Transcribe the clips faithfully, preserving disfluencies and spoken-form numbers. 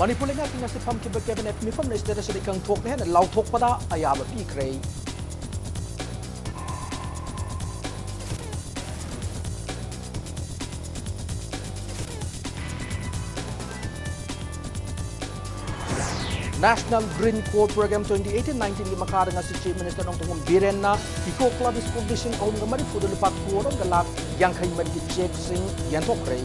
ꯃꯅꯤꯄꯨꯔ ꯂꯩꯉꯥꯛꯀꯤ ꯉꯁꯤ ꯐꯝꯈꯤꯕ cabinet ꯃꯤꯐꯝꯅ state ꯑꯁꯤꯗ ꯏꯀꯪ ꯊꯣꯛꯂꯦ ꯍꯥꯏꯅ ꯂꯥꯎꯊꯣꯛꯄꯗ ꯑꯌꯥꯕ ꯄꯤꯈ꯭ꯔꯦ꯫ National Green Coal Programme twenty eighteen nineteenꯒꯤ ꯃꯈꯥꯗ ꯉꯁꯤ Chief Minister Nongthombam ꯕꯤꯔꯦꯟꯅ Eco Club School ꯂꯤꯁꯤꯡ ꯑꯍꯨꯝꯒ ꯃꯔꯤꯐꯨꯗ ꯂꯨꯄꯥ ꯀ꯭ꯔꯣꯔ ꯑꯃꯒ ꯂꯥꯈ ꯌꯥꯡꯈꯩ ꯃꯔꯤꯒꯤ chequeꯁꯤꯡ ꯌꯦꯟꯊꯣꯛꯈ꯭ꯔꯦ꯫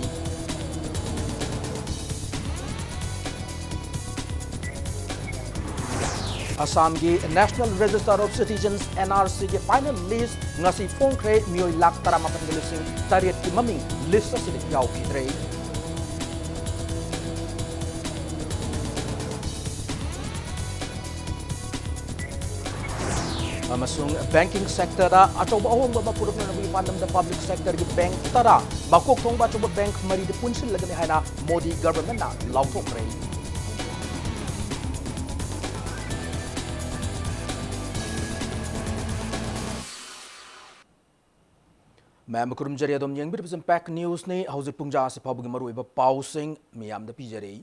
ꯑꯁꯥꯝꯒꯤ National Register of Citizens, NRCꯒꯤ final list ꯉꯁꯤ ꯐꯣꯡꯈ꯭ꯔꯦ꯫ ꯃꯤꯑꯣꯏ ꯂꯥꯈ ꯇꯔꯥꯃꯥꯄꯟꯒ ꯂꯤꯁꯤꯡ ꯇꯔꯦꯠꯀꯤ ꯃꯃꯤꯡ list ꯑꯁꯤꯗ ꯌꯥꯎꯈꯤꯗ꯭ꯔꯦ꯫ ꯑꯃꯁꯨꯡ banking sectorꯗ ꯑꯆꯧꯕ ꯑꯍꯣꯡꯕ ꯑꯃ ꯄꯨꯔꯛꯅꯅꯕꯒꯤ ꯄꯥꯟꯗꯝꯗ public sectorꯒꯤ bank ꯇꯔꯥ, ꯃꯀꯣꯛ ꯊꯣꯡꯕ ꯑꯆꯧꯕ bank ꯃꯔꯤꯗ ꯄꯨꯟꯁꯤꯜꯂꯒꯅꯤ ꯍꯥꯏꯅ ꯃꯣꯗꯤ governmentꯅ ꯂꯥꯎꯊꯣꯛꯈ꯭ꯔꯦ꯫ ꯃꯌꯥꯝ ꯈꯨꯔꯨꯝꯖꯔꯤ, ꯑꯗꯨꯝ ꯌꯦꯡꯕꯤꯔꯤꯕꯁꯤ Impact Newsꯅꯤ꯫ ꯍꯧꯖꯤꯛ ꯄꯨꯡꯖꯥ ꯑꯁꯤ ꯐꯥꯎꯕꯒꯤ ꯃꯔꯨꯑꯣꯏꯕ ꯄꯥꯎꯁꯤꯡ ꯃꯤꯌꯥꯝꯗ ꯄꯤꯖꯔꯤ꯫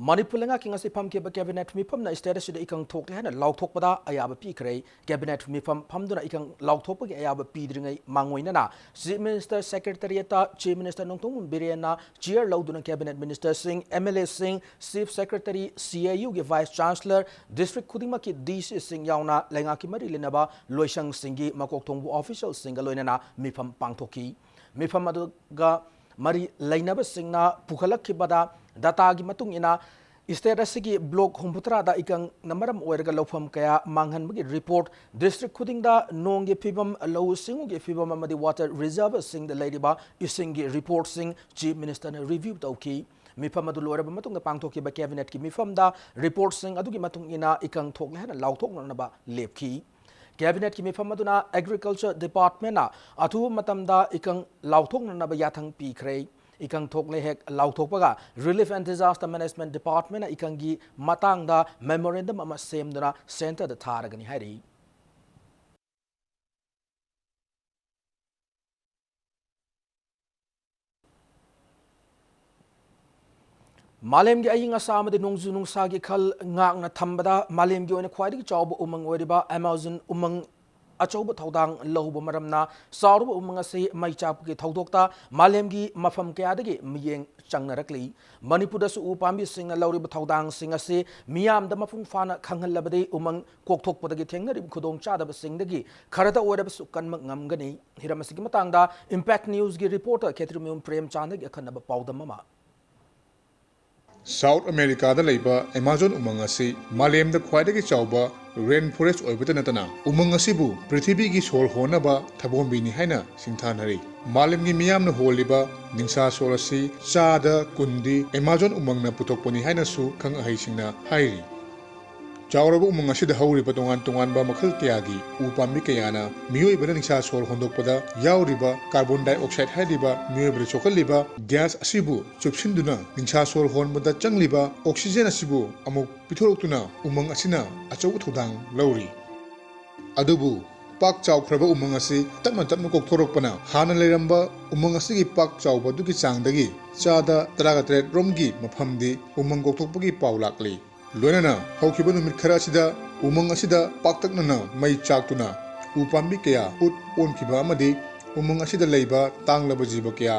ꯃꯅꯤꯄꯨꯔ ꯂꯩꯉꯥꯛꯀꯤ ꯉꯁꯤ ꯐꯝꯈꯤꯕ cabinet ꯃꯤꯐꯝꯅ state ꯑꯁꯤꯗ ꯏꯀꯪ ꯊꯣꯛꯂꯦ ꯍꯥꯏꯅ ꯂꯥꯎꯊꯣꯛꯄꯗ ꯑꯌꯥꯕ ꯄꯤꯈ꯭ꯔꯦ꯫ Cabinet ꯃꯤꯐꯝ ꯐꯝꯗꯨꯅ ꯏꯀꯪ ꯂꯥꯎꯊꯣꯛꯄꯒꯤ ꯑꯌꯥꯕ ꯄꯤꯗ꯭ꯔꯤꯉꯩ ꯃꯥꯡꯑꯣꯏꯅꯅ Chief Minister Secretariatꯇ Chief Minister Nongthombam ꯕꯤꯔꯦꯟꯅ chair ꯂꯧꯗꯨꯅ cabinet ministerꯁꯤꯡ, MLAꯁꯤꯡ, Chief Secretary, CAUꯒꯤ Vice Chancellor, district ꯈꯨꯗꯤꯡꯃꯛꯀꯤ DCꯁꯤꯡ ꯌꯥꯎꯅ ꯂꯩꯉꯥꯛꯀꯤ ꯃꯔꯤ ꯂꯩꯅꯕ ꯂꯣꯏꯁꯪꯁꯤꯡꯒꯤ ꯃꯀꯣꯛ ꯊꯣꯡꯕ officialꯁꯤꯡꯒ ꯂꯣꯏꯅꯅ ꯃꯤꯐꯝ ꯄꯥꯡꯊꯣꯛꯈꯤ꯫ ꯃꯤꯐꯝ ꯑꯗꯨꯒ ꯃꯔꯤ ꯂꯩꯅꯕꯁꯤꯡꯅ ꯄꯨꯈꯠꯂꯛꯈꯤꯕꯗ dataꯒꯤ ꯃꯇꯨꯡ ꯏꯟꯅ state ꯑꯁꯤꯒꯤ block ꯍꯨꯝꯐꯨꯇꯔꯥꯗ ꯏꯀꯪꯅ ꯃꯔꯝ ꯑꯣꯏꯔꯒ ꯂꯧꯐꯝ ꯀꯌꯥ ꯃꯥꯡꯍꯟꯕꯒꯤ report, district ꯈꯨꯗꯤꯡꯗ ꯅꯣꯡꯒꯤ ꯐꯤꯕꯝ, ꯂꯧꯎ ꯁꯤꯡꯎꯒꯤ ꯐꯤꯕꯝ ꯑꯃꯗꯤ water reserveꯁꯤꯡꯗ ꯂꯩꯔꯤꯕ ꯏꯁꯤꯡꯒꯤ reportꯁꯤꯡ Chief Ministerꯅ review ꯇꯧꯈꯤ꯫ ꯃꯤꯐꯝ ꯑꯗꯨ ꯂꯣꯏꯔꯕ ꯃꯇꯨꯡꯗ ꯄꯥꯡꯊꯣꯛꯈꯤꯕ cabinetꯀꯤ ꯃꯤꯐꯝꯗ reportꯁꯤꯡ ꯑꯗꯨꯒꯤ ꯃꯇꯨꯡ ꯏꯟꯅ ꯏꯀꯪ ꯊꯣꯛꯂꯦ ꯍꯥꯏꯅ ꯂꯥꯎꯊꯣꯛꯅꯅꯕ ꯂꯦꯞꯈꯤ꯫ Cabinetꯀꯤ ꯃꯤꯐꯝ ꯑꯗꯨꯅ Agriculture Departmentꯅ ꯑꯊꯨꯕ ꯃꯇꯝꯗ ꯏꯀꯪ ꯂꯥꯎꯊꯣꯛꯅꯅꯕ ꯌꯥꯊꯪ ꯄꯤꯈ꯭ꯔꯦ꯫ ꯏꯀꯪ ꯊꯣꯛꯂꯦ ꯍꯦꯛ ꯂꯥꯎꯊꯣꯛꯄꯒ Relief and Disaster Management Departmentꯅ ꯏꯀꯪꯒꯤ ꯃꯇꯥꯡꯗ memorandum ꯑꯃ ꯁꯦꯝꯗꯨꯅ centreꯗ ꯊꯥꯔꯒꯅꯤ ꯍꯥꯏꯔꯤ꯫ ꯃꯥꯂꯦꯝꯒꯤ ꯑꯏꯪ ꯑꯁꯥ ꯑꯃꯗꯤ ꯅꯣꯡꯖꯨ ꯅꯨꯡꯁꯥꯒꯤ ꯈꯜ ꯉꯥꯛꯅ ꯊꯝꯕꯗ ꯃꯥꯂꯦꯝꯒꯤ ꯑꯣꯏꯅ ꯈ꯭ꯋꯥꯏꯗꯒꯤ ꯆꯥꯎꯕ ꯎꯃꯪ ꯑꯣꯏꯔꯤꯕ ꯑꯦꯃꯥꯖꯣꯟ ꯎꯃꯪ ꯑꯆꯧꯕ ꯊꯧꯗꯥꯡ ꯂꯧꯕ ꯃꯔꯝꯅ ꯆꯥꯎꯔꯕ ꯎꯃꯪ ꯑꯁꯤ ꯃꯩ ꯆꯥꯛꯄꯒꯤ ꯊꯧꯗꯣꯛꯇ ꯃꯥꯂꯦꯝꯒꯤ ꯃꯐꯝ ꯀꯌꯥꯗꯒꯤ ꯃꯤꯠꯌꯦꯡ ꯆꯪꯅꯔꯛꯂꯤ꯫ ꯃꯅꯤꯄꯨꯔꯗꯁꯨ ꯎ ꯄꯥꯝꯕꯤꯁꯤꯡꯅ ꯂꯧꯔꯤꯕ ꯊꯧꯗꯥꯡꯁꯤꯡ ꯑꯁꯤ ꯃꯤꯌꯥꯝꯗ ꯃꯄꯨꯡ ꯐꯥꯅ ꯈꯪꯍꯜꯂꯕꯗꯤ ꯎꯃꯪ ꯀꯣꯛꯊꯣꯛꯄꯗꯒꯤ ꯊꯦꯡꯅꯔꯤꯕ ꯈꯨꯗꯣꯡꯆꯥꯗꯕꯁꯤꯡꯗꯒꯤ ꯈꯔꯇ ꯑꯣꯏꯔꯕꯁꯨ ꯀꯟꯕ ꯉꯝꯒꯅꯤ꯫ ꯍꯤꯔꯝ ꯑꯁꯤꯒꯤ ꯃꯇꯥꯡꯗ Impact Newsꯀꯤ reporter ꯈꯦꯇ꯭ꯔꯤꯃꯌꯨꯝ ꯄ꯭ꯔꯦꯝꯆꯥꯟꯗꯒꯤ ꯑꯈꯟꯅꯕ ꯄꯥꯎꯗꯝ ꯑꯃ꯫ ꯁꯥꯎꯠ ꯑꯃꯦꯔꯤꯀꯥꯗ ꯂꯩꯕ ꯑꯦꯃꯥꯖꯣꯟ ꯎꯃꯪ ꯑꯁꯤ ꯃꯥꯂꯦꯝꯗ ꯈ꯭ꯋꯥꯏꯗꯒꯤ ꯆꯥꯎꯕ rain forest ꯑꯣꯏꯕꯇ ꯅꯠꯇꯅ, ꯎꯃꯪ ꯑꯁꯤꯕꯨ ꯄ꯭ꯔꯤꯊꯤꯕꯤꯒꯤ ꯁꯣꯔ ꯍꯣꯟꯅꯕ ꯊꯕꯣꯝꯕꯤꯅꯤ ꯍꯥꯏꯅ ꯁꯤꯡꯊꯥꯅꯔꯤ꯫ ꯃꯥꯂꯦꯝꯒꯤ ꯃꯤꯌꯥꯝꯅ ꯍꯣꯜꯂꯤꯕ ꯅꯤꯡꯁꯥ ꯁꯣꯔ ꯑꯁꯤ ꯆꯥꯗ ꯀꯨꯟꯗꯤ ꯑꯦꯃꯥꯖꯣꯟ ꯎꯃꯪꯅ ꯄꯨꯊꯣꯛꯄꯅꯤ ꯍꯥꯏꯅꯁꯨ ꯈꯪ ꯑꯍꯩꯁꯤꯡꯅ ꯍꯥꯏꯔꯤ꯫ ꯆꯥꯎꯔꯕ ꯎꯃꯪ ꯑꯁꯤꯗ ꯍꯧꯔꯤꯕ ꯇꯣꯉꯥꯟ ꯇꯣꯉꯥꯟꯕ ꯃꯈꯜ ꯀꯌꯥꯒꯤ ꯎ ꯄꯥꯝꯕꯤ ꯀꯌꯥꯅ ꯃꯤꯑꯣꯏꯕꯅ ꯅꯤꯡꯁꯥ ꯁꯣꯔ ꯍꯣꯟꯗꯣꯛꯄꯗ ꯌꯥꯎꯔꯤꯕ carbon dioxide ꯍꯥꯏꯔꯤꯕ ꯃꯤꯑꯣꯏꯕꯗ ꯁꯣꯛꯍꯜꯂꯤꯕ gas ꯑꯁꯤꯕꯨ ꯆꯨꯞꯁꯤꯟꯗꯨꯅ ꯅꯤꯡꯁꯥ ꯁꯣꯔ ꯍꯣꯟꯕꯗ ꯆꯪꯂꯤꯕ oxygen ꯑꯁꯤꯕꯨ ꯑꯃꯨꯛ ꯄꯤꯊꯣꯔꯛꯇꯨꯅ ꯎꯃꯪ ꯑꯁꯤꯅ ꯑꯆꯧꯕ ꯊꯧꯗꯥꯡ ꯂꯧꯔꯤ꯫ ꯑꯗꯨꯕꯨ ꯄꯥꯛ ꯆꯥꯎꯈ꯭ꯔꯕ ꯎꯃꯪ ꯑꯁꯤ ꯇꯞꯅ ꯇꯞꯅ ꯀꯣꯛꯊꯣꯔꯛꯄꯅ ꯍꯥꯟꯅ ꯂꯩꯔꯝꯕ ꯎꯃꯪ ꯑꯁꯤꯒꯤ ꯄꯥꯛ ꯆꯥꯎꯕ ꯑꯗꯨꯒꯤ ꯆꯥꯡꯗꯒꯤ ꯆꯥꯗ ꯇꯔꯥꯒ ꯇꯔꯦꯠ ꯔꯣꯝꯒꯤ ꯃꯐꯝꯗꯤ ꯎꯃꯪ ꯀꯣꯛꯊꯣꯛꯄꯒꯤ ꯄꯥꯎ ꯂꯥꯛꯂꯤ꯫ ꯂꯣꯏꯅꯅ ꯍꯧꯈꯤꯕ ꯅꯨꯃꯤꯠ ꯈꯔ ꯑꯁꯤꯗ ꯎꯃꯪ ꯑꯁꯤꯗ ꯄꯥꯛꯇꯛꯅꯅ ꯃꯩ ꯆꯥꯛꯇꯨꯅ ꯎ ꯄꯥꯝꯕꯤ ꯀꯌꯥ ꯎꯠ ꯑꯣꯟꯈꯤꯕ ꯑꯃꯗꯤ ꯎꯃꯪ ꯑꯁꯤꯗ ꯂꯩꯕ ꯇꯥꯡꯂꯕ ꯖꯤꯕ ꯀꯌꯥ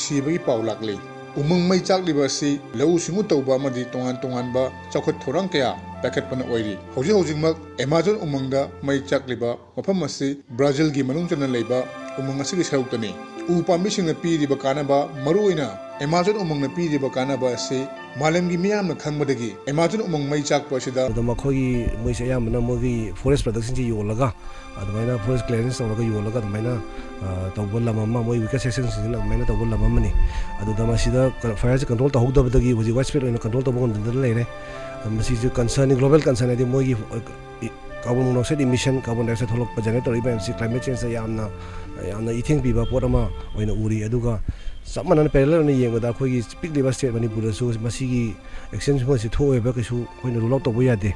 ꯁꯤꯕꯒꯤ ꯄꯥꯎ ꯂꯥꯛꯂꯤ꯫ ꯎꯃꯪ ꯃꯩ ꯆꯥꯛꯂꯤꯕ ꯑꯁꯤ ꯂꯧꯎ ꯁꯤꯡꯎ ꯇꯧꯕ ꯑꯃꯗꯤ ꯇꯣꯉꯥꯟ ꯇꯣꯉꯥꯟꯕ ꯆꯥꯎꯈꯠ ꯊꯧꯔꯥꯡ ꯀꯌꯥ ꯄꯥꯏꯈꯠꯄꯅ ꯑꯣꯏꯔꯤ꯫ ꯍꯧꯖꯤꯛ ꯍꯧꯖꯤꯛꯃꯛ ꯑꯦꯃꯥꯖꯣꯟ ꯎꯃꯪꯗ ꯃꯩ ꯆꯥꯛꯂꯤꯕ ꯃꯐꯝ ꯑꯁꯤ ꯕ꯭ꯔꯥꯖꯤꯜꯒꯤ ꯃꯅꯨꯡ ꯆꯟꯅ ꯂꯩꯕ ꯎꯃꯪ ꯑꯁꯤꯒꯤ ꯁꯔꯨꯛꯇꯅꯤ꯫ ꯎ ꯄꯥꯝꯕꯤꯁꯤꯡꯅ ꯄꯤꯔꯤꯕ ꯀꯥꯟꯅꯕ, ꯃꯔꯨꯑꯣꯏꯅ ꯑꯦꯃꯥꯖꯣꯟ ꯎꯃꯪꯅ ꯄꯤꯔꯤꯕ ꯀꯥꯟꯅꯕ ꯑꯁꯤ ꯃꯥꯂꯦꯝꯒꯤ ꯃꯤꯌꯥꯝꯅ ꯈꯪꯕꯗꯒꯤ ꯑꯦꯃꯥꯖꯣꯟ ꯎꯃꯪ ꯃꯩ ꯆꯥꯛꯄ ꯑꯁꯤꯗ ꯑꯗꯣ ꯃꯈꯣꯏꯒꯤ, ꯃꯣꯏꯁꯦ ꯑꯌꯥꯝꯕꯅ ꯃꯣꯏꯒꯤ forest productꯁꯤꯡꯁꯦ ꯌꯣꯜꯂꯒ, ꯑꯗꯨꯃꯥꯏꯅ forest clearance ꯇꯧꯔꯒ ꯌꯣꯜꯂꯒ ꯑꯗꯨꯃꯥꯏꯅ, ꯑ, ꯇꯧꯕ ꯂꯝ ꯑꯃ, ꯃꯣꯏ weaker sectionꯁꯤꯡꯁꯤꯅ ꯑꯗꯨꯃꯥꯏꯅ ꯇꯧꯕ ꯂꯝ ꯑꯃꯅꯤ꯫ ꯑꯗꯨꯗ ꯃꯁꯤꯗ fireꯁꯦ control ꯇꯧꯍꯧꯗꯕꯗꯒꯤ ꯍꯧꯖꯤꯛ widespread ꯑꯣꯏꯅ control ꯇꯧꯕ ꯉꯝꯗꯅ ꯂꯩꯔꯦ꯫ ꯃꯁꯤꯁꯨ concernꯅꯤ, global concern ꯍꯥꯏꯗꯤ ꯃꯣꯏꯒꯤ, ꯑ, carbon monoxide emission, carbon dioxide ꯊꯣꯛꯂꯛꯄ generate ꯇꯧꯔꯛꯏ ꯃꯌꯥꯝꯁꯤ climate changeꯇ ꯌꯥꯝꯅ, ꯌꯥꯝꯅ ꯏꯊꯤꯡ ꯄꯤꯕ ꯄꯣꯠ ꯑꯃ ꯑꯣꯏꯅ ꯎꯔꯤ꯫ ꯑꯗꯨꯒ ꯆꯞ ꯃꯥꯟꯅꯅ parallel ꯑꯣꯏꯅ ꯌꯦꯡꯕꯗ ꯑꯩꯈꯣꯏꯒꯤ ꯄꯤꯛꯂꯤꯕ state ꯃꯅꯤꯄꯨꯔꯗꯁꯨ ꯃꯁꯤꯒꯤ actionꯁꯤꯡ ꯑꯁꯤ ꯊꯣꯛꯑꯣꯏ ꯍꯥꯏꯕ ꯀꯩꯁꯨ ꯑꯩꯈꯣꯏꯅ rule out ꯇꯧꯕ ꯌꯥꯗꯦ꯫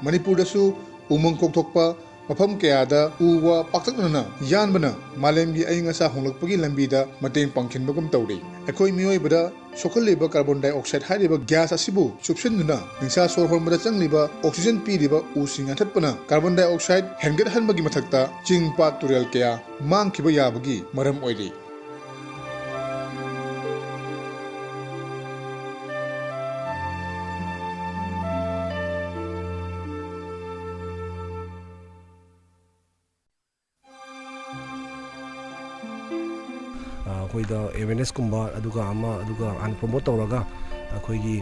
ꯃꯅꯤꯄꯨꯔꯗꯁꯨ ꯎꯃꯪ ꯀꯣꯛꯊꯣꯛꯄ ꯃꯐꯝ ꯀꯌꯥꯗ ꯎ ꯋꯥ ꯄꯥꯛꯇꯛꯅꯅ ꯌꯥꯟꯕꯅ ꯃꯥꯂꯦꯝꯒꯤ ꯑꯏꯪ ꯑꯁꯥ ꯍꯣꯡꯂꯛꯄꯒꯤ ꯂꯝꯕꯤꯗ ꯃꯇꯦꯡ ꯄꯥꯡꯈꯤꯟꯕꯒꯨꯝ ꯇꯧꯔꯤ꯫ ꯑꯩꯈꯣꯏ ꯃꯤꯑꯣꯏꯕꯗ ꯁꯣꯛꯍꯜꯂꯤꯕ carbon dioxide ꯍꯥꯏꯔꯤꯕ gas ꯑꯁꯤꯕꯨ ꯆꯨꯞꯁꯤꯟꯗꯨꯅ ꯅꯤꯡꯁꯥ ꯁꯣꯔ ꯍꯣꯟꯕꯗ ꯆꯪꯂꯤꯕ oxygen ꯄꯤꯔꯤꯕ ꯎꯁꯤꯡ ꯌꯥꯟꯊꯠꯄꯅ carbon dioxide ꯍꯦꯟꯒꯠꯍꯟꯕꯒꯤ ꯃꯊꯛꯇ ꯆꯤꯡ, ꯄꯥꯠ, ꯇꯨꯔꯦꯜ ꯀꯌꯥ ꯃꯥꯡꯈꯤꯕ ꯌꯥꯕꯒꯤ ꯃꯔꯝ ꯑꯣꯏꯔꯤ꯫ ꯑꯩꯈꯣꯏꯗ ꯑꯦꯋꯦꯔꯅꯦꯁꯀꯨꯝꯕ ꯑꯗꯨꯒ ꯑꯃ ꯑꯗꯨꯒ ꯍꯥꯟꯅ ꯄ꯭ꯔꯣꯃꯣꯠ ꯇꯧꯔꯒ ꯑꯩꯈꯣꯏꯒꯤ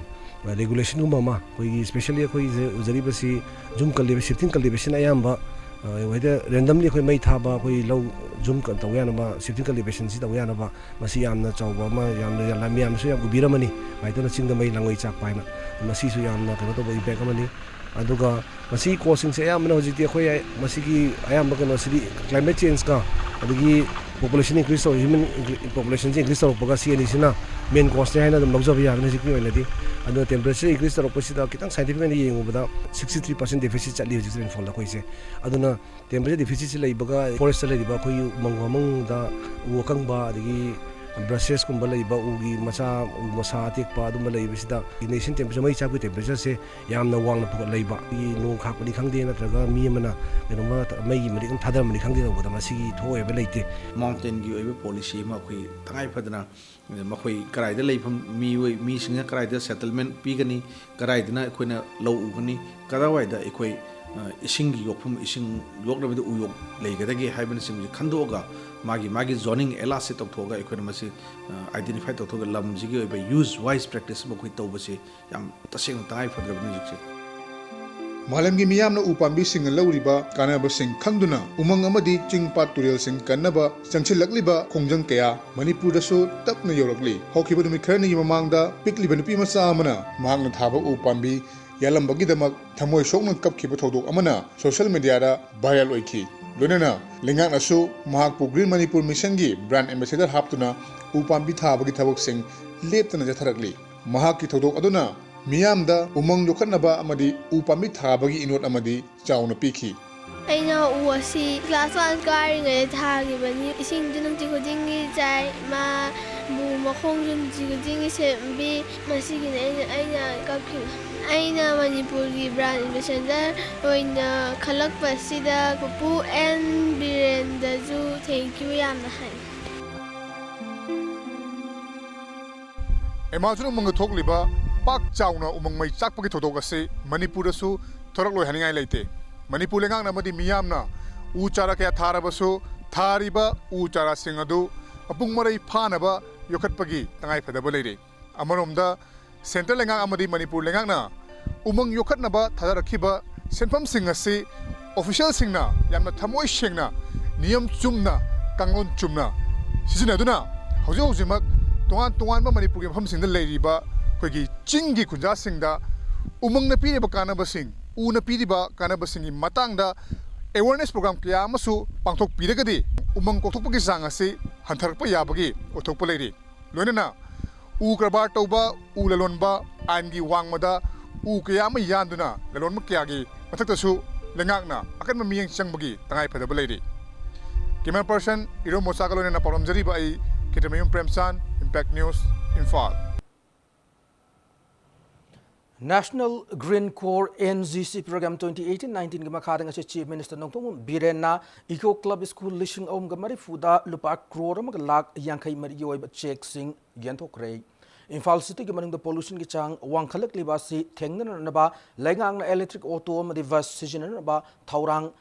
ꯔꯦꯒꯨꯂꯦꯁꯟꯒꯨꯝꯕ ꯑꯃ ꯑꯩꯈꯣꯏꯒꯤ especially ꯑꯩꯈꯣꯏꯁꯦ ꯎꯖꯔꯤꯕꯁꯤ ꯌꯨꯝ ꯀꯜꯂꯤꯕ shifting cultivation ꯑꯌꯥꯝꯕ ꯍꯦꯛꯇ randomly ꯑꯩꯈꯣꯏ ꯃꯩ ꯊꯥꯕ ꯑꯩꯈꯣꯏ ꯂꯧ ꯌꯨꯝ ꯇꯧꯕ ꯌꯥꯅꯕ shifting cultivationꯁꯤ ꯇꯧꯕ ꯌꯥꯅꯕ ꯃꯁꯤ ꯌꯥꯝꯅ ꯆꯥꯎꯕ ꯑꯃ ꯌꯥꯝꯅ ꯃꯌꯥꯝꯅꯁꯨ ꯌꯥꯝ ꯎꯕꯤꯔꯝꯃꯅꯤ ꯃꯥꯏꯇꯅ ꯆꯤꯡꯗ ꯃꯩ ꯂꯪꯉꯣꯏ ꯆꯥꯛꯄ ꯍꯥꯏꯅ ꯃꯁꯤꯁꯨ ꯌꯥꯝꯅ ꯀꯩꯅꯣ ꯇꯧꯕ impact ꯑꯃꯅꯤ꯫ ꯑꯗꯨꯒ ꯃꯁꯤꯒꯤ causeꯁꯤꯡꯁꯦ ꯑꯌꯥꯝꯕꯅ ꯍꯧꯖꯤꯛꯇꯤ ꯑꯩꯈꯣꯏ ꯃꯁꯤꯒꯤ ꯑꯌꯥꯝꯕ ꯀꯩꯅꯣꯁꯤꯗꯤ climate changeꯀ ꯑꯗꯒꯤ population increase ꯇꯧꯔ human populationꯁꯦ increase ꯇꯧꯔꯛꯄꯒ ꯁꯤ ꯑꯅꯤꯁꯤꯅ main causeꯅꯦ ꯍꯥꯏꯅ ꯑꯗꯨꯝ ꯂꯧꯖꯕ ꯌꯥꯒꯅꯤ ꯍꯧꯖꯤꯛꯀꯤ ꯑꯣꯏꯅꯗꯤ꯫ ꯑꯗꯨꯅ temperature increase ꯇꯧꯔꯛꯄꯁꯤꯗ ꯈꯤꯇꯪ scientific ꯑꯣꯏꯅ ꯌꯦꯡꯉꯨꯕꯗ sixty three percent deficit ꯆꯠꯂꯤ ꯍꯧꯖꯤꯛ rainfallꯗ ꯑꯩꯈꯣꯏꯁꯦ꯫ ꯑꯗꯨꯅ temperature deficitꯁꯤ ꯂꯩꯕꯒ forestꯇ ꯂꯩꯔꯤꯕ ꯑꯩꯈꯣꯏꯒꯤ ꯎꯃꯪ ꯋꯥꯃꯪꯗ ꯎ ꯑꯀꯪꯕ ꯑꯗꯒꯤ brushes ꯀꯨꯝꯕ ꯂꯩꯕ ꯎꯒꯤ ꯃꯆꯥ ꯎ ꯃꯁꯥ ꯑꯇꯦꯛꯄ ꯑꯗꯨꯝꯕ ꯂꯩꯕꯁꯤꯗ ignition temperature ꯃꯩ ꯆꯥꯛꯄꯒꯤ temperatureꯁꯦ ꯌꯥꯝꯅ ꯋꯥꯡꯅ ꯄꯨꯈꯠ ꯂꯩꯕ ꯑꯩꯈꯣꯏꯒꯤ ꯅꯣꯡ ꯈꯥꯛꯄꯅꯤ ꯈꯪꯗꯦ ꯅꯠꯇ꯭ꯔꯒ ꯃꯤ ꯑꯃꯅ ꯀꯩꯅꯣꯝꯃ ꯃꯩꯒꯤ ꯃꯔꯤꯛ ꯑꯃ ꯊꯥꯗꯔꯝꯕꯅꯤ ꯈꯪꯗꯦ ꯇꯧꯕꯗ ꯃꯁꯤꯒꯤ ꯊꯣꯛꯑꯣꯏꯕ ꯂꯩꯇꯦ꯫ Mountainꯒꯤ ꯑꯣꯏꯕ policy ꯑꯃ ꯑꯩꯈꯣꯏ ꯇꯉꯥꯏ ꯐꯗꯅ ꯃꯈꯣꯏ ꯀꯗꯥꯏꯗ ꯂꯩꯐꯝ ꯃꯤꯑꯣꯏ ꯃꯤꯁꯤꯡꯅ ꯀꯗꯥꯏꯗ settlement ꯄꯤꯒꯅꯤ ꯀꯗꯥꯏꯗꯅ ꯑꯩꯈꯣꯏꯅ ꯂꯧ ꯎꯒꯅꯤ ꯀꯗꯥꯏꯋꯥꯏꯗ ꯑꯩꯈꯣꯏ ꯏꯁꯤꯡꯒꯤ ꯌꯣꯛꯐꯝ ꯏꯁꯤꯡ ꯌꯣꯛꯅꯕꯗ ꯎꯌꯣꯛ ꯂꯩꯒꯗꯒꯦ ꯍꯥꯏꯕꯅꯆꯤꯡꯕꯁꯤ ꯈꯟꯗꯣꯛꯑꯒ ꯃꯥꯒꯤ ꯃꯥꯒꯤ zoning areaꯁꯦ ꯇꯧꯊꯣꯛꯑꯒ ꯑꯩꯈꯣꯏꯅ ꯃꯁꯤ identify ꯇꯧꯊꯣꯛꯑꯒ ꯂꯝꯁꯤꯒꯤ ꯑꯣꯏꯕ use wise practice ꯑꯃ ꯑꯩꯈꯣꯏ ꯇꯧꯕꯁꯤ ꯌꯥꯝ ꯇꯁꯦꯡꯅ ꯇꯉꯥꯏ ꯐꯗ꯭ꯔꯕꯅꯤ ꯍꯧꯖꯤꯛꯁꯦ꯫ ꯃꯥꯂꯦꯝꯒꯤ ꯃꯤꯌꯥꯝꯅ ꯎ ꯄꯥꯝꯕꯤꯁꯤꯡꯅ ꯂꯧꯔꯤꯕ ꯀꯥꯟꯅꯕꯁꯤꯡ ꯈꯪꯗꯨꯅ ꯎꯃꯪ ꯑꯃꯗꯤ ꯆꯤꯡ ꯄꯥꯠ ꯇꯨꯔꯦꯜꯁꯤꯡ ꯀꯟꯅꯕ ꯆꯪꯁꯤꯜꯂꯛꯂꯤꯕ ꯈꯣꯡꯖꯪ ꯀꯌꯥ ꯃꯅꯤꯄꯨꯔꯗꯁꯨ ꯇꯞꯅ ꯌꯧꯔꯛꯂꯤ꯫ ꯍꯧꯈꯤꯕ ꯅꯨꯃꯤꯠ ꯈꯔꯅꯤꯒꯤ ꯃꯃꯥꯡꯗ ꯄꯤꯛꯂꯤꯕ ꯅꯨꯄꯤ ꯃꯆꯥ ꯑꯃꯅ ꯃꯍꯥꯛꯅ ꯊꯥꯕ ꯎ ꯄꯥꯝꯕꯤ ꯌꯥꯜꯂꯝꯕꯒꯤꯗꯃꯛ ꯊꯃꯣꯏ ꯁꯣꯛꯅ ꯀꯞꯈꯤꯕ ꯊꯧꯗꯣꯛ ꯑꯃꯅ social mediaꯗ viral ꯑꯣꯏꯈꯤ꯫ ꯂꯣꯏꯅꯅ ꯂꯩꯉꯥꯛꯅꯁꯨ ꯃꯍꯥꯛꯄꯨ Green Manipur Missionꯒꯤ brand ambassador ꯍꯥꯞꯇꯨꯅ ꯎ ꯄꯥꯝꯕꯤ ꯊꯥꯕꯒꯤ ꯊꯕꯛꯁꯤꯡ ꯂꯦꯞꯇꯅ ꯆꯠꯊꯔꯛꯂꯤ꯫ ꯃꯍꯥꯛꯀꯤ ꯊꯧꯗꯣꯛ ꯑꯗꯨꯅ ꯃꯤꯌꯥꯝꯗ ꯎꯃꯪ ꯌꯣꯛꯈꯠꯅꯕ ꯑꯃꯗꯤ ꯎ ꯄꯥꯝꯕꯤ ꯊꯥꯕꯒꯤ ꯏꯅꯣꯠ ꯑꯃꯗꯤ ꯆꯥꯎꯅ ꯄꯤꯈꯤ꯫ ꯑꯩꯅ ꯎ ꯑꯁꯤ class one ꯀꯥꯔꯤꯉꯩꯗ ꯊꯥꯈꯤꯕꯅꯤ꯫ ꯏꯁꯤꯡꯁꯨ ꯅꯨꯡꯇꯤ ꯈꯨꯗꯤꯡꯒꯤ ꯆꯥꯏ, ꯃꯥꯕꯨ ꯃꯈꯣꯡꯁꯨ ꯅꯨꯡꯇꯤ ꯈꯨꯗꯤꯡꯒꯤ ꯁꯦꯝꯕꯤ꯫ ꯃꯁꯤꯒꯤꯅꯤ ꯑꯩꯅ, ꯑꯩꯅ ꯀꯞꯈꯤꯕ꯫ ꯑꯩꯅ ꯃꯅꯤꯄꯨꯔꯒꯤ brand ambassador ꯑꯣꯏꯅ ꯈꯜꯂꯛꯄꯁꯤꯗ ꯄꯨꯄꯨ ꯑꯦꯟ ꯕꯤꯔꯦꯟꯗꯁꯨ thank you ꯌꯥꯝꯅ ꯍꯥꯏ꯫ ꯑꯦꯃꯥꯖꯣꯟ ꯎꯃꯪꯗ ꯊꯣꯛꯂꯤꯕ ꯄꯥꯛ ꯆꯥꯎꯅ ꯎꯃꯪ ꯃꯩ ꯆꯥꯛꯄꯒꯤ ꯊꯧꯗꯣꯛ ꯑꯁꯤ ꯃꯅꯤꯄꯨꯔꯗꯁꯨ ꯊꯣꯔꯛꯂꯣꯏ ꯍꯥꯏꯅꯤꯡꯉꯥꯏ ꯂꯩꯇꯦ꯫ ꯃꯅꯤꯄꯨꯔ ꯂꯩꯉꯥꯛꯅ ꯑꯃꯗꯤ ꯃꯤꯌꯥꯝꯅ ꯎ ꯆꯥꯔꯥ ꯀꯌꯥ ꯊꯥꯔꯕꯁꯨ, ꯊꯥꯔꯤꯕ ꯎ ꯆꯥꯔꯥꯁꯤꯡ ꯑꯗꯨ ꯃꯄꯨꯡ ꯃꯔꯩ ꯐꯥꯅꯕ ꯌꯣꯛꯈꯠꯄꯒꯤ ꯇꯉꯥꯏ ꯐꯗꯕ ꯂꯩꯔꯤ꯫ ꯑꯃꯔꯣꯝꯗ, centre ꯂꯩꯉꯥꯛ ꯑꯃꯗꯤ ꯃꯅꯤꯄꯨꯔ ꯂꯩꯉꯥꯛꯅ ꯎꯃꯪ ꯌꯣꯛꯈꯠꯅꯕ ꯊꯥꯗꯔꯛꯈꯤꯕ ꯁꯦꯟꯐꯝꯁꯤꯡ ꯑꯁꯤ officialꯁꯤꯡꯅ ꯌꯥꯝꯅ ꯊꯃꯣꯏ ꯁꯦꯡꯅ, ꯅꯤꯌꯝ ꯆꯨꯝꯅ, ꯀꯥꯡꯂꯣꯟ ꯆꯨꯝꯅ ꯁꯤꯖꯤꯟꯅꯗꯨꯅ, ꯍꯧꯖꯤꯛ ꯍꯧꯖꯤꯛꯃꯛ ꯇꯣꯉꯥꯟ ꯇꯣꯉꯥꯟꯕ ꯃꯅꯤꯄꯨꯔꯒꯤ ꯃꯐꯝꯁꯤꯡꯗ ꯂꯩꯔꯤꯕ ꯑꯩꯈꯣꯏꯒꯤ ꯆꯤꯡꯒꯤ ꯈꯨꯟꯖꯥꯁꯤꯡꯗ ꯎꯃꯪꯅ ꯄꯤꯔꯤꯕ ꯀꯥꯟꯅꯕꯁꯤꯡ, ꯎꯅ ꯄꯤꯔꯤꯕ ꯀꯥꯟꯅꯕꯁꯤꯡꯒꯤ ꯃꯇꯥꯡꯗ awareness program ꯀꯌꯥ ꯑꯃꯁꯨ ꯄꯥꯡꯊꯣꯛꯄꯤꯔꯒꯗꯤ, ꯎꯃꯪ ꯀꯣꯛꯊꯣꯛꯄꯒꯤ ꯆꯥꯡ ꯑꯁꯤ ꯍꯟꯊꯔꯛꯄ ꯌꯥꯕꯒꯤ ꯑꯣꯏꯊꯣꯛꯄ ꯂꯩꯔꯤ꯫ ꯂꯣꯏꯅꯅ ꯎ ꯀꯔꯕꯥꯔ ꯇꯧꯕ, ꯎ ꯂꯂꯣꯟꯕ, ꯑꯥꯏꯟꯒꯤ ꯋꯥꯡꯃꯗ ꯎ ꯀꯌꯥ ꯑꯃ ꯌꯥꯟꯗꯨꯅ ꯂꯂꯣꯟꯕ ꯀꯌꯥꯒꯤ ꯃꯊꯛꯇꯁꯨ ꯂꯩꯉꯥꯛꯅ ꯑꯀꯟꯕ ꯃꯤꯠꯌꯦꯡ ꯆꯪꯕꯒꯤ ꯇꯉꯥꯏ ꯐꯗꯕ ꯂꯩꯔꯤ꯫ Camera person ꯏꯔꯣꯝ ꯃꯣꯆꯥꯒ ꯂꯣꯏꯅꯅ ꯄꯥꯎꯗꯝꯖꯔꯤꯕ ꯑꯩ ꯈꯦꯇ꯭ꯔꯤꯃꯌꯨꯝ ꯄ꯭ꯔꯦꯝꯆꯥꯟ, Impact News, Imphal. National Green Corps, N G C program twenty eighteen nineteenꯒꯤ ꯃꯈꯥꯗ ꯉꯁꯤ Chief Minister Nongthombam ꯕꯤꯔꯦꯟꯅ Eco Club School ꯂꯤꯁꯤꯡ ꯑꯍꯨꯝꯒ ꯃꯔꯤꯐꯨꯗ ꯂꯨꯄꯥ ꯀ꯭ꯔꯣꯔ ꯑꯃꯒ ꯂꯥꯈ ꯌꯥꯡꯈꯩ ꯃꯔꯤꯒꯤ ꯑꯣꯏꯕ chequeꯁꯤꯡ ꯌꯦꯟꯊꯣꯛꯈ꯭ꯔꯦ꯫ ꯏꯝꯐꯥꯜ cityꯒꯤ ꯃꯅꯨꯡꯗ pollutionꯒꯤ ꯆꯥꯡ ꯋꯥꯡꯈꯠꯂꯛꯂꯤꯕ ꯑꯁꯤ ꯊꯦꯡꯅꯅꯅꯕ ꯂꯩꯉꯥꯛꯅ electric auto ꯑꯃꯗꯤ bus ꯁꯤꯖꯤꯟꯅꯅꯕ ꯊꯧꯔꯥꯡ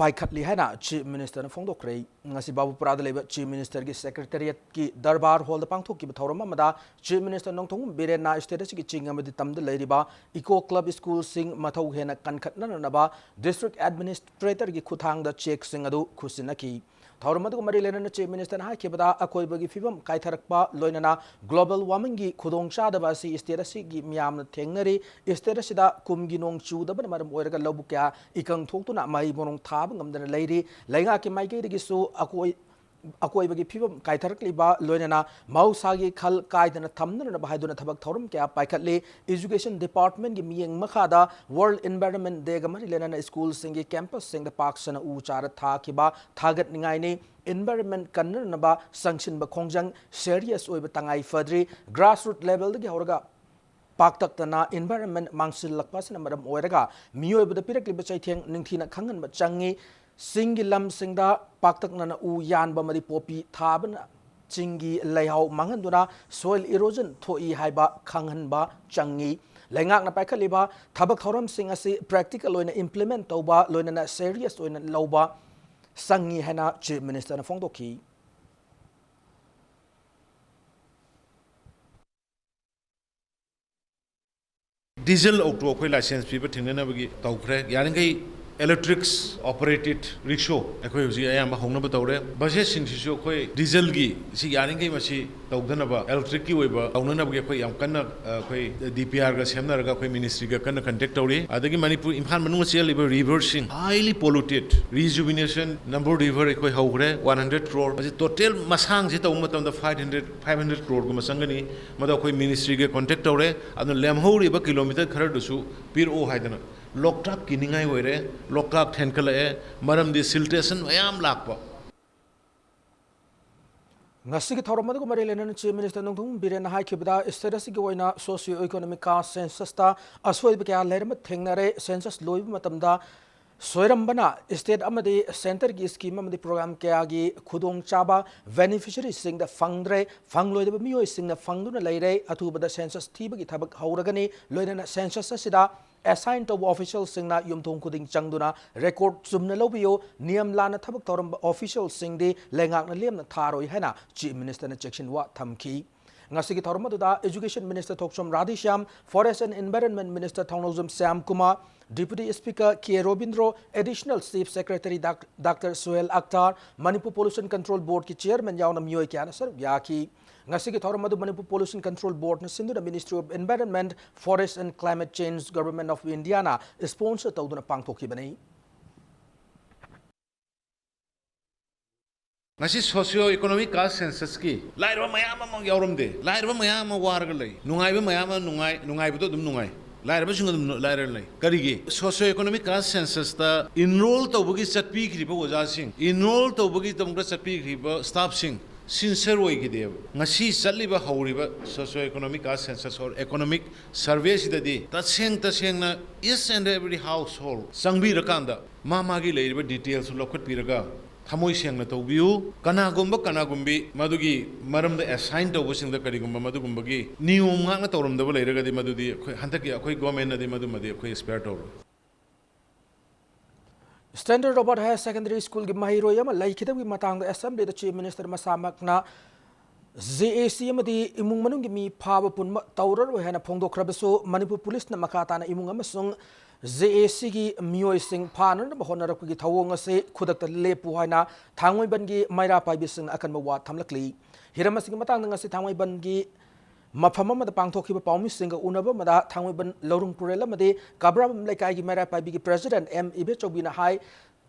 ꯄꯥꯏꯈꯠꯂꯤ ꯍꯥꯏꯅ Chief Ministerꯅ ꯐꯣꯡꯗꯣꯛꯈ꯭ꯔꯦ꯫ ꯉꯁꯤ ꯕꯥꯕꯨꯄꯨꯔꯥꯗ ꯂꯩꯕ Chief Ministerꯒꯤ Secretariatꯀꯤ Darbar Hallꯗ ꯄꯥꯡꯊꯣꯛꯈꯤꯕ ꯊꯧꯔꯝ ꯑꯃꯗ Chief Minister ꯅꯣꯡꯊꯣꯝꯕꯝ ꯕꯤꯔꯦꯟꯅ state ꯑꯁꯤꯒꯤ ꯆꯤꯡ ꯑꯃꯗꯤ ꯇꯝꯗ ꯂꯩꯔꯤꯕ Eco Club Schoolꯁꯤꯡ ꯃꯊꯧ ꯍꯦꯟꯅ ꯀꯟꯈꯠꯅꯅꯕ District Administratorꯒꯤ ꯈꯨꯠꯊꯥꯡꯗ chequeꯁꯤꯡ ꯑꯗꯨ ꯈꯨꯠꯁꯤꯟꯅꯈꯤ꯫ ꯊꯧꯔꯝ ꯑꯗꯨꯒ ꯃꯔꯤ ꯂꯩꯅꯅ Chief Ministerꯅ ꯍꯥꯏꯈꯤꯕꯗ, ꯑꯀꯣꯏꯕꯒꯤ ꯐꯤꯕꯝ ꯀꯥꯏꯊꯔꯛꯄ, ꯂꯣꯏꯅꯅ global warmingꯒꯤ ꯈꯨꯗꯣꯡꯆꯥꯗꯕ ꯑꯁꯤ state ꯑꯁꯤꯒꯤ ꯃꯤꯌꯥꯝꯅ ꯊꯦꯡꯅꯔꯤ꯫ State ꯑꯁꯤꯗ ꯀꯨꯝꯒꯤ ꯅꯣꯡ ꯆꯨꯗꯕꯅ ꯃꯔꯝ ꯑꯣꯏꯔꯒ ꯂꯧꯕꯨꯛ ꯀꯌꯥ ꯏꯀꯪ ꯊꯣꯛꯇꯨꯅ ꯃꯍꯩ ꯃꯔꯣꯡ ꯊꯥꯕ ꯉꯝꯗꯅ ꯂꯩꯔꯤ꯫ ꯂꯩꯉꯥꯛꯀꯤ ꯃꯥꯏꯀꯩꯗꯒꯤꯁꯨ ꯑꯀꯣꯏ-, ꯑꯀꯣꯏꯕꯒꯤ ꯐꯤꯕꯝ ꯀꯥꯏꯊꯔꯛꯂꯤꯕ ꯂꯣꯏꯅꯅ ꯃꯍꯧꯁꯥꯒꯤ ꯈꯜ ꯀꯥꯏꯗꯅ ꯊꯝꯅꯅꯕ ꯍꯥꯏꯗꯨꯅ ꯊꯕꯛ ꯊꯧꯔꯝ ꯀꯌꯥ ꯄꯥꯏꯈꯠꯂꯤ꯫ Education Department ꯀꯤ ꯃꯤꯠꯌꯦꯡ ꯃꯈꯥꯗ World Environment Day ꯒ ꯃꯔꯤ ꯂꯩꯅꯅ ꯁ꯭ꯀꯨꯜꯁꯤꯡꯒꯤ campus ꯁꯤꯡꯗ ꯄꯥꯛ ꯁꯟꯅ ꯎ ꯆꯥꯔ ꯊꯥꯈꯤꯕ ꯊꯥꯒꯠꯅꯤꯡꯉꯥꯏꯅꯤ꯫ Environment ꯀꯟꯅꯅꯕ ꯆꯪꯁꯤꯟꯕ ꯈꯣꯡꯖꯪ serious ꯑꯣꯏꯕ ꯇꯉꯥꯏ ꯐꯗ꯭ꯔꯤ꯫ Grassroot level ꯗꯒꯤ ꯍꯧꯔꯒ ꯄꯥꯛꯇꯛꯅꯅ environment ꯃꯥꯡꯁꯤꯜꯂꯛꯄ ꯑꯁꯤꯅ ꯃꯔꯝ ꯑꯣꯏꯔꯒ ꯃꯤꯑꯣꯏꯕꯗ ꯄꯤꯔꯛꯂꯤꯕ ꯆꯩꯊꯦꯡ ꯅꯤꯡꯊꯤꯅ ꯈꯪꯍꯟꯕ ꯆꯪꯏ꯫ ꯆꯤꯡꯒꯤ ꯂꯝꯁꯤꯡꯗ ꯄꯥꯛꯇꯛꯅꯅ ꯎ ꯌꯥꯟꯕ ꯑꯃꯗꯤ ꯄꯣꯄꯤ ꯊꯥꯕꯅ ꯆꯤꯡꯒꯤ ꯂꯩꯍꯥꯎ ꯃꯥꯡꯍꯟꯗꯨꯅ soil erosion ꯊꯣꯛꯏ ꯍꯥꯏꯕ ꯈꯪꯍꯟꯕ ꯆꯪꯏ꯫ ꯂꯩꯉꯥꯛꯅ ꯄꯥꯏꯈꯠꯂꯤꯕ ꯊꯕꯛ ꯊꯧꯔꯝꯁꯤꯡ ꯑꯁꯤ practical ꯑꯣꯏꯅ implement ꯇꯧꯕ ꯂꯣꯏꯅꯅ serious ꯑꯣꯏꯅ ꯂꯧꯕ ꯆꯪꯏ ꯍꯥꯏꯅ Chief Minister ꯅ ꯐꯣꯡꯗꯣꯛꯈꯤ꯫ Diesel auto ꯑꯩꯈꯣꯏ license ꯄꯤꯕ ꯊꯤꯡꯅꯅꯕꯒꯤ ꯇꯧꯈ꯭ꯔꯦ꯫ ꯌꯥꯔꯤꯈꯩ electric operated rickshaw ꯑꯩꯈꯣꯏ ꯍꯧꯖꯤꯛ ꯑꯌꯥꯝꯕ ꯍꯧꯅꯕ ꯇꯧꯔꯦ꯫ Bus ꯁꯤꯡꯁꯤꯁꯨ ꯑꯩꯈꯣꯏ diesel ꯒꯤ ꯁꯤ ꯌꯥꯔꯤꯈꯩ ꯃꯁꯤ ꯇꯧꯗꯅꯕ, electric ꯀꯤ ꯑꯣꯏꯕ ꯇꯧꯅꯅꯕꯒꯤ ꯑꯩꯈꯣꯏ ꯌꯥꯝ ꯀꯟꯅ, ꯑ, ꯑꯩꯈꯣꯏ D P R ꯒ ꯁꯦꯝꯅꯔꯒ ꯑꯩꯈꯣꯏ ministry ꯒ ꯀꯟꯅ contact ꯇꯧꯔꯤ꯫ ꯑꯗꯒꯤ ꯃꯅꯤꯄꯨꯔ, ꯏꯝꯐꯥꯜ ꯃꯅꯨꯡꯗ ꯆꯦꯜꯂꯤꯕ river ꯁꯤꯡ, highly polluted, rejuvenation Nambur River ꯑꯩꯈꯣꯏ ꯍꯧꯈ꯭ꯔꯦ, one hundred crore꯫ ꯃꯁꯤ total ꯃꯁꯥꯡꯁꯤ ꯇꯧꯕ ꯃꯇꯝꯗ five hundred, five hundred crore ꯒꯨꯝꯕ ꯆꯪꯒꯅꯤ꯫ ꯃꯗꯨ ꯑꯩꯈꯣꯏ ministry ꯒ contact ꯇꯧꯔꯦ꯫ ꯑꯗꯨꯅ ꯂꯦꯝꯍꯧꯔꯤꯕ kilometre ꯈꯔꯗꯨꯁꯨ ꯄꯤꯔꯛꯑꯣ ꯍꯥꯏꯗꯅ꯫ ꯂꯣꯛꯇꯥꯛ ꯀꯤꯅꯤꯡꯉꯥꯏ ꯑꯣꯏꯔꯦ, ꯂꯣꯛꯇꯥꯛ ꯊꯦꯟꯀꯠꯂꯛꯑꯦ, ꯃꯔꯝꯗꯤ siltation ꯃꯌꯥꯝ ꯂꯥꯛꯄ꯫ ꯉꯁꯤꯒꯤ ꯊꯧꯔꯝ ꯑꯗꯨꯒ ꯃꯔꯤ ꯂꯩꯅꯅ Chief Minister ꯅꯣꯡꯊꯣꯝꯕꯝ ꯕꯤꯔꯦꯟꯅ ꯍꯥꯏꯈꯤꯕꯗ, state ꯑꯁꯤꯒꯤ ꯑꯣꯏꯅ socio economic ꯀ census ꯇ ꯑꯁꯣꯏꯕ ꯀꯌꯥ ꯂꯩꯔꯝꯕ ꯊꯦꯡꯅꯔꯦ꯫ Census ꯂꯣꯏꯕ ꯃꯇꯝꯗ ꯁꯣꯏꯔꯝꯕꯅ state ꯑꯃꯗꯤ centre ꯒꯤ scheme ꯑꯃꯗꯤ program ꯀꯌꯥꯒꯤ ꯈꯨꯗꯣꯡꯆꯥꯕ beneficiary ꯁꯤꯡꯗ ꯐꯪꯗ꯭ꯔꯦ꯫ ꯐꯪꯂꯣꯏꯗꯕ ꯃꯤꯑꯣꯏꯁꯤꯡꯅ ꯐꯪꯗꯨꯅ ꯂꯩꯔꯦ꯫ ꯑꯊꯨꯕꯗ census ꯊꯤꯕꯒꯤ ꯊꯕꯛ ꯍꯧꯔꯒꯅꯤ꯫ ꯂꯣꯏꯅꯅ census ꯑꯁꯤꯗ assign ꯇꯧꯕ official ꯁꯤꯡꯅ ꯌꯨꯝꯊꯣꯡ ꯈꯨꯗꯤꯡ ꯆꯪꯗꯨꯅ record ꯆꯨꯝꯅ ꯂꯧꯕꯤꯌꯨ꯫ ꯅꯤꯌꯝ ꯂꯥꯟꯅ ꯊꯕꯛ ꯇꯧꯔꯝꯕ official ꯁꯤꯡꯗꯤ ꯂꯩꯉꯥꯛꯅ ꯂꯦꯝꯅ ꯊꯥꯔꯣꯏ ꯍꯥꯏꯅ Chief Minister ꯅ ꯆꯦꯛꯁꯤꯟ ꯋꯥ ꯊꯝꯈꯤ꯫ ꯉꯁꯤꯒꯤ ꯊꯧꯔꯝ ꯑꯗꯨꯗ Education Minister Thokchom Radheshyam, Forest and Environment Minister ꯊꯧꯅꯧꯖꯝ Shyam Kumar, Deputy Speaker K Robindro, Additional Chief Secretary dark-, Doctor Suhel ꯑꯈꯇꯥꯔ, Manipur Pollution Control Board ꯀꯤ Chairman ꯌꯥꯎꯅ ꯃꯤꯑꯣꯏ ꯀꯌꯥꯅ ꯁꯔꯨꯛ ꯌꯥꯈꯤ꯫ ꯉꯁꯤꯒꯤ ꯊꯧꯔꯝ ꯑꯗꯨ Manipur Pollution Control Board ꯅ ꯁꯤꯟꯗꯨꯅ Ministry of Environment, Forest and Climate Change, Government of India ꯅ sponsor ꯇꯧꯗꯨꯅ ꯄꯥꯡꯊꯣꯛꯈꯤꯕꯅꯤ꯫ ꯉꯁꯤ socio economic caste censusꯀꯤ ꯂꯥꯏꯔꯕ ꯃꯌꯥꯝ ꯑꯃ ꯌꯥꯎꯔꯝꯗꯦ꯫ ꯂꯥꯏꯔꯕ ꯃꯌꯥꯝ ꯑꯃ ꯋꯥꯔꯒ ꯂꯩ꯫ ꯅꯨꯡꯉꯥꯏꯕ ꯃꯌꯥꯝ ꯑꯃ ꯅꯨꯡꯉꯥꯏ, ꯅꯨꯡꯉꯥꯏꯕꯗꯣ ꯑꯗꯨꯝ ꯅꯨꯡꯉꯥꯏ꯫ ꯂꯥꯏꯔꯕꯁꯤꯡ ꯑꯗꯨꯝ ꯂꯥꯏꯔ ꯂꯩ꯫ ꯀꯔꯤꯒꯤ? Socio economic caste censusꯇ enroll ꯇꯧꯕꯒꯤ ꯆꯠꯄꯤꯈ꯭ꯔꯤꯕ ꯑꯣꯖꯥꯁꯤꯡ, enroll ꯇꯧꯕꯒꯤꯗꯃꯛꯇ ꯆꯠꯄꯤꯈ꯭ꯔꯤꯕ staffꯁꯤꯡ sincere ꯑꯣꯏꯈꯤꯗꯦꯕ꯫ ꯉꯁꯤ ꯆꯠꯂꯤꯕ ꯍꯧꯔꯤꯕ socio economic caste census or economic surveyꯁꯤꯗꯗꯤ ꯇꯁꯦꯡ ꯇꯁꯦꯡꯅ each and every household ꯆꯪꯕꯤꯔꯀꯥꯟꯗ ꯃꯥ ꯃꯥꯒꯤ ꯂꯩꯔꯤꯕ detailsꯁꯨ ꯂꯧꯈꯠꯄꯤꯔꯒ ꯊꯃꯣꯏ ꯁꯦꯡꯅ ꯇꯧꯕꯤꯌꯨ꯫ ꯀꯅꯥꯒꯨꯝꯕ ꯀꯅꯥꯒꯨꯝꯕꯤ ꯃꯗꯨꯒꯤ ꯃꯔꯝꯗ assign ꯇꯧꯕꯁꯤꯡꯗ ꯀꯔꯤꯒꯨꯝꯕ ꯃꯗꯨꯒꯨꯝꯕꯒꯤ ꯅꯤꯌꯣꯝ ꯉꯥꯛꯅ ꯇꯧꯔꯝꯗꯕ ꯂꯩꯔꯒꯗꯤ ꯃꯗꯨꯗꯤ ꯑꯩꯈꯣꯏ ꯍꯟꯗꯛꯀꯤ ꯑꯩꯈꯣꯏ governmentꯅꯗꯤ ꯃꯗꯨꯃꯗꯤ ꯑꯩꯈꯣꯏ spare ꯇꯧꯔꯣꯏ꯫ Standard Robert Higher Secondary Schoolꯒꯤ ꯃꯍꯩꯔꯣꯏ ꯑꯃ ꯂꯩꯈꯤꯗꯕꯒꯤ ꯃꯇꯥꯡꯗ Assemblyꯗ Chief Minister ꯃꯁꯥꯃꯛꯅ JAC ꯑꯃꯗꯤ ꯏꯃꯨꯡ ꯃꯅꯨꯡꯒꯤ ꯃꯤ ꯐꯥꯕ ꯄꯨꯟꯕ ꯇꯧꯔꯔꯣꯏ ꯍꯥꯏꯅ ꯐꯣꯡꯗꯣꯛꯈ꯭ꯔꯕꯁꯨ, ꯃꯅꯤꯄꯨꯔ ꯄꯨꯂꯤꯁꯅ ꯃꯈꯥ ꯇꯥꯅ ꯏꯃꯨꯡ ꯑꯃꯁꯨꯡ JACꯒꯤ ꯃꯤꯑꯣꯏꯁꯤꯡ ꯐꯥꯅꯅꯕ ꯍꯣꯠꯅꯔꯛꯄꯒꯤ ꯊꯧꯑꯣꯡ ꯑꯁꯤ ꯈꯨꯗꯛꯇ ꯂꯦꯞꯄꯨ ꯍꯥꯏꯅ ꯊꯥꯡꯃꯩꯕꯟꯒꯤ ꯃꯩꯔꯥ ꯄꯥꯏꯕꯤꯁꯤꯡꯅ ꯑꯀꯟꯕ ꯋꯥ ꯊꯝꯂꯛꯂꯤ꯫ ꯍꯤꯔꯝ ꯑꯁꯤꯒꯤ ꯃꯇꯥꯡꯗ ꯉꯁꯤ ꯊꯥꯡꯃꯩꯕꯟꯒꯤ ꯃꯐꯝ ꯑꯃꯗ ꯄꯥꯡꯊꯣꯛꯈꯤꯕ ꯄꯥꯎꯃꯤꯁꯤꯡꯒ ꯎꯅꯕ ꯑꯃꯗ ꯊꯥꯡꯃꯩꯕꯟ ꯂꯧꯔꯨꯡ ꯄꯨꯔꯦꯜ ꯑꯃꯗꯤ ꯀꯕ꯭ꯔꯥꯕꯝ ꯂꯩꯀꯥꯏꯒꯤ ꯃꯩꯔꯥ ꯄꯥꯏꯕꯤꯒꯤ President ꯑꯦꯝ ꯏꯕꯦꯆꯧꯕꯤꯅ ꯍꯥꯏ,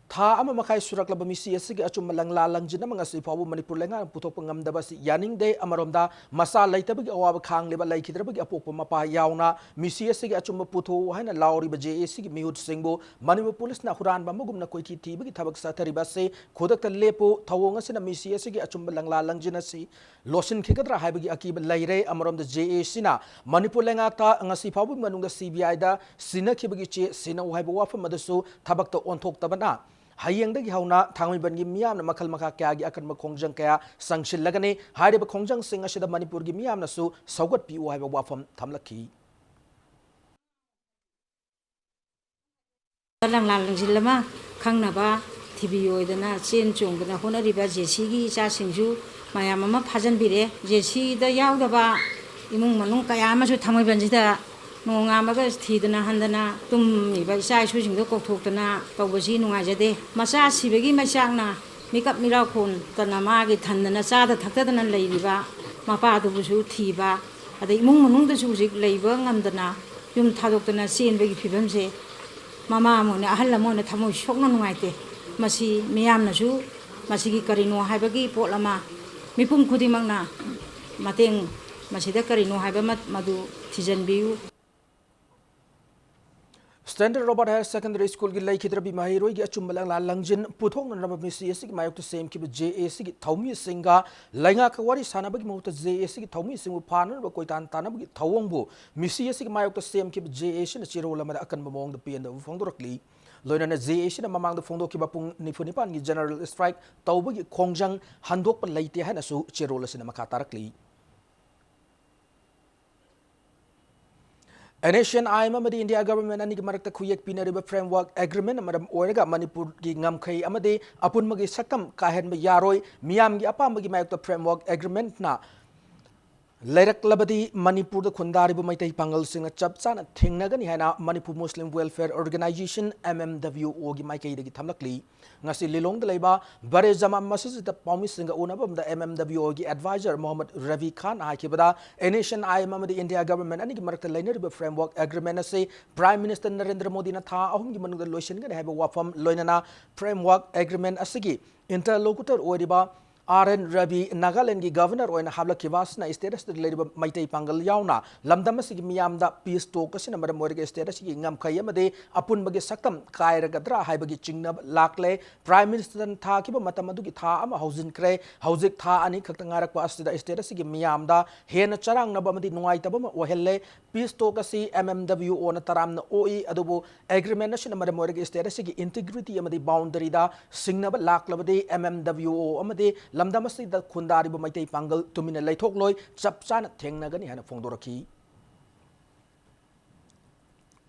ꯊꯥ ꯑꯃ ꯃꯈꯥꯏ ꯁꯨꯔꯛꯂꯕ ꯃꯤꯁꯤ ꯑꯁꯤꯒꯤ ꯑꯆꯨꯝꯕ ꯂꯪꯂꯥ ꯂꯪꯖꯤꯟ ꯑꯃ ꯉꯁꯤ ꯐꯥꯎꯕ ꯃꯅꯤꯄꯨꯔ ꯂꯩꯉꯥꯛꯅ ꯄꯨꯊꯣꯛꯄ ꯉꯝꯗꯕ ꯑꯁꯤ ꯌꯥꯅꯤꯡꯗꯦ꯫ ꯑꯃꯔꯣꯝꯗ ꯃꯆꯥ ꯂꯩꯇꯕꯒꯤ ꯑꯋꯥꯕ ꯈꯥꯡꯂꯤꯕ ꯂꯩꯈꯤꯗ꯭ꯔꯕꯒꯤ ꯑꯄꯣꯛꯄ ꯃꯄꯥ ꯌꯥꯎꯅ ꯃꯤꯁꯤ ꯑꯁꯤꯒꯤ ꯑꯆꯨꯝꯕ ꯄꯨꯊꯣꯛꯎ ꯍꯥꯏꯅ ꯂꯥꯎꯔꯤꯕ JACꯒꯤ ꯃꯤꯍꯨꯠꯁꯤꯡꯕꯨ ꯃꯅꯤꯄꯨꯔ ꯄꯨꯂꯤꯁꯅ ꯍꯨꯔꯥꯟꯕ ꯑꯃꯒꯨꯝꯅ ꯀꯣꯏꯊꯤ ꯊꯤꯕꯒꯤ ꯊꯕꯛ ꯆꯠꯊꯔꯤꯕ ꯑꯁꯤ ꯈꯨꯗꯛꯇ ꯂꯦꯞꯄꯨ꯫ ꯊꯧꯑꯣꯡ ꯑꯁꯤꯅ ꯃꯤꯁꯤ ꯑꯁꯤꯒꯤ ꯑꯆꯨꯝꯕ ꯂꯪꯂꯥ ꯂꯪꯖꯤꯟ ꯑꯁꯤ ꯂꯣꯠꯁꯤꯟꯈꯤꯒꯗ꯭ꯔꯥ ꯍꯥꯏꯕꯒꯤ ꯑꯀꯤꯕ ꯂꯩꯔꯦ꯫ ꯑꯃꯔꯣꯝꯗ JACꯅ ꯃꯅꯤꯄꯨꯔ ꯂꯩꯉꯥꯛꯇ ꯉꯁꯤ ꯐꯥꯎꯕꯒꯤ ꯃꯅꯨꯡꯗ CBIꯗ ꯁꯤꯟꯅꯈꯤꯕꯒꯤ ꯆꯦ ꯁꯤꯟꯅꯧ ꯍꯥꯏꯕ ꯋꯥꯐꯝ ꯑꯗꯨꯁꯨ ꯊꯕꯛꯇ ꯑꯣꯟꯊꯣꯛꯇꯕꯅ, ꯍꯌꯦꯡꯗꯒꯤ ꯍꯧꯅ ꯊꯥꯡꯃꯩꯕꯟꯒꯤ ꯃꯤꯌꯥꯝꯅ ꯃꯈꯜ ꯃꯈꯥ ꯀꯌꯥꯒꯤ ꯑꯀꯟꯕ ꯈꯣꯡꯖꯪ ꯀꯌꯥ ꯆꯪꯁꯤꯜꯂꯒꯅꯤ꯫ ꯍꯥꯏꯔꯤꯕ ꯈꯣꯡꯖꯪꯁꯤꯡ ꯑꯁꯤꯗ ꯃꯅꯤꯄꯨꯔꯒꯤ ꯃꯤꯌꯥꯝꯅꯁꯨ ꯁꯧꯒꯠꯄꯤꯌꯨ ꯍꯥꯏꯕ ꯋꯥꯐꯝ ꯊꯝꯂꯛꯈꯤ꯫ ꯂꯪꯂꯥ ꯂꯪꯖꯤꯜ ꯑꯃ ꯈꯪꯅꯕ ꯊꯤꯕꯤ ꯑꯣꯏꯗꯅ ꯆꯦꯟ ꯆꯣꯡꯗꯅ ꯍꯣꯠꯅꯔꯤꯕ JACꯒꯤ ꯏꯆꯥꯁꯤꯡꯁꯨ ꯃꯌꯥꯝ ꯑꯃ ꯐꯥꯖꯤꯟꯕꯤꯔꯦ꯫ JACꯗ ꯌꯥꯎꯗꯕ ꯏꯃꯨꯡ ꯃꯅꯨꯡ ꯀꯌꯥ ꯑꯃꯁꯨ ꯊꯥꯡꯃꯩꯕꯟꯁꯤꯗ ꯅꯣꯡꯉꯥꯟꯕꯒ ꯊꯤꯗꯅ ꯍꯟꯗꯅ ꯇꯨꯝꯃꯤꯕ ꯏꯆꯥ ꯏꯁꯨꯁꯤꯡꯗꯣ ꯀꯧꯊꯣꯛꯇꯅ ꯇꯧꯕꯁꯤ ꯅꯨꯡꯉꯥꯏꯖꯗꯦ꯫ ꯃꯆꯥ ꯁꯤꯕꯒꯤ ꯃꯩꯆꯥꯛꯅ ꯃꯤꯀꯞ ꯃꯤꯔꯥꯎ ꯈꯣꯟꯗꯅ ꯃꯥꯒꯤ ꯊꯟꯗꯅ ꯆꯥꯗ ꯊꯛꯇꯗꯅ ꯂꯩꯔꯤꯕ ꯃꯄꯥꯗꯨꯕꯨꯁꯨ ꯊꯤꯕ, ꯑꯗꯩ ꯏꯃꯨꯡ ꯃꯅꯨꯡꯗꯁꯨ ꯍꯧꯖꯤꯛ ꯂꯩꯕ ꯉꯝꯗꯅ ꯌꯨꯝ ꯊꯥꯗꯣꯛꯇꯅ ꯆꯦꯟꯕꯒꯤ ꯐꯤꯕꯝꯁꯦ ꯃꯃꯥ ꯑꯃ ꯑꯣꯏꯅ, ꯑꯍꯜ ꯑꯃ ꯑꯣꯏꯅ ꯊꯃꯣꯏ ꯁꯣꯛꯅ ꯅꯨꯡꯉꯥꯏꯇꯦ꯫ ꯃꯁꯤ ꯃꯤꯌꯥꯝꯅꯁꯨ ꯃꯁꯤꯒꯤ ꯀꯔꯤꯅꯣ ꯍꯥꯏꯕꯒꯤ ꯄꯣꯠ ꯑꯃ ꯃꯤꯄꯨꯝ ꯈꯨꯗꯤꯡꯃꯛꯅ ꯃꯇꯦꯡ, ꯃꯁꯤꯗ ꯀꯔꯤꯅꯣ ꯍꯥꯏꯕ ꯃ-, ꯃꯗꯨ ꯊꯤꯖꯤꯟꯕꯤꯌꯨ꯫ Standard Robert Higher Secondary Schoolꯒꯤ ꯂꯩꯈꯤꯗ꯭ꯔꯕꯤ ꯃꯍꯩꯔꯣꯏꯒꯤ ꯑꯆꯨꯝꯕ ꯂꯪꯂꯥ ꯂꯪꯖꯤꯟ ꯄꯨꯊꯣꯛꯅꯅꯕ ꯃꯤꯁꯤ ꯑꯁꯤꯒꯤ ꯃꯥꯌꯣꯛꯇ ꯁꯦꯝꯈꯤꯕ ꯖꯦ ꯑꯦ ꯁꯤꯒꯤ ꯊꯧꯃꯤꯁꯤꯡꯒ ꯂꯩꯉꯥꯛꯀ ꯋꯥꯔꯤ ꯁꯥꯟꯅꯕꯒꯤ ꯃꯍꯨꯠꯇ ꯖꯦ ꯑꯦ ꯁꯤꯒꯤ ꯊꯧꯃꯤꯁꯤꯡꯕꯨ ꯐꯥꯅꯅꯕ ꯀꯣꯏꯇꯥꯟ ꯇꯥꯟꯅꯕꯒꯤ ꯊꯧꯑꯣꯡꯕꯨ ꯃꯤꯁꯤ ꯑꯁꯤꯒꯤ ꯃꯥꯌꯣꯛꯇ ꯁꯦꯝꯈꯤꯕ ꯖꯦ ꯑꯦ ꯁꯤꯅ ꯆꯦꯔꯣꯜ ꯑꯃꯗ ꯑꯀꯟꯕ ꯃꯑꯣꯡꯗ ꯄꯦꯟꯗꯕ ꯐꯣꯡꯗꯣꯔꯛꯂꯤ꯫ ꯂꯣꯏꯅꯅ ꯖꯦ ꯑꯦ ꯁꯤꯅ ꯃꯃꯥꯡꯗ ꯐꯣꯡꯗꯣꯛꯈꯤꯕ ꯄꯨꯡ ꯅꯤꯐꯨ ꯅꯤꯄꯥꯟꯒꯤ general strike ꯇꯧꯕꯒꯤ ꯈꯣꯡꯖꯪ ꯍꯟꯗꯣꯛꯄ ꯂꯩꯇꯦ ꯍꯥꯏꯅꯁꯨ ꯆꯦꯔꯣꯜ ꯑꯁꯤꯅ ꯃꯈꯥ ꯇꯥꯔꯛꯂꯤ꯫ NSCN-IM ꯑꯃꯗꯤ India Government ꯑꯅꯤꯒꯤ ꯃꯔꯛꯇ ꯈꯨꯌꯦꯛ ꯄꯤꯅꯔꯤꯕ Framework Agreement ꯃꯔꯝ ꯑꯣꯏꯔꯒ ꯃꯅꯤꯄꯨꯔꯒꯤ ꯉꯝꯈꯩ ꯑꯃꯗꯤ ꯑꯄꯨꯟꯕꯒꯤ ꯁꯛꯇꯝ ꯀꯥꯏꯍꯟꯕ ꯌꯥꯔꯣꯏ, ꯃꯤꯌꯥꯝꯒꯤ ꯑꯄꯥꯝꯕꯒꯤ ꯃꯥꯌꯣꯛꯇ Framework Agreement-ꯅ ꯂꯩꯔꯛꯂꯕꯗꯤ ꯃꯅꯤꯄꯨꯔꯗ ꯈꯨꯟꯗꯥꯔꯤꯕ ꯃꯩꯇꯩ ꯄꯥꯉꯜꯁꯤꯡꯅ ꯆꯞ ꯆꯥꯅ ꯊꯦꯡꯅꯒꯅꯤ ꯍꯥꯏꯅ Manipur Muslim Welfare Organisation, M M W O-ꯒꯤ ꯃꯥꯏꯀꯩꯗꯒꯤ ꯊꯝꯂꯛꯂꯤ꯫ ꯉꯁꯤ ꯂꯤꯂꯣꯡꯗ ꯂꯩꯕ ꯕꯔꯦ ꯖꯃꯥ ꯃꯁꯖꯤꯗꯇ ꯄꯥꯎꯃꯤꯁꯤꯡꯒ ꯎꯅꯕ ꯑꯃꯗ M M W O-ꯒꯤ advisor Mohammad Ravi ꯈꯥꯟ ꯍꯥꯏꯈꯤꯕꯗ, NSCN-IM ꯑꯃꯗꯤ India Government ꯑꯅꯤꯒꯤ ꯃꯔꯛꯇ ꯂꯩꯅꯔꯤꯕ Framework Agreement ꯑꯁꯤ Prime Minister ꯅꯔꯦꯟꯗ꯭ꯔ ꯃꯣꯗꯤꯅ ꯊꯥ ꯑꯍꯨꯝꯒꯤ ꯃꯅꯨꯡꯗ ꯂꯣꯏꯁꯤꯟꯒꯅꯤ ꯍꯥꯏꯕ ꯋꯥꯐꯝ, ꯂꯣꯏꯅꯅ Framework Agreement ꯑꯁꯤꯒꯤ interlocutor ꯑꯣꯏꯔꯤꯕ R N Ravi, ꯅꯥꯒꯥꯂꯦꯟꯗꯒꯤ Governor ꯑꯣꯏꯅ ꯍꯥꯞꯂꯛꯈꯤꯕ ꯑꯁꯤꯅ state ꯑꯁꯤꯗ ꯂꯩꯔꯤꯕ ꯃꯩꯇꯩ ꯄꯥꯡꯒꯜ ꯌꯥꯎꯅ ꯂꯝꯗꯝ ꯑꯁꯤꯒꯤ ꯃꯤꯌꯥꯝꯗ peace talk ꯑꯁꯤꯅ ꯃꯔꯝ ꯑꯣꯏꯔꯒ state ꯑꯁꯤꯒꯤ ꯉꯝꯈꯩ ꯑꯃꯗꯤ ꯑꯄꯨꯟꯕꯒꯤ ꯁꯛꯇꯝ ꯀꯥꯏꯔꯒꯗ꯭ꯔꯥ ꯍꯥꯏꯕꯒꯤ ꯆꯤꯡꯅꯕ ꯂꯥꯛꯂꯦ꯫ Prime Minister-ꯅ ꯊꯥꯈꯤꯕ ꯃꯇꯝ ꯑꯗꯨꯒꯤ ꯊꯥ ꯑꯃ ꯍꯧꯖꯤꯟꯈ꯭ꯔꯦ꯫ ꯍꯧꯖꯤꯛ ꯊꯥ ꯑꯅꯤ ꯈꯛꯇ ꯉꯥꯏꯔꯛꯄ ꯑꯁꯤꯗ state ꯑꯁꯤꯒꯤ ꯃꯤꯌꯥꯝꯗ ꯍꯦꯟꯅ ꯆꯔꯥꯡꯅꯕ ꯑꯃꯗꯤ ꯅꯨꯡꯉꯥꯏꯇꯕ ꯑꯃ ꯑꯣꯏꯍꯜꯂꯦ꯫ Peace talk ꯑꯁꯤ M M W O-ꯅ ꯇꯔꯥꯝꯅ ꯑꯣꯛꯏ, ꯑꯗꯨꯕꯨ agreement ꯑꯁꯤꯅ ꯃꯔꯝ ꯑꯣꯏꯔꯒ state ꯑꯁꯤꯒꯤ integrity ꯑꯃꯗꯤ boundary-ꯗ ꯁꯤꯡꯅꯕ ꯂꯥꯛꯂꯕꯗꯤ M M W O ꯑꯃꯗꯤ ꯂꯝꯗꯝ ꯑꯁꯤꯗ ꯈꯨꯟꯗꯥꯔꯤꯕ ꯃꯩꯇꯩ ꯄꯥꯡꯒꯜ ꯇꯨꯃꯤꯟꯅ ꯂꯩꯊꯣꯛꯂꯣꯏ, ꯆꯞ ꯆꯥꯅ ꯊꯦꯡꯅꯒꯅꯤ ꯍꯥꯏꯅ ꯐꯣꯡꯗꯣꯔꯛꯈꯤ꯫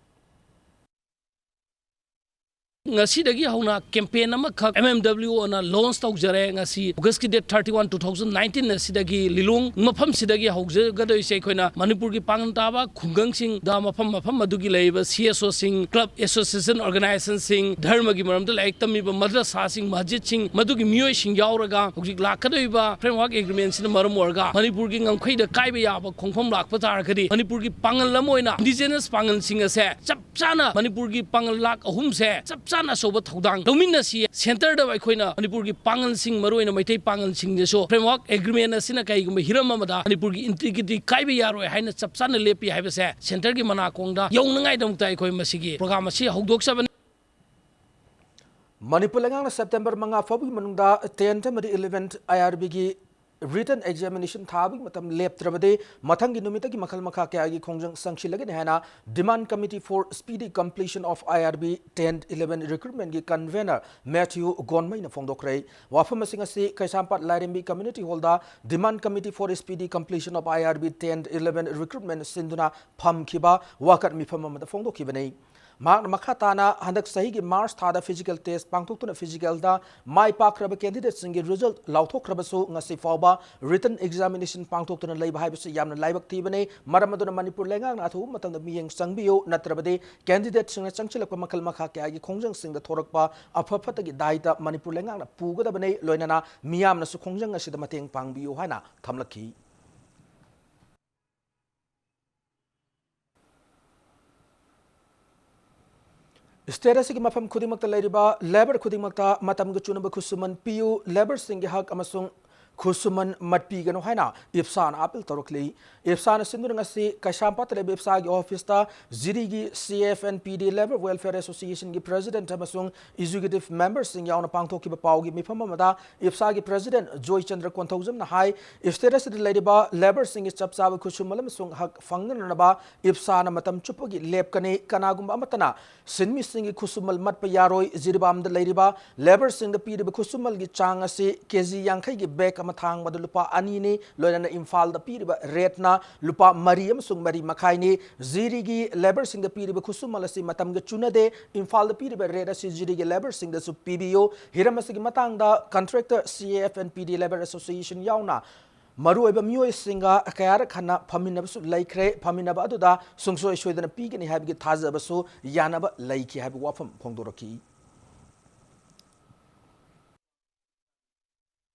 ꯉꯁꯤꯗꯒꯤ ꯍꯧꯅ campaign ꯑꯃꯈꯛ M M W O-ꯅ launch ꯇꯧꯖꯔꯦ꯫ ꯉꯁꯤ August-ꯀꯤ date thirty one, two thousand nineteen ꯑꯁꯤꯗꯒꯤ ꯂꯤꯂꯣꯡ ꯃꯐꯝꯁꯤꯗꯒꯤ ꯍꯧꯖꯒꯗꯣꯏꯁꯦ꯫ ꯑꯩꯈꯣꯏꯅ ꯃꯅꯤꯄꯨꯔꯒꯤ ꯄꯥꯡꯒꯜ ꯇꯥꯕ ꯈꯨꯡꯒꯪꯁꯤꯡꯗ ꯃꯐꯝ ꯃꯐꯝ ꯑꯗꯨꯒꯤ ꯂꯩꯔꯤꯕ C S O-ꯁꯤꯡ, club, association, organization-ꯁꯤꯡ, ꯙꯔꯃꯒꯤ ꯃꯔꯝꯗ ꯂꯥꯏꯔꯤꯛ ꯇꯝꯃꯤꯕ ꯃꯗ꯭ꯔꯁꯥꯁꯤꯡ, ꯃꯁꯖꯤꯗꯁꯤꯡ, ꯃꯗꯨꯒꯤ ꯃꯤꯑꯣꯏꯁꯤꯡ ꯌꯥꯎꯔꯒ ꯍꯧꯖꯤꯛ ꯂꯥꯛꯀꯗꯧꯔꯤꯕ Framework Agreement-ꯁꯤꯅ ꯃꯔꯝ ꯑꯣꯏꯔꯒ ꯃꯅꯤꯄꯨꯔꯒꯤ ꯉꯝꯈꯩꯗ ꯀꯥꯏꯕ ꯌꯥꯕ ꯈꯣꯡꯐꯝ ꯂꯥꯛꯄ ꯇꯥꯔꯒꯗꯤ ꯃꯅꯤꯄꯨꯔꯒꯤ ꯄꯥꯡꯒꯜ ꯑꯃ ꯑꯣꯏꯅ indigenous ꯄꯥꯡꯒꯜꯁꯤꯡ ꯑꯁꯦ ꯆꯞ ꯆꯥꯅ ꯃꯅꯤꯄꯨꯔꯒꯤ ꯄꯥꯡꯒꯜ ꯂꯥꯈ ꯑꯍꯨꯝꯁꯦ ꯆꯞ ꯆꯥꯅ ꯌꯥꯝꯅ ꯑꯆꯧꯕ ꯊꯧꯗꯥꯡ ꯂꯧꯃꯤꯟꯅꯁꯤ꯫ Centreꯗ ꯑꯩꯈꯣꯏꯅ ꯃꯅꯤꯄꯨꯔꯒꯤ ꯄꯥꯉꯜꯁꯤꯡ, ꯃꯔꯨꯑꯣꯏꯅ ꯃꯩꯇꯩ ꯄꯥꯉꯜꯁꯤꯡꯗꯁꯨ framework agreement ꯑꯁꯤꯅ ꯀꯩꯒꯨꯝꯕ ꯍꯤꯔꯝ ꯑꯃꯗ ꯃꯅꯤꯄꯨꯔꯒꯤ integrity ꯀꯥꯏꯕ ꯌꯥꯔꯣꯏ ꯍꯥꯏꯅ ꯆꯞ ꯆꯥꯅ ꯂꯦꯞꯄꯤ ꯍꯥꯏꯕꯁꯦ Centreꯒꯤ ꯃꯅꯥꯀꯣꯡꯗ ꯌꯧꯅꯉꯥꯏꯗꯃꯛꯇ ꯑꯩꯈꯣꯏ ꯃꯁꯤꯒꯤ program ꯑꯁꯤ ꯍꯧꯗꯣꯛꯆꯕꯅꯤ꯫ ꯃꯅꯤꯄꯨꯔ ꯂꯩꯉꯥꯛꯅ September ꯃꯉꯥ ꯐꯥꯎꯕꯒꯤ ꯃꯅꯨꯡꯗ tenth ꯑꯃꯗꯤ eleventh IRBꯒꯤ written examination ꯊꯥꯕꯒꯤ ꯃꯇꯝ ꯂꯦꯞꯇ꯭ꯔꯕꯗꯤ ꯃꯊꯪꯒꯤ ꯅꯨꯃꯤꯠꯇꯒꯤ ꯃꯈꯜ ꯃꯈꯥ ꯀꯌꯥꯒꯤ ꯈꯣꯡꯖꯪ ꯆꯪꯁꯤꯜꯂꯒꯅꯤ ꯍꯥꯏꯅ Demand Committee for Speedy Completion of IRB tenth eleven Recruitmentꯀꯤ convener Matthew ꯒꯣꯟꯃꯩꯅ ꯐꯣꯡꯗꯣꯛꯈ꯭ꯔꯦ꯫ ꯋꯥꯐꯝꯁꯤꯡ ꯑꯁꯤ ꯀꯩꯁꯥꯝꯄꯥꯠ ꯂꯥꯏꯔꯦꯝꯕꯤ Community Hallꯗ Demand Committee for Speedy Completion of IRB tenth eleven Recruitment ꯁꯤꯟꯗꯨꯅ ꯐꯝꯈꯤꯕ ꯋꯥꯀꯠ ꯃꯤꯐꯝ ꯑꯃꯗ ꯐꯣꯡꯗꯣꯛꯈꯤꯕꯅꯤ꯫ ꯃꯍꯥꯛꯅ ꯃꯈꯥ ꯇꯥꯅ ꯍꯟꯗꯛ ꯆꯍꯤꯒꯤ March ꯊꯥꯗ physical test ꯄꯥꯡꯊꯣꯛꯇꯨꯅ physicalꯗ ꯃꯥꯏ ꯄꯥꯛꯈ꯭ꯔꯕ candidateꯁꯤꯡꯒꯤ result ꯂꯥꯎꯊꯣꯛꯈ꯭ꯔꯕꯁꯨ ꯉꯁꯤ ꯐꯥꯎꯕ written examination ꯄꯥꯡꯊꯣꯛꯇꯨꯅ ꯂꯩꯕ ꯍꯥꯏꯕꯁꯤ ꯌꯥꯝꯅ ꯂꯥꯏꯕꯛ ꯊꯤꯕꯅꯤ꯫ ꯃꯔꯝ ꯑꯗꯨꯅ ꯃꯅꯤꯄꯨꯔ ꯂꯩꯉꯥꯛꯅ ꯑꯊꯨꯕ ꯃꯇꯝꯗ ꯃꯤꯠꯌꯦꯡ ꯆꯪꯕꯤꯌꯨ, ꯅꯠꯇ꯭ꯔꯕꯗꯤ candidateꯁꯤꯡꯅ ꯆꯪꯁꯤꯜꯂꯛꯄ ꯃꯈꯜ ꯃꯈꯥ ꯀꯌꯥꯒꯤ ꯈꯣꯡꯖꯪꯁꯤꯡꯗ ꯊꯣꯔꯛꯄ ꯑꯐ ꯐꯠꯇꯒꯤ ꯗꯥꯏꯇ ꯃꯅꯤꯄꯨꯔ ꯂꯩꯉꯥꯛꯅ ꯄꯨꯒꯗꯕꯅꯤ, ꯂꯣꯏꯅꯅ ꯃꯤꯌꯥꯝꯅꯁꯨ ꯈꯣꯡꯖꯪ ꯑꯁꯤꯗ ꯃꯇꯦꯡ ꯄꯥꯡꯕꯤꯌꯨ ꯍꯥꯏꯅ ꯊꯝꯂꯛꯈꯤ꯫ State ꯑꯁꯤꯒꯤ ꯃꯐꯝ ꯈꯨꯗꯤꯡꯃꯛꯇ ꯂꯩꯔꯤꯕ labour ꯈꯨꯗꯤꯡꯃꯛꯇ ꯃꯇꯝꯒ ꯆꯨꯅꯕ ꯈꯨꯠꯁꯨꯃꯟ ꯄꯤꯌꯨ, labourꯁꯤꯡꯒꯤ ꯍꯛ ꯑꯃꯁꯨꯡ ꯈꯨꯠꯁꯨꯃꯟ ꯃꯠꯄꯤꯒꯅꯨ ꯍꯥꯏꯅ IFSAꯅ appeal ꯇꯧꯔꯛꯂꯤ꯫ IFSAꯅ ꯁꯤꯟꯗꯨꯅ ꯉꯁꯤ ꯀꯩꯁꯥꯝꯄꯥꯠꯇ ꯂꯩꯕ IFSAꯒꯤ officeꯇ ꯖꯤꯔꯤꯒꯤ CFNPD Labour Welfare Associationꯒꯤ president ꯑꯃꯁꯨꯡ executive memberꯁꯤꯡ ꯌꯥꯎꯅ ꯄꯥꯡꯊꯣꯛꯈꯤꯕ ꯄꯥꯎꯒꯤ ꯃꯤꯐꯝ ꯑꯃꯗ IFSAꯒꯤ president ꯖꯣꯏꯆꯟꯗ꯭ꯔ ꯀꯣꯟꯊꯧꯖꯝꯅ ꯍꯥꯏ, state ꯑꯁꯤꯗ ꯂꯩꯔꯤꯕ labourꯁꯤꯡꯒꯤ ꯆꯞ ꯆꯥꯕ ꯈꯨꯠꯁꯨꯃꯟ ꯑꯃꯁꯨꯡ ꯍꯛ ꯐꯪꯅꯅꯕ IFSAꯅ ꯃꯇꯝ ꯆꯨꯞꯄꯒꯤ ꯂꯦꯞꯀꯅꯤ꯫ ꯀꯅꯥꯒꯨꯝꯕ ꯑꯃꯠꯇꯅ ꯁꯤꯟꯃꯤꯁꯤꯡꯒꯤ ꯈꯨꯠꯁꯨꯃꯟ ꯃꯠꯄ ꯌꯥꯔꯣꯏ꯫ ꯖꯤꯔꯤꯕꯥꯝꯗ ꯂꯩꯔꯤꯕ labourꯁꯤꯡꯗ ꯄꯤꯔꯤꯕ ꯈꯨꯠꯁꯨꯃꯟꯒꯤ ꯆꯥꯡ ꯑꯁꯤ KG ꯌꯥꯡꯈꯩꯒꯤ bag ꯑꯃ ꯊꯥꯡꯕꯗ ꯂꯨꯄꯥ ꯑꯅꯤꯅꯤ꯫ ꯂꯣꯏꯅꯅ ꯏꯝꯐꯥꯜꯗ ꯄꯤꯔꯤꯕ rateꯅ ꯂꯨꯄꯥ ꯃꯔꯤ ꯑꯃꯁꯨꯡ ꯃꯔꯤ ꯃꯈꯥꯏꯅꯤ꯫ ꯖꯤꯔꯤꯒꯤ labourꯁꯤꯡꯗ ꯄꯤꯔꯤꯕ ꯈꯨꯠꯁꯨꯃꯟ ꯑꯁꯤ ꯃꯇꯝꯒ ꯆꯨꯅꯗꯦ꯫ ꯏꯝꯐꯥꯜꯗ ꯄꯤꯔꯤꯕ rate ꯑꯁꯤ ꯖꯤꯔꯤꯒꯤ labourꯁꯤꯡꯗꯁꯨ ꯄꯤꯕꯤꯌꯨ꯫ ꯍꯤꯔꯝ ꯑꯁꯤꯒꯤ ꯃꯇꯥꯡꯗ contractor, CFNPD Labour Association ꯌꯥꯎꯅ ꯃꯔꯨꯑꯣꯏꯕ ꯃꯤꯑꯣꯏꯁꯤꯡꯒ ꯀꯌꯥꯔꯛ ꯍꯟꯅ ꯐꯝꯃꯤꯟꯅꯕꯁꯨ ꯂꯩꯈ꯭ꯔꯦ꯫ ꯐꯝꯃꯤꯟꯅꯕ ꯑꯗꯨꯗ ꯁꯨꯡꯁꯣꯏ ꯁꯣꯏꯗꯅ ꯄꯤꯒꯅꯤ ꯍꯥꯏꯕꯒꯤ ꯊꯥꯖꯕꯁꯨ ꯌꯥꯅꯕ ꯂꯩꯈꯤ ꯍꯥꯏꯕ ꯋꯥꯐꯝ ꯐꯣꯡꯗꯣꯔꯛꯈꯤ꯫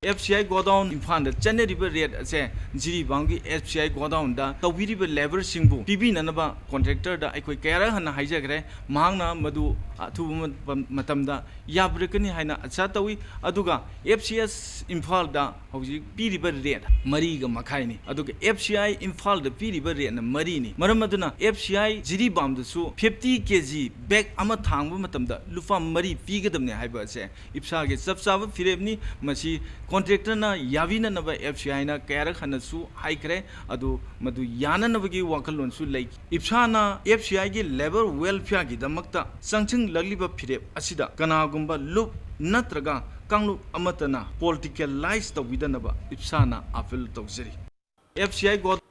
ꯑꯦꯐ ꯁꯤ ꯑꯥꯏ ꯒꯣꯗꯥꯎꯟ ꯏꯝꯐꯥꯜꯗ ꯆꯠꯅꯔꯤꯕ ꯔꯦꯠ ꯑꯁꯦ ꯖꯤꯔꯤꯕꯥꯝꯒꯤ ꯑꯦꯐ ꯁꯤ ꯑꯥꯏ ꯒꯣꯗꯥꯎꯟꯗ ꯇꯧꯕꯤꯔꯤꯕ ꯂꯦꯕꯔꯁꯤꯡꯕꯨ ꯄꯤꯕꯤꯅꯅꯕ ꯀꯣꯟꯇ꯭ꯔꯦꯛꯇꯔꯗ ꯑꯩꯈꯣꯏ ꯀꯌꯥꯔꯛ ꯍꯟꯅ ꯍꯥꯏꯖꯈ꯭ꯔꯦ꯫ ꯃꯍꯥꯛꯅ ꯃꯗꯨ ꯑꯊꯨꯕ ꯃꯇꯝ-, ꯃꯇꯝꯗ ꯌꯥꯕꯤꯔꯛꯀꯅꯤ ꯍꯥꯏꯅ ꯑꯁꯥ ꯇꯧꯏ꯫ ꯑꯗꯨꯒ ꯑꯦꯐ ꯁꯤ ꯑꯦꯁ ꯏꯝꯐꯥꯜꯗ ꯍꯧꯖꯤꯛ ꯄꯤꯔꯤꯕ ꯔꯦꯠ ꯃꯔꯤꯒ ꯃꯈꯥꯏꯅꯤ꯫ ꯑꯗꯨꯒ ꯑꯦꯐ ꯁꯤ ꯑꯥꯏ ꯏꯝꯐꯥꯜꯗ ꯄꯤꯔꯤꯕ ꯔꯦꯠꯅ ꯃꯔꯤꯅꯤ꯫ ꯃꯔꯝ ꯑꯗꯨꯅ ꯑꯦꯐ ꯁꯤ ꯑꯥꯏ ꯖꯤꯔꯤꯕꯥꯝꯗꯁꯨ ꯐꯤꯐꯇꯤ ꯀꯦ ꯖꯤ ꯕꯦꯒ ꯑꯃ ꯊꯥꯡꯕ ꯃꯇꯝꯗ ꯂꯨꯄꯥ ꯃꯔꯤ ꯄꯤꯒꯗꯕꯅꯤ ꯍꯥꯏꯕ ꯑꯁꯦ ꯏꯞꯁꯥꯒꯤ ꯆꯞ ꯆꯥꯕ ꯐꯤꯔꯦꯞꯅꯤ꯫ ꯃꯁꯤ ꯀꯣꯟꯇ꯭ꯔꯦꯛꯇꯔꯅ ꯌꯥꯕꯤꯅꯅꯕ ꯑꯦꯐ ꯁꯤ ꯑꯥꯏꯅ ꯀꯌꯥꯔꯛ ꯍꯟꯅꯁꯨ ꯍꯥꯏꯈ꯭ꯔꯦ꯫ ꯑꯗꯨ ꯃꯗꯨ ꯌꯥꯅꯅꯕꯒꯤ ꯋꯥꯈꯜꯂꯣꯟꯁꯨ ꯂꯩ꯫ ꯏꯞꯁꯥꯅ ꯑꯦꯐ ꯁꯤ ꯑꯥꯏꯒꯤ ꯂꯦꯕꯔ ꯋꯦꯜꯐꯤꯌꯔꯒꯤꯗꯃꯛꯇ ꯆꯪꯁꯤꯜꯂꯛꯂꯤꯕ ꯐꯤꯔꯦꯞ ꯑꯁꯤꯗ ꯀꯅꯥꯒꯨꯝꯕ ꯂꯨꯞ ꯅꯠꯇ꯭ꯔꯒ ꯀꯥꯡꯂꯨꯞ ꯑꯃꯠꯇꯅ ꯄꯣꯂꯤꯇꯤꯀꯦꯂꯥꯏꯖ ꯇꯧꯕꯤꯗꯅꯕ ꯏꯞꯁꯥꯅ ꯑꯥꯄꯤꯜ ꯇꯧꯖꯔꯤ꯫ ꯑꯦꯐ ꯁꯤ ꯑꯥꯏ ꯒꯣ-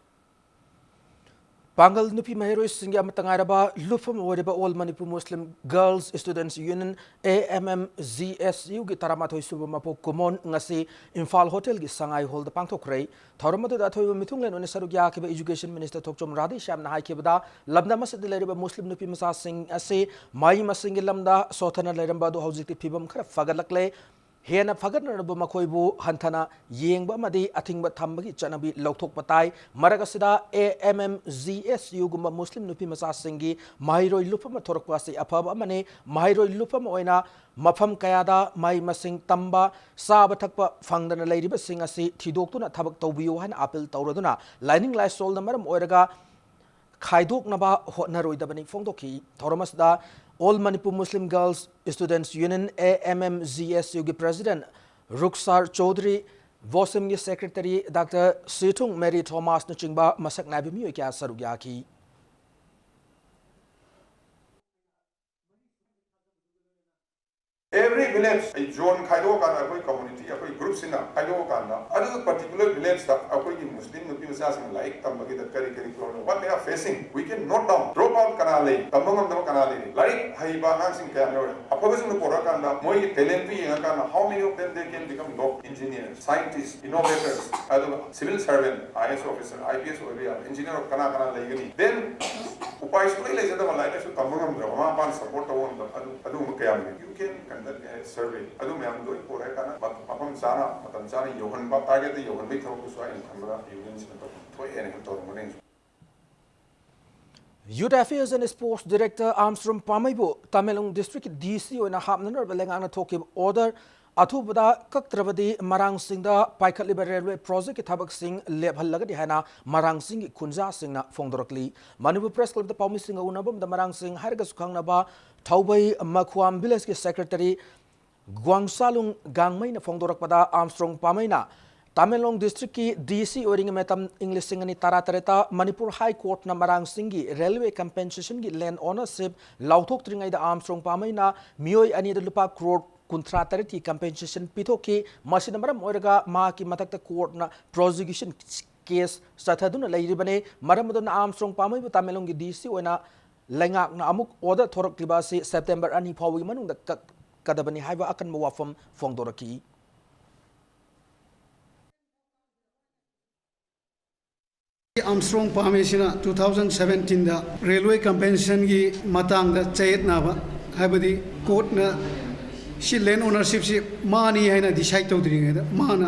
ꯄꯥꯡꯒꯜ ꯅꯨꯄꯤ ꯃꯍꯩꯔꯣꯏꯁꯤꯡꯒꯤ ꯑꯃꯠꯇ ꯉꯥꯏꯔꯕ ꯂꯨꯞꯐꯝ ꯑꯣꯏꯔꯤꯕ All Manipur Muslim Girls Students Union, A M M G S U ꯒꯤ ꯇꯔꯥꯃꯥꯊꯣꯏ ꯁꯨꯕ ꯃꯄꯣꯛ ꯀꯨꯝꯑꯣꯟ ꯉꯁꯤ ꯏꯝꯐꯥꯜ ꯍꯣꯇꯦꯜꯒꯤ ꯁꯉꯥꯏ ꯍꯣꯜꯗ ꯄꯥꯡꯊꯣꯛꯈ꯭ꯔꯦ꯫ ꯊꯧꯔꯝ ꯑꯗꯨꯗ ꯑꯊꯣꯏꯕ ꯃꯤꯊꯨꯡꯂꯦꯟ ꯑꯣꯏꯅ ꯁꯔꯨꯛ ꯌꯥꯈꯤꯕ Education Minister ꯊꯣꯛꯆꯣꯝ ꯔꯥꯙꯦꯁ꯭ꯌꯥꯝꯅ ꯍꯥꯏꯈꯤꯕꯗ, ꯂꯝꯗꯝ ꯑꯁꯤꯗ ꯂꯩꯔꯤꯕ ꯃꯨꯁꯂꯤꯝ ꯅꯨꯄꯤ ꯃꯆꯥꯁꯤꯡ ꯑꯁꯤ ꯃꯍꯩ ꯃꯁꯤꯡꯒꯤ ꯂꯝꯗ ꯁꯣꯠꯊꯅ ꯂꯩꯔꯝꯕ ꯑꯗꯨ ꯍꯧꯖꯤꯛꯇꯤ ꯐꯤꯕꯝ ꯈꯔ ꯐꯒꯠꯂꯛꯂꯦ꯫ ꯍꯦꯟꯅ ꯐꯒꯠꯅꯅꯕ ꯃꯈꯣꯏꯕꯨ ꯍꯟꯊꯅ ꯌꯦꯡꯕ ꯑꯃꯗꯤ ꯑꯊꯤꯡꯕ ꯊꯝꯕꯒꯤ ꯆꯠꯅꯕꯤ ꯂꯧꯊꯣꯛꯄ ꯇꯥꯏ꯫ ꯃꯔꯛ ꯑꯁꯤꯗ A M M G S U ꯒꯨꯝꯕ ꯃꯨꯁꯂꯤꯝ ꯅꯨꯄꯤ ꯃꯆꯥꯁꯤꯡꯒꯤ ꯃꯍꯩꯔꯣꯏ ꯂꯨꯞꯐꯝ ꯊꯣꯔꯛꯄ ꯑꯁꯤ ꯑꯐꯕ ꯑꯃꯅꯤ꯫ ꯃꯍꯩꯔꯣꯏ ꯂꯨꯞꯐꯝ ꯑꯣꯏꯅ ꯃꯐꯝ ꯀꯌꯥꯗ ꯃꯍꯩ ꯃꯁꯤꯡ ꯇꯝꯕ, ꯆꯥꯕ ꯊꯛꯄ ꯐꯪꯗꯅ ꯂꯩꯔꯤꯕꯁꯤꯡ ꯑꯁꯤ ꯊꯤꯗꯣꯛꯇꯨꯅ ꯊꯕꯛ ꯇꯧꯕꯤꯌꯨ ꯍꯥꯏꯅ ꯑꯥꯄꯤꯜ ꯇꯧꯔꯗꯨꯅ, ꯂꯥꯏꯅꯤꯡ ꯂꯥꯏꯁꯣꯜꯅ ꯃꯔꯝ ꯑꯣꯏꯔꯒ ꯈꯥꯏꯗꯣꯛꯅꯕ ꯍꯣꯠꯅꯔꯣꯏꯗꯕꯅꯤ ꯐꯣꯡꯗꯣꯛꯈꯤ꯫ ꯊꯧꯔꯝ ꯑꯁꯤꯗ All Manipur Muslim Girls Students Union, A M M G S U ꯒꯤ President ꯔꯨꯛꯁꯥꯔ Chaudhry, ꯚꯣꯁꯤꯝꯒꯤ Secretary Doctor ꯁꯤꯊꯨꯡ Mary ꯊꯣꯃꯥꯁꯅꯆꯤꯡꯕ ꯃꯁꯛ ꯅꯥꯏꯕ ꯃꯤꯑꯣꯏ ꯀꯌꯥ ꯁꯔꯨꯛ ꯌꯥꯈꯤ꯫ Every village, ꯑꯩ zone ꯈꯥꯏꯗꯣꯛꯑꯀꯥꯟꯗ ꯑꯩꯈꯣꯏ community, ꯑꯩꯈꯣꯏ group ꯁꯤꯅ ꯈꯥꯏꯗꯣꯛꯑꯀꯥꯟꯗ ꯑꯗꯨꯒꯤ particular village ꯇ ꯑꯩꯈꯣꯏꯒꯤ ꯃꯨꯁꯂꯤꯝ ꯅꯨꯄꯤ ꯃꯆꯥꯁꯤꯡꯅ ꯂꯥꯏꯔꯤꯛ ꯇꯝꯕꯒꯤꯗ ꯀꯔꯤ ꯀꯔꯤ problem, what they are facing, we can note down. Drop out ꯀꯅꯥ ꯂꯩ, ꯇꯝꯕ ꯉꯝꯗꯕ ꯀꯅꯥ ꯂꯩꯔꯤ, ꯂꯥꯏꯔꯤꯛ ꯍꯩꯕ ꯑꯉꯥꯡꯁꯤꯡ ꯀꯌꯥꯝ ꯌꯥꯎꯔꯤ, ꯑꯐꯕꯁꯤꯡꯗꯣ ꯄꯨꯔꯛꯑꯀꯥꯟꯗ ꯃꯣꯏꯒꯤ talent ꯇꯨ ꯌꯦꯡꯉꯀꯥꯟꯗ how many of them they can become doctor, engineer, scientist, innovators, ꯑꯗꯨꯒ civil servant, I A S officer, I P S ꯑꯣꯏꯕ ꯌꯥꯕ, engineer ꯀꯅꯥ ꯀꯅꯥ ꯂꯩꯒꯅꯤ, then ꯎꯄꯥꯏ ꯁꯨꯡꯂꯩ ꯂꯩꯖꯗꯕ, ꯂꯥꯏꯔꯤꯛ ꯂꯥꯏꯁꯨ ꯇꯝꯕ ꯉꯝꯗ꯭ꯔꯕ, ꯃꯃꯥ ꯃꯄꯥꯅ ꯁꯄꯣꯔꯠ ꯇꯧꯕ ꯉꯝꯗꯕ, ꯑꯗꯨ ꯑꯗꯨꯒꯨꯝꯕ ꯀꯌꯥ ꯂꯩ꯫ You can conduct a survey꯫ ꯑꯗꯨ ꯃꯌꯥꯝꯗꯣ ꯂꯣꯏ ꯄꯨꯔꯛꯑꯀꯥꯟꯗ ꯃꯐꯝ ꯆꯥꯅ, ꯃꯇꯝ ꯆꯥꯅ ꯌꯧꯍꯟꯕ, ꯇꯥꯔꯒꯦꯠꯇ ꯌꯧꯍꯟꯕꯒꯤ ꯊꯕꯛꯇꯨꯁꯨ ꯑꯩꯅ ꯈꯟꯕꯗ ꯌꯨꯅꯤꯌꯟꯁꯤꯅ ꯇꯧꯐꯝ ꯊꯣꯛꯑꯦꯅ ꯈꯟ ꯇꯧꯔꯝꯒꯅꯤ꯫ Youth Affairs and Sports Director Armstrong ꯄꯥꯝꯃꯩꯕꯨ Tamenglong ꯗꯤꯁꯇ꯭ꯔꯤꯛꯀꯤ ꯗꯤ ꯁꯤ ꯑꯣꯏꯅ ꯍꯥꯞꯅꯅꯕ ꯂꯩꯉꯥꯛꯅ ꯊꯣꯛꯈꯤꯕ ꯑꯣꯔꯗꯔ ꯑꯊꯨꯕꯗ ꯀꯛꯇ꯭ꯔꯕꯗꯤ ꯃꯔꯥꯡꯁꯤꯡꯗ ꯄꯥꯏꯈꯠꯂꯤꯕ ꯔꯦꯜꯋꯦ ꯄ꯭ꯔꯣꯖꯦꯛꯀꯤ ꯊꯕꯛꯁꯤꯡ ꯂꯦꯞꯍꯜꯂꯒꯅꯤ ꯍꯥꯏꯅ ꯃꯔꯥꯡꯁꯤꯡꯒꯤ ꯈꯨꯟꯖꯥꯁꯤꯡꯅ ꯐꯣꯡꯗꯣꯔꯛꯂꯤ꯫ ꯃꯅꯤꯄꯨꯔ ꯄ꯭ꯔꯦꯁ ꯀ꯭ꯂꯕꯇ ꯄꯥꯎꯃꯤꯁꯤꯡꯒ ꯎꯅꯕ ꯑꯃꯗ ꯃꯔꯥꯡꯁꯤꯡ ꯍꯥꯏꯔꯒꯁꯨ ꯈꯪꯅꯕ ꯊꯧꯕꯩ ꯃꯈꯨꯋꯥꯝ ꯚꯤꯂꯦꯖꯀꯤ ꯁꯦꯀ꯭ꯔꯦꯇꯔꯤ ꯒ꯭ꯋꯥꯡꯁꯥꯂꯨꯡ ꯒꯥꯡꯃꯩꯅ ꯐꯣꯡꯗꯣꯔꯛꯄꯗ, ꯑꯥꯔꯝꯁꯇ꯭ꯔꯣꯡ ꯄꯥꯃꯩꯅ ꯇꯃꯦꯡꯂꯣꯡ ꯗꯤꯁꯇ꯭ꯔꯤꯛꯀꯤ ꯗꯤ ꯁꯤ ꯑꯣꯏꯔꯤꯉꯩ ꯃꯇꯝ ꯏꯪ ꯂꯤꯁꯤꯡ ꯑꯅꯤ ꯇꯔꯥꯇꯔꯦꯠꯇ ꯃꯅꯤꯄꯨꯔ ꯍꯥꯏ ꯀꯣꯔꯠꯅ ꯃꯔꯥꯡꯁꯤꯡꯒꯤ ꯔꯦꯜꯋꯦ ꯀꯝꯄꯦꯟꯁꯦꯁꯟꯒꯤ ꯂꯦꯟ ꯑꯣꯅꯔꯁꯤꯞ ꯂꯥꯎꯊꯣꯛꯇ꯭ꯔꯤꯉꯩꯗ ꯑꯥꯔꯝꯁꯇ꯭ꯔꯣꯡ ꯄꯥꯃꯩꯅ ꯃꯤꯑꯣꯏ ꯑꯅꯤꯗ ꯂꯨꯄꯥ ꯀ꯭ꯔꯣꯔ ꯀꯨꯟꯊ꯭ꯔꯥ ꯇꯔꯦꯠꯀꯤ ꯀꯝꯄꯦꯟꯁꯦꯁꯟ ꯄꯤꯊꯣꯛꯈꯤ꯫ ꯃꯁꯤꯅ ꯃꯔꯝ ꯑꯣꯏꯔꯒ ꯃꯍꯥꯛꯀꯤ ꯃꯊꯛꯇ ꯀꯣꯔꯠꯅ ꯄ꯭ꯔꯣꯁꯤꯀ꯭ꯌꯨꯁꯟ ꯀꯦꯁ ꯆꯠꯊꯗꯨꯅ ꯂꯩꯔꯤꯕꯅꯤ꯫ ꯃꯔꯝ ꯑꯗꯨꯅ ꯑꯥꯔꯝꯁꯇ꯭ꯔꯣꯡ ꯄꯥꯃꯩꯕꯨ ꯇꯃꯦꯡꯂꯣꯡꯒꯤ ꯗꯤ ꯁꯤ ꯑꯣꯏꯅ ꯂꯩꯉꯥꯛꯅ ꯑꯃꯨꯛ ꯑꯣꯔꯗꯔ ꯊꯣꯔꯛꯂꯤꯕ ꯑꯁꯤ ꯁꯦꯞꯇꯦꯝꯕꯔ ꯑꯅꯤ ꯐꯥꯎꯕꯒꯤ ꯃꯅꯨꯡꯗ ꯀꯛꯀꯗꯕꯅꯤ ꯍꯥꯏꯕ ꯑꯀꯟꯕ ꯋꯥꯐꯝ ꯐꯣꯡꯗꯣꯔꯛꯈꯤ꯫ ꯑꯥꯔꯝꯁꯇ꯭ꯔꯣꯡ ꯄꯥꯃꯩꯁꯤꯅ ꯇꯨ ꯊꯥꯎꯖꯟ ꯁꯕꯦꯟꯇꯤꯟꯗ ꯔꯦꯜꯋꯦ ꯀꯝꯄꯦꯟꯁꯦꯁꯟꯒꯤ ꯃꯇꯥꯡꯗ ꯆꯌꯦꯠꯅꯕ, ꯍꯥꯏꯕꯗꯤ ꯀꯣꯔꯠꯅ ꯁꯤ ꯂꯦꯟ ꯑꯣꯅꯔꯁꯤꯞꯁꯤ ꯃꯥꯅꯤ ꯍꯥꯏꯅ ꯗꯤꯁꯥꯏꯠ ꯇꯧꯗ꯭ꯔꯤꯉꯩꯗ ꯃꯥꯅ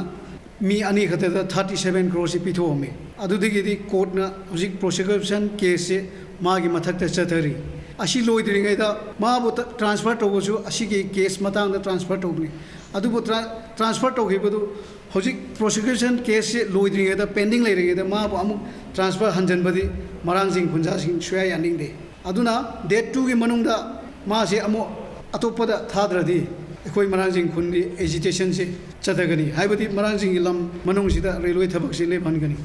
ꯃꯤ ꯑꯅꯤ ꯈꯛꯇꯗ ꯊꯥꯔꯇꯤ ꯁꯕꯦꯟ ꯀ꯭ꯔꯣꯔꯁꯤ ꯄꯤꯊꯣꯛꯑꯝꯃꯤ꯫ ꯑꯗꯨꯗꯒꯤꯗꯤ ꯀꯣꯔꯠꯅ ꯍꯧꯖꯤꯛ ꯄ꯭ꯔꯣꯁꯤꯀ꯭ꯌꯨꯁꯟ ꯀꯦꯁꯁꯦ ꯃꯥꯒꯤ ꯃꯊꯛꯇ ꯆꯠꯊꯔꯤ꯫ ꯑꯁꯤ ꯂꯣꯏꯗ꯭ꯔꯤꯉꯩꯗ ꯃꯥꯕꯨ ꯇ-, ꯇ꯭ꯔꯥꯟꯁꯐꯔ ꯇꯧꯕꯁꯨ ꯑꯁꯤꯒꯤ ꯀꯦꯁ ꯃꯇꯥꯡꯗ ꯇ꯭ꯔꯥꯟꯁꯐꯔ ꯇꯧꯕꯅꯤ꯫ ꯑꯗꯨꯕꯨ ꯇ꯭ꯔꯥ-, ꯇ꯭ꯔꯥꯟꯁꯐꯔ ꯇꯧꯈꯤꯕꯗꯨ ꯍꯧꯖꯤꯛ ꯄ꯭ꯔꯣꯁꯤꯀ꯭ꯌꯨꯁꯟ ꯀꯦꯁꯁꯦ ꯂꯣꯏꯗ꯭ꯔꯤꯉꯩꯗ, ꯄꯦꯟꯗꯤꯡ ꯂꯩꯔꯤꯉꯩꯗ ꯃꯥꯕꯨ ꯑꯃꯨꯛ ꯇ꯭ꯔꯥꯟꯁꯐꯔ ꯍꯟꯖꯤꯟꯕꯗꯤ ꯃꯔꯥꯡꯁꯤꯡ ꯈꯨꯟꯖꯥꯁꯤꯡ ꯁꯨꯌꯥ ꯌꯥꯅꯤꯡꯗꯦ꯫ ꯑꯗꯨꯅ ꯗꯦꯠ ꯇꯨꯒꯤ ꯃꯅꯨꯡꯗ ꯃꯥꯁꯦ ꯑꯃꯨꯛ ꯑꯇꯣꯞꯄꯗ ꯊꯥꯗ꯭ꯔꯗꯤ ꯑꯩꯈꯣꯏ ꯃꯔꯥꯡꯁꯤꯡ ꯈꯨꯟꯒꯤ ꯑꯦꯖꯤꯇꯦꯁꯟꯁꯦ ꯆꯠꯊꯒꯅꯤ, ꯍꯥꯏꯕꯗꯤ ꯃꯔꯥꯡꯁꯤꯡꯒꯤ ꯂꯝ ꯃꯅꯨꯡꯁꯤꯗ ꯔꯦꯜꯋꯦ ꯊꯕꯛꯁꯦ ꯂꯦꯞꯍꯟꯒꯅꯤ꯫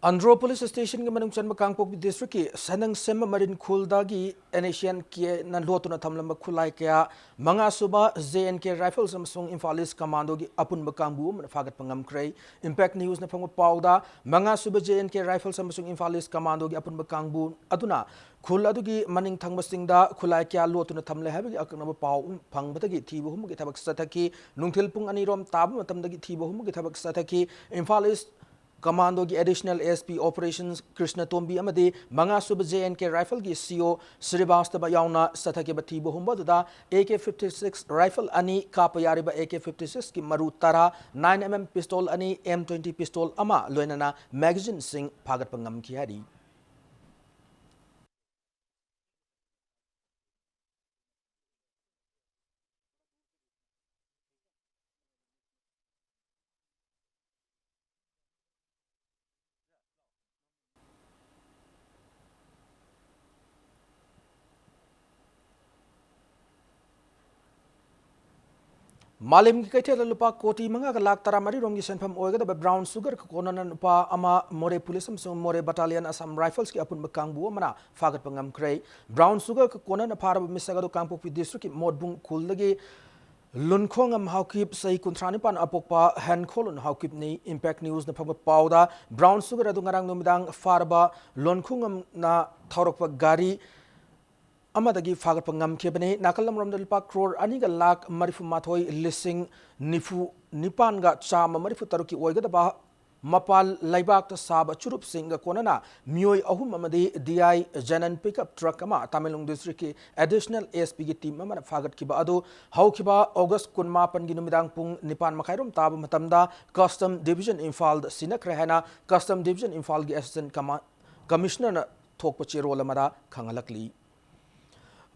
ꯑꯟꯗ꯭ꯔꯣ ꯄꯨꯂꯤꯁ ꯁ꯭ꯇꯦꯁꯟꯒꯤ ꯃꯅꯨꯡ ꯆꯟꯕ ꯀꯥꯡꯄꯣꯛꯄꯤ ꯗꯤꯁꯇ꯭ꯔꯤꯛꯀꯤ ꯁꯅꯪꯁꯦꯝꯕ ꯃꯔꯤꯟ ꯈꯨꯜꯗꯒꯤ ꯑꯦꯟ ꯑꯦꯁ ꯑꯦꯟ ꯀꯦꯅ ꯂꯣꯠꯇꯨꯅ ꯊꯝꯂꯝꯕ ꯈꯨꯠꯂꯥꯏ ꯀꯌꯥ, ꯃꯉꯥꯁꯨꯕ ꯖꯦ ꯑꯦꯟ ꯀꯦ ꯔꯥꯏꯐꯜꯁ ꯑꯃꯁꯨꯡ ꯏꯝꯐꯥꯜ ꯏꯁ ꯀꯃꯥꯟꯗꯣꯒꯤ ꯑꯄꯨꯟꯕ ꯀꯥꯡꯕꯨ ꯑꯃꯅ ꯐꯥꯒꯠꯄ ꯉꯝꯈ꯭ꯔꯦ꯫ ꯏꯝꯄꯦꯛ ꯅ꯭ꯌꯨꯁꯅ ꯐꯪꯕ ꯄꯥꯎꯗ, ꯃꯉꯥꯁꯨꯕ ꯖꯦ ꯑꯦꯟ ꯀꯦ ꯔꯥꯏꯐꯜꯁ ꯑꯃꯁꯨꯡ ꯏꯝꯐꯥꯜ ꯏꯁ ꯀꯃꯥꯟꯗꯣꯒꯤ ꯑꯄꯨꯟꯕ ꯀꯥꯡꯕꯨ ꯑꯗꯨꯅ ꯈꯨꯜ ꯑꯗꯨꯒꯤ ꯃꯅꯤꯡ ꯊꯪꯕꯁꯤꯡꯗ ꯈꯨꯠꯂꯥꯏ ꯀꯌꯥ ꯂꯣꯠꯇꯨꯅ ꯊꯝꯂꯦ ꯍꯥꯏꯕꯒꯤ ꯑꯀꯛꯅꯕ ꯄꯥꯎ ꯐꯪꯕꯗꯒꯤ ꯊꯤꯕ ꯍꯨꯝꯕꯒꯤ ꯊꯕꯛ ꯆꯠꯊꯈꯤ꯫ ꯅꯨꯡꯊꯤꯜ ꯄꯨꯡ ꯑꯅꯤꯔꯣꯝ ꯇꯥꯕ ꯃꯇꯝꯗꯒꯤ ꯊꯤꯕ ꯍꯨꯝꯕꯒꯤ ꯊꯕꯛ ꯆꯠꯊꯈꯤ꯫ ꯏꯝꯐꯥꯜ ꯏꯁ Commando ꯒꯤ Additional S P Operations Krishna ꯇꯣꯝꯕꯤ ꯑꯃꯗꯤ ꯃꯉꯥꯁꯨꯕ J N K Rifle ꯒꯤ C O ꯁ꯭ꯔꯤꯕꯥꯁꯇꯕ ꯌꯥꯎꯅ ꯆꯠꯊꯈꯤꯕ ꯊꯤꯕ ꯍꯨꯝꯕ ꯑꯗꯨꯗ A K fifty six rifle ꯑꯅꯤ, ꯀꯥꯞꯄ ꯌꯥꯔꯤꯕ A K fifty six ꯀꯤ ꯃꯔꯨ ꯇꯔꯥ, nine M M pistol ꯑꯅꯤ, M twenty pistol ꯑꯃ, ꯂꯣꯏꯅꯅ magazine ꯁꯤꯡ ꯐꯥꯒꯠꯄ ꯉꯝꯈꯤ ꯍꯥꯏꯔꯤ꯫ ꯃꯥꯂꯦꯝꯒꯤ ꯀꯩꯊꯦꯜꯗ ꯂꯨꯄꯥ ꯀꯣꯇꯤ ꯃꯉꯥꯒ ꯂꯥꯈ ꯇꯔꯥꯃꯔꯤ ꯔꯣꯝꯒꯤ ꯁꯦꯟꯐꯝ ꯑꯣꯏꯒꯗꯕ brown sugar ꯀꯣꯟꯅꯅ ꯅꯨꯄꯥ ꯑꯃ ꯃꯣꯔꯦ police ꯑꯃꯁꯨꯡ ꯃꯣꯔꯦ Battalion Assam Rifles ꯀꯤ ꯑꯄꯨꯟꯕ ꯀꯥꯡꯕꯨ ꯑꯃꯅ ꯐꯥꯒꯠꯄ ꯉꯝꯈ꯭ꯔꯦ꯫ Brown sugar ꯀꯣꯟꯅꯅ ꯐꯥꯔꯕ ꯃꯤꯁꯛ ꯑꯗꯨ ꯀꯥꯡꯄꯣꯛꯄꯤ district ꯀꯤ ꯃꯣꯠꯕꯨꯡ ꯈꯨꯜꯗꯒꯤ ꯂꯨꯟꯈꯣꯡꯉꯝ ꯍꯥꯎꯀꯤꯞ, ꯆꯍꯤ ꯀꯨꯟꯊ꯭ꯔꯥ ꯅꯤꯄꯥꯟ, ꯑꯄꯣꯛꯄ ꯍꯦꯟꯈꯣꯂꯨꯟ ꯍꯥꯎꯀꯤꯞꯅꯤ꯫ Impact News ꯅ ꯐꯪꯕ ꯄꯥꯎꯗ, brown sugar ꯑꯗꯨ ꯉꯔꯥꯡ ꯅꯨꯃꯤꯗꯥꯡ ꯐꯥꯔꯕ ꯂꯣꯟꯈꯣꯡꯉꯝꯅ ꯊꯧꯔꯛꯄ ꯒꯥꯔꯤ ꯑꯃꯗꯒꯤ ꯐꯥꯒꯠꯄ ꯉꯝꯈꯤꯕꯅꯤ꯫ ꯅꯥꯀꯜ ꯑꯃꯔꯣꯝꯗ ꯂꯨꯄꯥ ꯀ꯭ꯔꯣꯔ ꯑꯅꯤꯒ ꯂꯥꯈ ꯃꯔꯤꯐꯨ ꯃꯥꯊꯣꯏ ꯂꯤꯁꯤꯡ ꯅꯤꯐꯨ ꯅꯤꯄꯥꯟꯒ ꯆꯥꯝꯃ ꯃꯔꯤꯐꯨ ꯇꯔꯨꯛꯀꯤ ꯑꯣꯏꯒꯗꯕ ꯃꯄꯥꯟ ꯂꯩꯕꯥꯛꯇ ꯁꯥꯕ ꯆꯨꯔꯨꯞꯁꯤꯡꯒ ꯀꯣꯟꯅꯅ ꯃꯤꯑꯣꯏ ꯑꯍꯨꯝ ꯑꯃꯗꯤ D I Janan pickup truck ꯑꯃ ꯇꯃꯦꯡꯂꯣꯡ district ꯀꯤ Additional S P ꯒꯤ team ꯑꯃꯅ ꯐꯥꯒꯠꯈꯤꯕ ꯑꯗꯨ ꯍꯧꯈꯤꯕ August ꯀꯨꯟꯃꯥꯄꯟꯒꯤ ꯅꯨꯃꯤꯗꯥꯡ ꯄꯨꯡ ꯅꯤꯄꯥꯟ ꯃꯈꯥꯏꯔꯣꯝ ꯇꯥꯕ ꯃꯇꯝꯗ Custom Division ꯏꯝꯐꯥꯜꯗ ꯁꯤꯟꯅꯈ꯭ꯔꯦ ꯍꯥꯏꯅ Custom Division ꯏꯝꯐꯥꯜꯒꯤ Assistant Comma-, Commissioner ꯅ ꯊꯣꯛꯄ ꯆꯦꯔꯣꯜ ꯑꯃꯗ ꯈꯪꯍꯜꯂꯛꯂꯤ꯫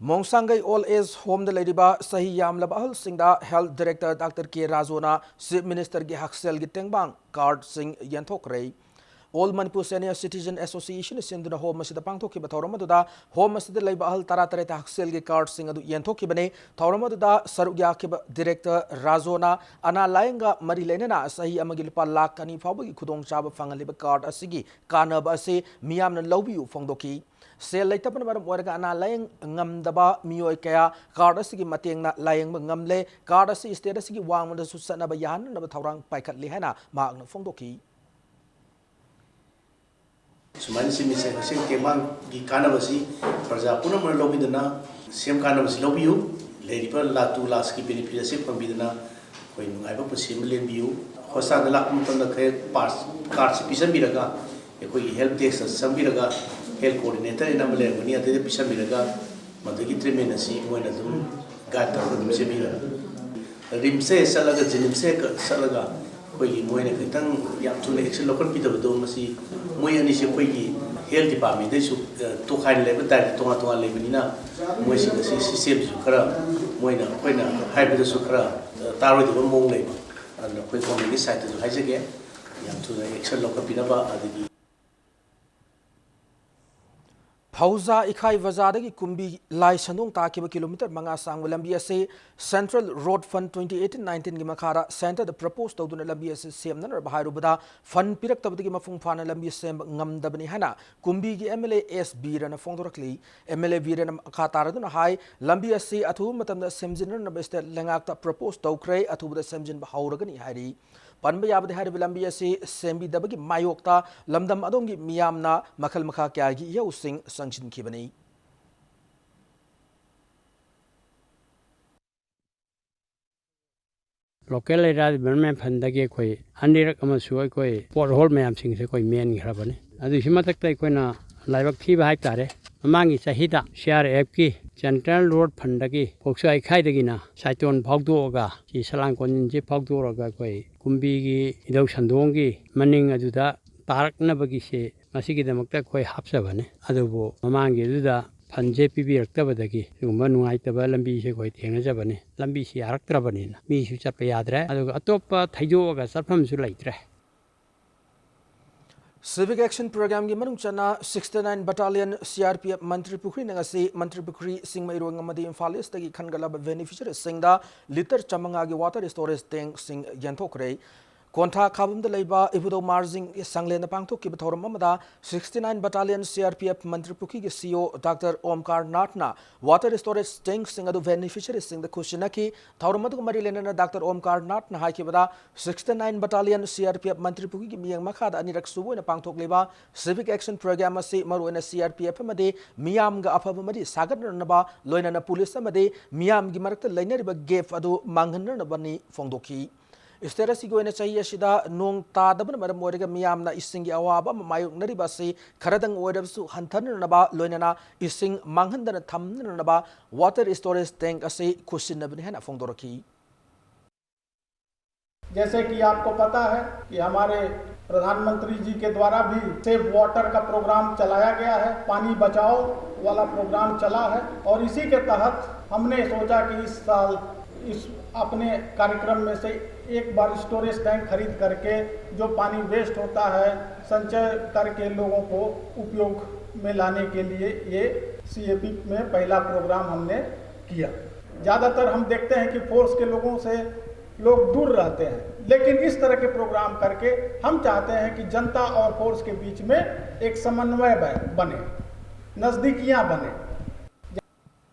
ꯃꯣꯡꯁꯥꯡꯒꯩ Old Age Home ꯗ ꯂꯩꯔꯤꯕ ꯆꯍꯤ ꯌꯥꯝꯂꯕ ꯑꯍꯜꯁꯤꯡꯗ Health Director Doctor K ꯔꯥꯖꯨꯅ Chief Minister ꯒꯤ ꯍꯛꯁꯦꯜꯒꯤ ꯇꯦꯡꯕꯥꯡ card ꯁꯤꯡ ꯌꯦꯟꯊꯣꯛꯈ꯭ꯔꯦ꯫ All Manipur Senior Citizen Association ꯅ ꯁꯤꯟꯗꯨꯅ home ꯑꯁꯤꯗ ꯄꯥꯡꯊꯣꯛꯈꯤꯕ ꯊꯧꯔꯝ ꯑꯗꯨꯗ home ꯑꯁꯤꯗ ꯂꯩꯕ ꯑꯍꯜ ꯇꯔꯥꯇꯔꯦꯠꯇ ꯍꯛꯁꯦꯜꯒꯤ card ꯁꯤꯡ ꯑꯗꯨ ꯌꯦꯟꯊꯣꯛꯈꯤꯕꯅꯤ꯫ ꯊꯧꯔꯝ ꯑꯗꯨꯗ ꯁꯔꯨꯛ ꯌꯥꯈꯤꯕ Director ꯔꯥꯖꯨꯅ ꯑꯅꯥ ꯂꯥꯌꯦꯡꯒ ꯃꯔꯤ ꯂꯩꯅꯅ ꯆꯍꯤ ꯑꯃꯒꯤ ꯂꯨꯄꯥ ꯂꯥꯈ ꯑꯅꯤ ꯐꯥꯎꯕꯒꯤ ꯈꯨꯗꯣꯡꯆꯥꯕ ꯐꯪꯍꯜꯂꯤꯕ card ꯑꯁꯤꯒꯤ ꯀꯥꯟꯅꯕ ꯑꯁꯤ ꯃꯤꯌꯥꯝꯅ ꯂꯧꯕꯤꯌꯨ ꯐꯣꯡꯗꯣꯛꯈꯤ꯫ ꯁꯦꯜ ꯂꯩꯇꯕꯅ ꯃꯔꯝ ꯑꯣꯏꯔꯒ ꯑꯅꯥ ꯂꯥꯌꯦꯡ ꯉꯝꯗꯕ ꯃꯤꯑꯣꯏ ꯀꯌꯥ card ꯑꯁꯤꯒꯤ ꯃꯇꯦꯡꯅ ꯂꯥꯌꯦꯡꯕ ꯉꯝꯂꯦ꯫ Card ꯑꯁꯤ state ꯑꯁꯤꯒꯤ ꯋꯥꯡꯃꯗꯁꯨ ꯆꯠꯅꯕ ꯌꯥꯍꯟꯅꯕ ꯊꯧꯔꯥꯡ ꯄꯥꯏꯈꯠꯂꯤ ꯍꯥꯏꯅ ꯃꯍꯥꯛꯅ ꯐꯣꯡꯗꯣꯛꯈꯤ꯫ ꯁꯨꯃꯥꯏꯅ ꯁꯤ ꯃꯤꯁꯦ ꯍꯛꯁꯦꯜ ꯇꯦꯡꯕꯥꯡꯒꯤ ꯀꯥꯟꯅꯕꯁꯤ ꯄ꯭ꯔꯖꯥ ꯄꯨꯝꯅꯃꯛꯅ ꯂꯧꯕꯤꯗꯨꯅ ꯁꯦꯝ ꯀꯥꯟꯅꯕꯁꯤ ꯂꯧꯕꯤꯌꯨ꯫ ꯂꯩꯔꯤꯕ ꯂꯥꯇꯨ ꯂꯥꯁꯀꯤ benefit ꯑꯁꯤ ꯐꯪꯕꯤꯗꯨꯅ ꯑꯩꯈꯣꯏ ꯅꯨꯡꯉꯥꯏꯕ ꯄꯨꯟꯁꯤ ꯑꯃ ꯂꯦꯟꯕꯤꯌꯨ꯫ ꯍꯣꯁꯄꯤꯇꯥꯜꯗ ꯂꯥꯛꯄ ꯃꯇꯝꯗ ꯈꯔ ꯄꯥꯁ ꯀꯥꯔꯠꯁꯤ ꯄꯤꯁꯟꯕꯤꯔꯒ, ꯑꯩꯈꯣꯏꯒꯤ ꯍꯦꯜꯞ ꯗꯦꯁꯛꯇ ꯆꯪꯕꯤꯔꯒ, ꯍꯦꯜꯠ ꯀꯣꯑꯣꯔꯗꯤꯅꯦꯇꯔ ꯑꯃ ꯂꯩꯔꯝꯒꯅꯤ, ꯑꯗꯩꯗ ꯄꯤꯁꯟꯕꯤꯔꯒ ꯃꯗꯨꯒꯤ ꯇ꯭ꯔꯤꯠꯃꯦꯟ ꯑꯁꯤ ꯃꯣꯏꯅ ꯑꯗꯨꯝ ꯒꯥꯏꯗ ꯇꯧꯔꯒ ꯑꯗꯨꯝ ꯆꯦꯟꯕꯤꯔꯒ, ꯔꯤꯝꯁꯁꯦ ꯆꯠꯂꯒ, ꯖꯦꯅꯤꯝꯁꯁꯦ ꯆꯠꯂꯒ ꯑꯩꯈꯣꯏꯒꯤ ꯃꯣꯏꯅ ꯈꯤꯇꯪ ꯌꯥꯝ ꯊꯨꯅ ꯑꯦꯛꯁꯟ ꯂꯧꯈꯠꯄꯤꯗꯕꯗꯣ, ꯃꯁꯤ ꯃꯣꯏ ꯑꯅꯤꯁꯦ ꯑꯩꯈꯣꯏꯒꯤ ꯍꯦꯜꯠ ꯗꯤꯄꯥꯔꯠꯃꯦꯟꯗꯩꯁꯨ, ꯑ, ꯇꯣꯈꯥꯏꯅ ꯂꯩꯕ, ꯗꯥꯏꯔꯦꯛ ꯇꯣꯉꯥꯟ ꯇꯣꯉꯥꯟ ꯂꯩꯕꯅꯤꯅ, ꯃꯣꯏꯁꯤꯡ ꯑꯁꯤ ꯁꯤꯁꯇꯦꯝꯁꯤꯁꯨ ꯈꯔ ꯃꯣꯏꯅ ꯑꯩꯈꯣꯏꯅ ꯍꯥꯏꯕꯗꯁꯨ ꯈꯔ, ꯑ, ꯇꯥꯔꯣꯏꯗꯕ ꯃꯑꯣꯡ ꯂꯩꯕ꯫ ꯑꯗꯨꯅ ꯑꯩꯈꯣꯏ ꯒꯣꯔꯃꯦꯟꯒꯤ ꯁꯥꯏꯠꯇꯁꯨ ꯍꯥꯏꯖꯒꯦ, ꯌꯥꯝ ꯊꯨꯅ ꯑꯦꯛꯁꯟ ꯂꯧꯈꯠꯄꯤꯅꯕ꯫ ꯑꯗꯒꯤ ꯐꯧꯖꯥ ꯏꯈꯥꯏ ꯕꯖꯥꯔꯗꯒꯤ ꯀꯨꯝꯕꯤ ꯂꯥꯏ ꯁꯟꯗꯣꯡ ꯇꯥꯈꯤꯕ ꯀꯤꯂꯣꯃꯤꯇꯔ ꯃꯉꯥ ꯁꯥꯡꯕ ꯂꯝꯕꯤ ꯑꯁꯤ Central Road Fund twenty eighteen nineteenꯒꯤ ꯃꯈꯥꯗ ꯁꯦꯟꯇꯔꯗ ꯄ꯭ꯔꯄꯣꯁ ꯇꯧꯗꯨꯅ ꯂꯝꯕꯤ ꯑꯁꯤ ꯁꯦꯝꯅꯅꯕ ꯍꯥꯏꯔꯨꯕꯗ ꯐꯟ ꯄꯤꯔꯛꯇꯕꯗꯒꯤ ꯃꯄꯨꯡ ꯐꯥꯅ ꯂꯝꯕꯤ ꯁꯦꯝꯕ ꯉꯝꯗꯕꯅꯤ ꯍꯥꯏꯅ ꯀꯨꯝꯕꯤꯒꯤ MLA S ꯕꯤꯔꯅ ꯐꯣꯡꯗꯣꯔꯛꯂꯤ꯫ MLA ꯕꯤꯔꯅ ꯃꯈꯥ ꯇꯥꯔꯗꯨꯅ ꯍꯥꯏ, ꯂꯝꯕꯤ ꯑꯁꯤ ꯑꯊꯨꯕ ꯃꯇꯝꯗ ꯁꯦꯝꯖꯤꯟꯅꯅꯕ state ꯂꯩꯉꯥꯛꯇ ꯄ꯭ꯔꯄꯣꯁ ꯇꯧꯈ꯭ꯔꯦ, ꯑꯊꯨꯕꯗ ꯁꯦꯝꯖꯤꯟꯕ ꯍꯧꯔꯒꯅꯤ ꯍꯥꯏꯔꯤ꯫ ꯄꯟꯕ ꯌꯥꯕꯗꯤ ꯍꯥꯏꯔꯤꯕ ꯂꯝꯕꯤ ꯑꯁꯤ ꯁꯦꯝꯕꯤꯗꯕꯒꯤ ꯃꯥꯌꯣꯛꯇ ꯂꯝꯗꯝ ꯑꯗꯣꯝꯒꯤ ꯃꯤꯌꯥꯝꯅ ꯃꯈꯜ ꯃꯈꯥ ꯀꯌꯥꯒꯤ ꯏꯍꯧꯁꯤꯡ ꯆꯪꯁꯤꯟꯈꯤꯕꯅꯤ꯫ Local Area Development Fundꯗꯒꯤ ꯑꯩꯈꯣꯏ ꯑꯅꯤꯔꯛ ꯑꯃꯁꯨ ꯑꯩꯈꯣꯏ pothole ꯃꯌꯥꯝꯁꯤꯡꯁꯦ ꯑꯩꯈꯣꯏ ꯃꯦꯟꯈ꯭ꯔꯕꯅꯤ꯫ ꯑꯗꯨꯒꯤ ꯃꯊꯛꯇ ꯑꯩꯈꯣꯏꯅ ꯂꯥꯏꯕꯛ ꯊꯤꯕ ꯍꯥꯏꯇꯥꯔꯦ, ꯃꯃꯥꯡꯒꯤ ꯆꯍꯤꯗ CRFꯀꯤ Central Road Fundꯗꯒꯤ ꯐꯧꯖꯥ ꯏꯈꯥꯏꯗꯒꯤꯅ ꯁꯥꯏꯇꯣꯟ ꯐꯥꯎꯗꯣꯛꯑꯒ, ꯁꯤ ꯁꯂꯥꯡ ꯀꯣꯟꯖꯤꯟꯁꯤ ꯐꯥꯎꯗꯣꯛꯑꯒ ꯑꯩꯈꯣꯏ ꯀꯨꯝꯕꯤꯒꯤ ꯏꯙꯧ ꯁꯟꯗꯣꯡꯒꯤ ꯃꯅꯤꯡ ꯑꯗꯨꯗ ꯇꯥꯔꯛꯅꯕꯒꯤꯁꯦ ꯃꯁꯤꯒꯤꯗꯃꯛꯇ ꯑꯩꯈꯣꯏ ꯍꯥꯞꯆꯕꯅꯤ꯫ ꯑꯗꯨꯕꯨ ꯃꯃꯥꯡꯒꯤ ꯑꯗꯨꯗ ꯐꯟꯁꯦ ꯄꯤꯕꯤꯔꯛꯇꯕꯗꯒꯤ ꯁꯤꯒꯨꯝꯕ ꯅꯨꯡꯉꯥꯏꯇꯕ ꯂꯝꯕꯤꯁꯦ ꯑꯩꯈꯣꯏ ꯊꯦꯡꯅꯖꯕꯅꯤ꯫ ꯂꯝꯕꯤꯁꯤ ꯌꯥꯔꯛꯇ꯭ꯔꯕꯅꯤꯅ ꯃꯤꯁꯨ ꯆꯠꯄ ꯌꯥꯗ꯭ꯔꯦ, ꯑꯗꯨꯒ ꯑꯇꯣꯞꯄ ꯊꯩꯗꯣꯛꯑꯒ ꯆꯠꯐꯝꯁꯨ ꯂꯩꯇ꯭ꯔꯦ꯫ Civic Action Programꯒꯤ ꯃꯅꯨꯡ ꯆꯟꯅ sixty nine Battalion CRPF ꯃꯟꯇ꯭ꯔꯤ ꯄꯨꯈ꯭ꯔꯤꯅ ꯉꯁꯤ ꯃꯟꯇ꯭ꯔꯤ ꯄꯨꯈ꯭ꯔꯤ, ꯆꯤꯡꯃꯩꯔꯣꯡ ꯑꯃꯗꯤ ꯏꯝꯐꯥꯜ ꯏꯁꯇꯒꯤ ꯈꯟꯒꯠꯂꯕ ꯕꯦꯅꯤꯐꯤꯁꯤꯌꯔꯤꯁꯤꯡꯗ ꯂꯤꯇꯔ ꯆꯥꯃꯉꯥꯒꯤ water storage tankꯁꯤꯡ ꯌꯦꯟꯊꯣꯛꯈ꯭ꯔꯦ꯫ ꯀꯣꯟꯊꯥ ꯈꯥꯕꯝꯗ ꯂꯩꯕ ꯏꯕꯨꯙꯧ ꯃꯥꯔꯖꯤꯡ ꯁꯪꯂꯦꯟꯗ ꯄꯥꯡꯊꯣꯛꯈꯤꯕ ꯊꯧꯔꯝ ꯑꯃꯗ sixty nine Battalion CRPF ꯃꯟꯇ꯭ꯔꯤ ꯄꯨꯈ꯭ꯔꯤꯒꯤ CEO Doctor Omkar ꯅꯥꯊꯅ water storage tankꯁꯤꯡ ꯑꯗꯨ ꯕꯦꯅꯤꯐꯤꯁꯤꯌꯔꯤꯁꯤꯡꯗ ꯈꯨꯠꯁꯤꯟꯅꯈꯤ꯫ ꯊꯧꯔꯝ ꯑꯗꯨꯒ ꯃꯔꯤ ꯂꯩꯅꯅ Doctor Omkar ꯅꯥꯊꯅ ꯍꯥꯏꯈꯤꯕꯗ, sixty nine Battalion CRPF ꯃꯟꯇ꯭ꯔꯤ ꯄꯨꯈ꯭ꯔꯤꯒꯤ ꯃꯤꯠꯌꯦꯡ ꯃꯈꯥꯗ ꯑꯅꯤꯔꯛ ꯁꯨꯕ ꯑꯣꯏꯅ ꯄꯥꯡꯊꯣꯛꯂꯤꯕ Civic Action Program ꯑꯁꯤ ꯃꯔꯨꯑꯣꯏꯅ CRPF ꯑꯃꯗꯤ ꯃꯤꯌꯥꯝꯒ ꯑꯐꯕ ꯃꯔꯤ ꯁꯥꯒꯠꯅꯅꯕ, ꯂꯣꯏꯅꯅ ꯄꯨꯂꯤꯁ ꯑꯃꯗꯤ ꯃꯤꯌꯥꯝꯒꯤ ꯃꯔꯛꯇ ꯂꯩꯅꯔꯤꯕ gap ꯑꯗꯨ ꯃꯥꯡꯍꯟꯅꯅꯕꯅꯤ ꯐꯣꯡꯗꯣꯛꯈꯤ꯫ ꯁ꯭ꯇꯦꯠ ꯑꯁꯤꯒꯤ ꯑꯣꯏꯅ ꯆꯍꯤ ꯑꯁꯤꯗ ꯅꯣꯡ ꯇꯥꯗꯕꯅ ꯃꯔꯝ ꯑꯣꯏꯔꯒ ꯃꯤꯌꯥꯝꯅ ꯏꯁꯤꯡꯒꯤ ꯑꯋꯥꯕ ꯑꯃ ꯃꯥꯌꯣꯛꯅꯔꯤꯕ ꯑꯁꯤ ꯈꯔꯗꯪ ꯑꯣꯏꯔꯕꯁꯨ ꯍꯟꯊꯅꯅꯕ, ꯂꯣꯏꯅꯅ ꯏꯁꯤꯡ ꯃꯥꯡꯍꯟꯗꯅ ꯊꯝꯅꯅꯕ water storage tank ꯑꯁꯤ ꯈꯨꯠꯁꯤꯟꯅꯕꯅꯤ ꯍꯥꯏꯅ ꯐꯣꯡꯗꯣꯔꯛꯈꯤ꯫ जैसे कि आपको पता है कि हमारे प्रधानमंत्री जी के द्वारा भी सेव वाटर का प्रोग्राम चलाया गया है, पानी बचाओ वाला प्रोग्राम चला है। और इसी के तहत हमने सोचा कि इस साल इस अपने कार्यक्रम में से एक बार स्टोरेज टैंक खरीद करके जो पानी वेस्ट होता है, संचय करके लोगों को उपयोग में लाने के लिए ये सीएपी में पहला प्रोग्राम हमने किया। ज़्यादातर हम देखते हैं कि फोर्स के लोगों से लोग दूर रहते हैं, लेकिन इस तरह के प्रोग्राम करके हम चाहते हैं कि जनता और फोर्स के बीच में एक समन्वय ब- बने, नज़दीकियाँ बने।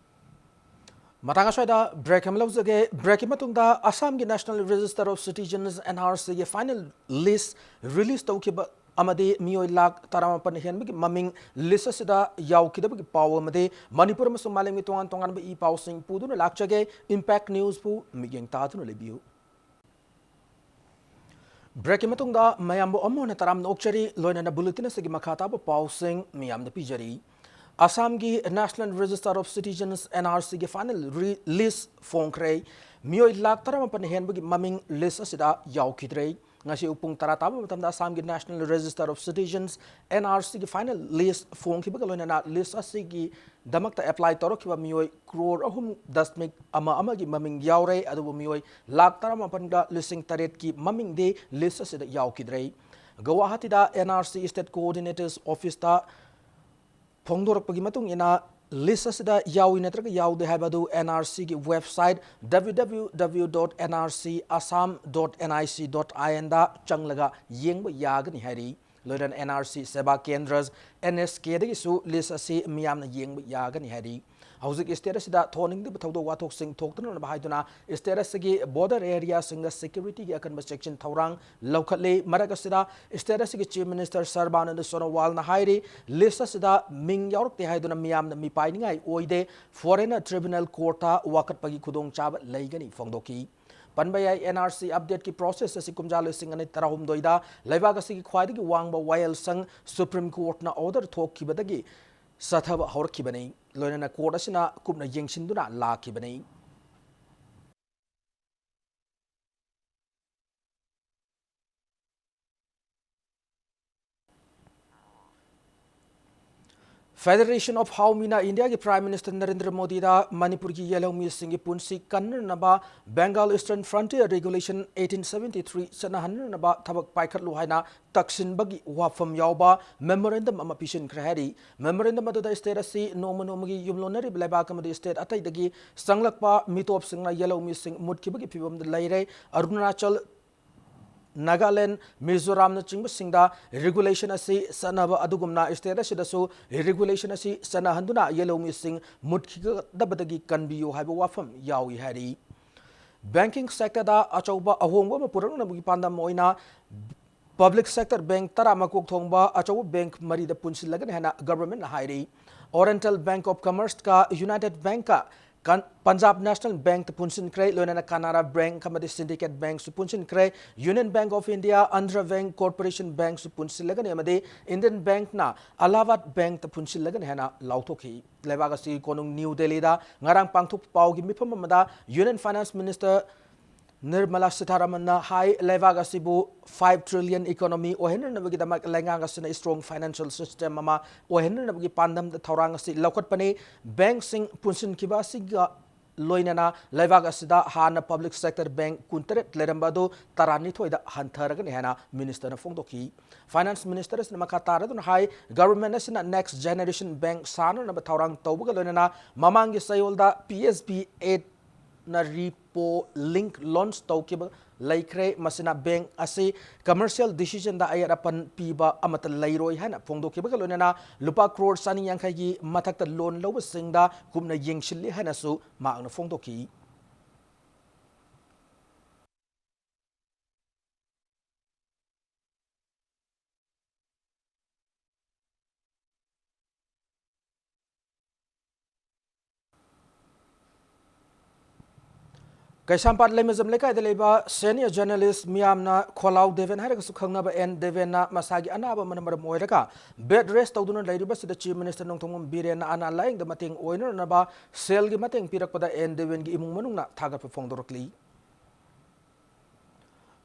ꯃꯇꯥꯡ ꯑꯁ꯭ꯋꯥꯏꯗ ꯕ꯭ꯔꯦꯛ ꯑꯃ ꯂꯧꯖꯒꯦ꯫ ꯕ꯭ꯔꯦꯛꯀꯤ ꯃꯇꯨꯡꯗ ꯑꯁꯥꯝꯒꯤ National Register of Citizens, NRCꯒꯤ final list release ꯇꯧꯈꯤꯕ ꯑꯃꯗꯤ ꯃꯤꯑꯣꯏ ꯂꯥꯈ ꯇꯔꯥꯃꯥꯄꯟ ꯍꯦꯟꯕꯒꯤ ꯃꯃꯤꯡ list ꯑꯁꯤꯗ ꯌꯥꯎꯈꯤꯗꯕꯒꯤ ꯄꯥꯎ ꯑꯃꯗꯤ ꯃꯅꯤꯄꯨꯔ ꯑꯃꯁꯨꯡ ꯃꯥꯂꯦꯝꯒꯤ ꯇꯣꯉꯥꯟ ꯇꯣꯉꯥꯟꯕ ꯏ ꯄꯥꯎꯁꯤꯡ ꯄꯨꯗꯨꯅ ꯂꯥꯛꯆꯒꯦ꯫ Impact Newsꯄꯨ ꯃꯤꯠꯌꯦꯡ ꯇꯥꯗꯨꯅ ꯂꯩꯕꯤꯌꯨ꯫ ꯕ꯭ꯔꯦꯛꯀꯤ ꯃꯇꯨꯡꯗ ꯃꯌꯥꯝꯕꯨ ꯑꯃꯨꯛ ꯍꯟꯅ ꯇꯔꯥꯝꯅ ꯑꯣꯛꯆꯔꯤ꯫ ꯂꯣꯏꯅꯅ bulletin ꯑꯁꯤꯒꯤ ꯃꯈꯥ ꯇꯥꯕ ꯄꯥꯎꯁꯤꯡ ꯃꯤꯌꯥꯝꯗ ꯄꯤꯖꯔꯤ꯫ ꯑꯁꯥꯝꯒꯤ National Register of Citizens, NRCꯒꯤ final re- list ꯐꯣꯡꯈ꯭ꯔꯦ꯫ ꯃꯤꯑꯣꯏ ꯂꯥꯈ ꯇꯔꯥꯃꯥꯄꯟ ꯍꯦꯟꯕꯒꯤ ꯃꯃꯤꯡ list ꯑꯁꯤꯗ ꯌꯥꯎꯈꯤꯗ꯭ꯔꯦ꯫ ꯉꯁꯤ ꯑꯌꯨꯛ ꯄꯨꯡ ꯇꯔꯥ ꯇꯥꯕ ꯃꯇꯝꯗ ꯑꯁꯥꯝꯒꯤ National Register of Citizens, NRCꯒꯤ final list ꯐꯣꯡꯈꯤꯕꯒ ꯂꯣꯏꯅꯅ list ꯑꯁꯤꯒꯤꯗꯃꯛꯇ apply ꯇꯧꯔꯛꯈꯤꯕ ꯃꯤꯑꯣꯏ ꯀ꯭ꯔꯣꯔ ꯑꯍꯨꯝ ꯗꯁꯃꯤꯛ ꯑꯃ ꯑꯃꯒꯤ ꯃꯃꯤꯡ ꯌꯥꯎꯔꯦ, ꯑꯗꯨꯕꯨ ꯃꯤꯑꯣꯏ ꯂꯥꯈ ꯇꯔꯥꯃꯥꯄꯟꯒ ꯂꯤꯁꯤꯡ ꯇꯔꯦꯠꯀꯤ ꯃꯃꯤꯡꯗꯤ list ꯑꯁꯤꯗ ꯌꯥꯎꯈꯤꯗ꯭ꯔꯦ꯫ ꯒꯧꯍꯥꯇꯤꯗ NRC State Coordinators Officeꯇ ꯐꯣꯡꯗꯣꯔꯛꯄꯒꯤ ꯃꯇꯨꯡ ꯏꯟꯅ, list ꯑꯁꯤꯗ ꯌꯥꯎꯏ ꯅꯠꯇ꯭ꯔꯒ ꯌꯥꯎꯗꯦ ꯍꯥꯏꯕ ꯑꯗꯨ NRCꯒꯤ website www.nrc.assam.nic.inꯗ ꯆꯪꯂꯒ ꯌꯦꯡꯕ ꯌꯥꯒꯅꯤ ꯍꯥꯏꯔꯤ꯫ ꯂꯣꯏꯅꯅ NRC Seva Kendras, NSKꯗꯒꯤꯁꯨ list ꯑꯁꯤ ꯃꯤꯌꯥꯝꯅ ꯌꯦꯡꯕ ꯌꯥꯒꯅꯤ ꯍꯥꯏꯔꯤ꯫ ꯍꯧꯖꯤꯛ state ꯑꯁꯤꯗ ꯊꯣꯛꯍꯟꯅꯤꯡꯗꯕ ꯊꯧꯗꯣꯛ ꯋꯥꯊꯣꯛꯁꯤꯡ ꯊꯣꯛꯇꯅꯕ ꯍꯥꯏꯗꯨꯅ state ꯑꯁꯤꯒꯤ border areaꯁꯤꯡꯗ securityꯒꯤ ꯑꯀꯟꯕ ꯆꯦꯛꯁꯤꯟ ꯊꯧꯔꯥꯡ ꯂꯧꯈꯠꯂꯤ꯫ ꯃꯔꯛ ꯑꯁꯤꯗ state ꯑꯁꯤꯒꯤ Chief Minister ꯁꯔꯕꯥꯅꯟꯗ ꯁꯣꯅꯣꯋꯥꯜꯅ ꯍꯥꯏꯔꯤ, list ꯑꯁꯤꯗ ꯃꯤꯡ ꯌꯥꯎꯔꯛꯇꯦ ꯍꯥꯏꯗꯨꯅ ꯃꯤꯌꯥꯝꯅ ꯃꯤꯄꯥꯏꯅꯤꯡꯉꯥꯏ ꯑꯣꯏꯗꯦ꯫ Foreigner tribunal courtꯇ ꯋꯥꯀꯠꯄꯒꯤ ꯈꯨꯗꯣꯡꯆꯥꯕ ꯂꯩꯒꯅꯤ ꯐꯣꯡꯗꯣꯛꯈꯤ꯫ ꯄꯟꯕ ꯌꯥꯏ, NRC updateꯀꯤ process ꯑꯁꯤ ꯀꯨꯝꯖꯥ ꯂꯤꯁꯤꯡ ꯑꯅꯤ ꯇꯔꯥꯍꯨꯝꯗꯣꯏꯗ ꯂꯩꯕꯥꯛ ꯑꯁꯤꯒꯤ ꯈ꯭ꯋꯥꯏꯗꯒꯤ ꯋꯥꯡꯕ ꯋꯥꯌꯦꯜꯁꯪ Supreme Courtꯅ order ꯊꯣꯛꯈꯤꯕꯗꯒꯤ ꯆꯠꯊꯕ ꯍꯧꯔꯛꯈꯤꯕꯅꯤ꯫ ꯂꯣꯏꯅꯅ court ꯑꯁꯤꯅ ꯀꯨꯞꯅ ꯌꯦꯡꯁꯤꯟꯗꯨꯅ ꯂꯥꯛꯈꯤꯕꯅꯤ꯫ Federation of Hawmiꯅ ꯏꯟꯗꯤꯌꯥꯒꯤ Prime Minister ꯅꯔꯦꯟꯗ꯭ꯔ ꯃꯣꯗꯤꯗ ꯃꯅꯤꯄꯨꯔꯒꯤ ꯌꯦꯜꯍꯧꯃꯤꯁꯤꯡꯒꯤ ꯄꯨꯟꯁꯤ ꯀꯟꯅꯅꯕ Bengal Eastern Frontier Regulation eighteen seventy three ꯆꯠꯅꯍꯟꯅꯅꯕ ꯊꯕꯛ ꯄꯥꯏꯈꯠꯂꯨ ꯍꯥꯏꯅ ꯇꯛꯁꯤꯟꯕꯒꯤ ꯋꯥꯐꯝ ꯌꯥꯎꯕ memorandum ꯑꯃ ꯄꯤꯁꯤꯟꯈ꯭ꯔꯦ ꯍꯥꯏꯔꯤ꯫ Memorandum ꯑꯗꯨꯗ state ꯑꯁꯤ ꯅꯣꯡꯃ ꯅꯣꯡꯃꯒꯤ ꯌꯨꯝꯂꯣꯟꯅꯔꯤꯕ ꯂꯩꯕꯥꯛ ꯑꯃꯗꯤ state ꯑꯇꯩꯗꯒꯤ ꯆꯪꯂꯛꯄ ꯃꯤꯇꯣꯞꯁꯤꯡꯅ ꯌꯦꯜꯍꯧꯃꯤꯁꯤꯡ ꯃꯨꯠꯈꯤꯕꯒꯤ ꯐꯤꯕꯝꯗ ꯂꯩꯔꯦ꯫ ꯑꯔꯨꯅꯥꯆꯜ, ꯅꯥꯒꯥꯂꯦꯟ, ꯃꯤꯖꯣꯔꯥꯝꯅꯆꯤꯡꯕꯁꯤꯡꯗ regulation ꯑꯁꯤ ꯆꯠꯅꯕ ꯑꯗꯨꯒꯨꯝꯅ state ꯑꯁꯤꯗꯁꯨ regulation ꯑꯁꯤ ꯆꯠꯅꯍꯟꯗꯨꯅ ꯌꯦꯜꯍꯧꯃꯤꯁꯤꯡ ꯃꯨꯠꯈꯤꯒꯗꯕꯗꯒꯤ ꯀꯟꯕꯤꯌꯨ ꯍꯥꯏꯕ ꯋꯥꯐꯝ ꯌꯥꯎꯏ ꯍꯥꯏꯔꯤ꯫ Banking sectorꯗ ꯑꯆꯧꯕ ꯑꯍꯣꯡꯕ ꯑꯃ ꯄꯨꯔꯛꯅꯕꯒꯤ ꯄꯥꯟꯗꯝ ꯑꯣꯏꯅ public sector bank ꯇꯔꯥ ꯃꯀꯣꯛ ꯊꯣꯡꯕ ꯑꯆꯧꯕ bank ꯃꯔꯤꯗ ꯄꯨꯟꯁꯤꯜꯂꯒꯅꯤ ꯍꯥꯏꯅ governmentꯅ ꯍꯥꯏꯔꯤ꯫ Oriental Bank of Commerceꯀ United Bankꯀ ꯀꯟ-, Punjab National Bankꯇ ꯄꯨꯟꯁꯤꯟꯈ꯭ꯔꯦ, ꯂꯣꯏꯅꯅ Canara Bank ꯑꯃꯗꯤ Syndicate Bankꯁꯨ ꯄꯨꯟꯁꯤꯟꯈ꯭ꯔꯦ꯫ Union Bank of India, Andhra Bank, Corporation Bankꯁꯨ ꯄꯨꯟꯁꯤꯜꯂꯒꯅꯤ ꯑꯃꯗꯤ Indian Bankꯅ Allahabad Bankꯇ ꯄꯨꯟꯁꯤꯜꯂꯒꯅꯤ ꯍꯥꯏꯅ ꯂꯥꯎꯊꯣꯛꯈꯤ꯫ ꯂꯩꯕꯥꯛ ꯑꯁꯤꯒꯤ ꯀꯣꯅꯨꯡ ꯅ꯭ꯌꯨ ꯗꯦꯜꯂꯤꯗ ꯉꯔꯥꯡ ꯄꯥꯡꯊꯣꯛꯄ ꯄꯥꯎꯒꯤ ꯃꯤꯐꯝ ꯑꯃꯗ Union Finance Minister ꯅꯤꯔꯃꯂꯥ ꯁꯤꯊꯥꯔꯥꯃꯟꯅ ꯍꯥꯏ, ꯂꯩꯕꯥꯛ ꯑꯁꯤꯕꯨ five trillion economy ꯑꯣꯏꯍꯟꯅꯅꯕꯒꯤꯗꯃꯛ ꯂꯩꯉꯥꯛ ꯑꯁꯤꯅ strong financial system ꯑꯃ ꯑꯣꯏꯍꯟꯅꯅꯕꯒꯤ ꯄꯥꯟꯗꯝꯗ ꯊꯧꯔꯥꯡ ꯑꯁꯤ ꯂꯧꯈꯠꯄꯅꯤ꯫ Bankꯁꯤꯡ ꯄꯨꯟꯁꯤꯟꯈꯤꯕ ꯑꯁꯤꯒ ꯂꯣꯏꯅꯅ ꯂꯩꯕꯥꯛ ꯑꯁꯤꯗ ꯍꯥꯟꯅ public sector bank ꯀꯨꯟꯇꯔꯦꯠ ꯂꯩꯔꯝꯕ ꯑꯗꯨ ꯇꯔꯥꯅꯤꯊꯣꯏꯗ ꯍꯟꯊꯔꯒꯅꯤ ꯍꯥꯏꯅ ministerꯅ ꯐꯣꯡꯗꯣꯛꯈꯤ꯫ Finance Minister ꯑꯁꯤꯅ ꯃꯈꯥ ꯇꯥꯔꯗꯨꯅ ꯍꯥꯏ, government ꯑꯁꯤꯅ next generation bank ꯁꯥꯅꯅꯕ ꯊꯧꯔꯥꯡ ꯇꯧꯕꯒ ꯂꯣꯏꯅꯅ ꯃꯃꯥꯡꯒꯤ ꯆꯌꯣꯜꯗ P S B eight ꯅ repo link launch ꯇꯧꯈꯤꯕ ꯂꯩꯈ꯭ꯔꯦ꯫ ꯃꯁꯤꯅ bank ꯑꯁꯤ commercial decisionꯗ ꯑꯌꯦꯠ ꯑꯄꯟ ꯄꯤꯕ ꯑꯃꯠꯇ ꯂꯩꯔꯣꯏ ꯍꯥꯏꯅ ꯐꯣꯡꯗꯣꯛꯈꯤꯕꯒ ꯂꯣꯏꯅꯅ ꯂꯨꯄꯥ ꯀ꯭ꯔꯣꯔ ꯆꯅꯤ ꯌꯥꯡꯈꯩꯒꯤ ꯃꯊꯛꯇ loan ꯂꯧꯕꯁꯤꯡꯗ ꯀꯨꯞꯅ ꯌꯦꯡꯁꯤꯜꯂꯤ ꯍꯥꯏꯅꯁꯨ ꯃꯍꯥꯛꯅ ꯐꯣꯡꯗꯣꯛꯈꯤ꯫ ꯀꯩꯁꯥꯝꯄꯥꯠ ꯂꯩꯃꯖꯝ ꯂꯩꯀꯥꯏꯗ ꯂꯩꯕ senior journalist ꯃꯤꯌꯥꯝꯅ ꯈꯣꯜꯂꯥꯎ ꯗꯦꯕꯦꯟ ꯍꯥꯏꯔꯒꯁꯨ ꯈꯪꯅꯕ ꯑꯦꯟ ꯗꯦꯕꯦꯟꯅ ꯃꯁꯥꯒꯤ ꯑꯅꯥꯕ ꯑꯃꯅ ꯃꯔꯝ ꯑꯣꯏꯔꯒ bed rest ꯇꯧꯗꯨꯅ ꯂꯩꯔꯤꯕꯁꯤꯗ Chief Minister ꯅꯣꯡꯊꯣꯝꯕꯝ ꯕꯤꯔꯦꯟꯅ ꯑꯅꯥ ꯂꯥꯌꯦꯡꯗ ꯃꯇꯦꯡ ꯑꯣꯏꯅꯅꯕ ꯁꯦꯜꯒꯤ ꯃꯇꯦꯡ ꯄꯤꯔꯛꯄꯗ ꯑꯦꯟ ꯗꯦꯕꯦꯟꯒꯤ ꯏꯃꯨꯡ ꯃꯅꯨꯡꯅ ꯊꯥꯒꯠꯄ ꯐꯣꯡꯗꯣꯔꯛꯂꯤ꯫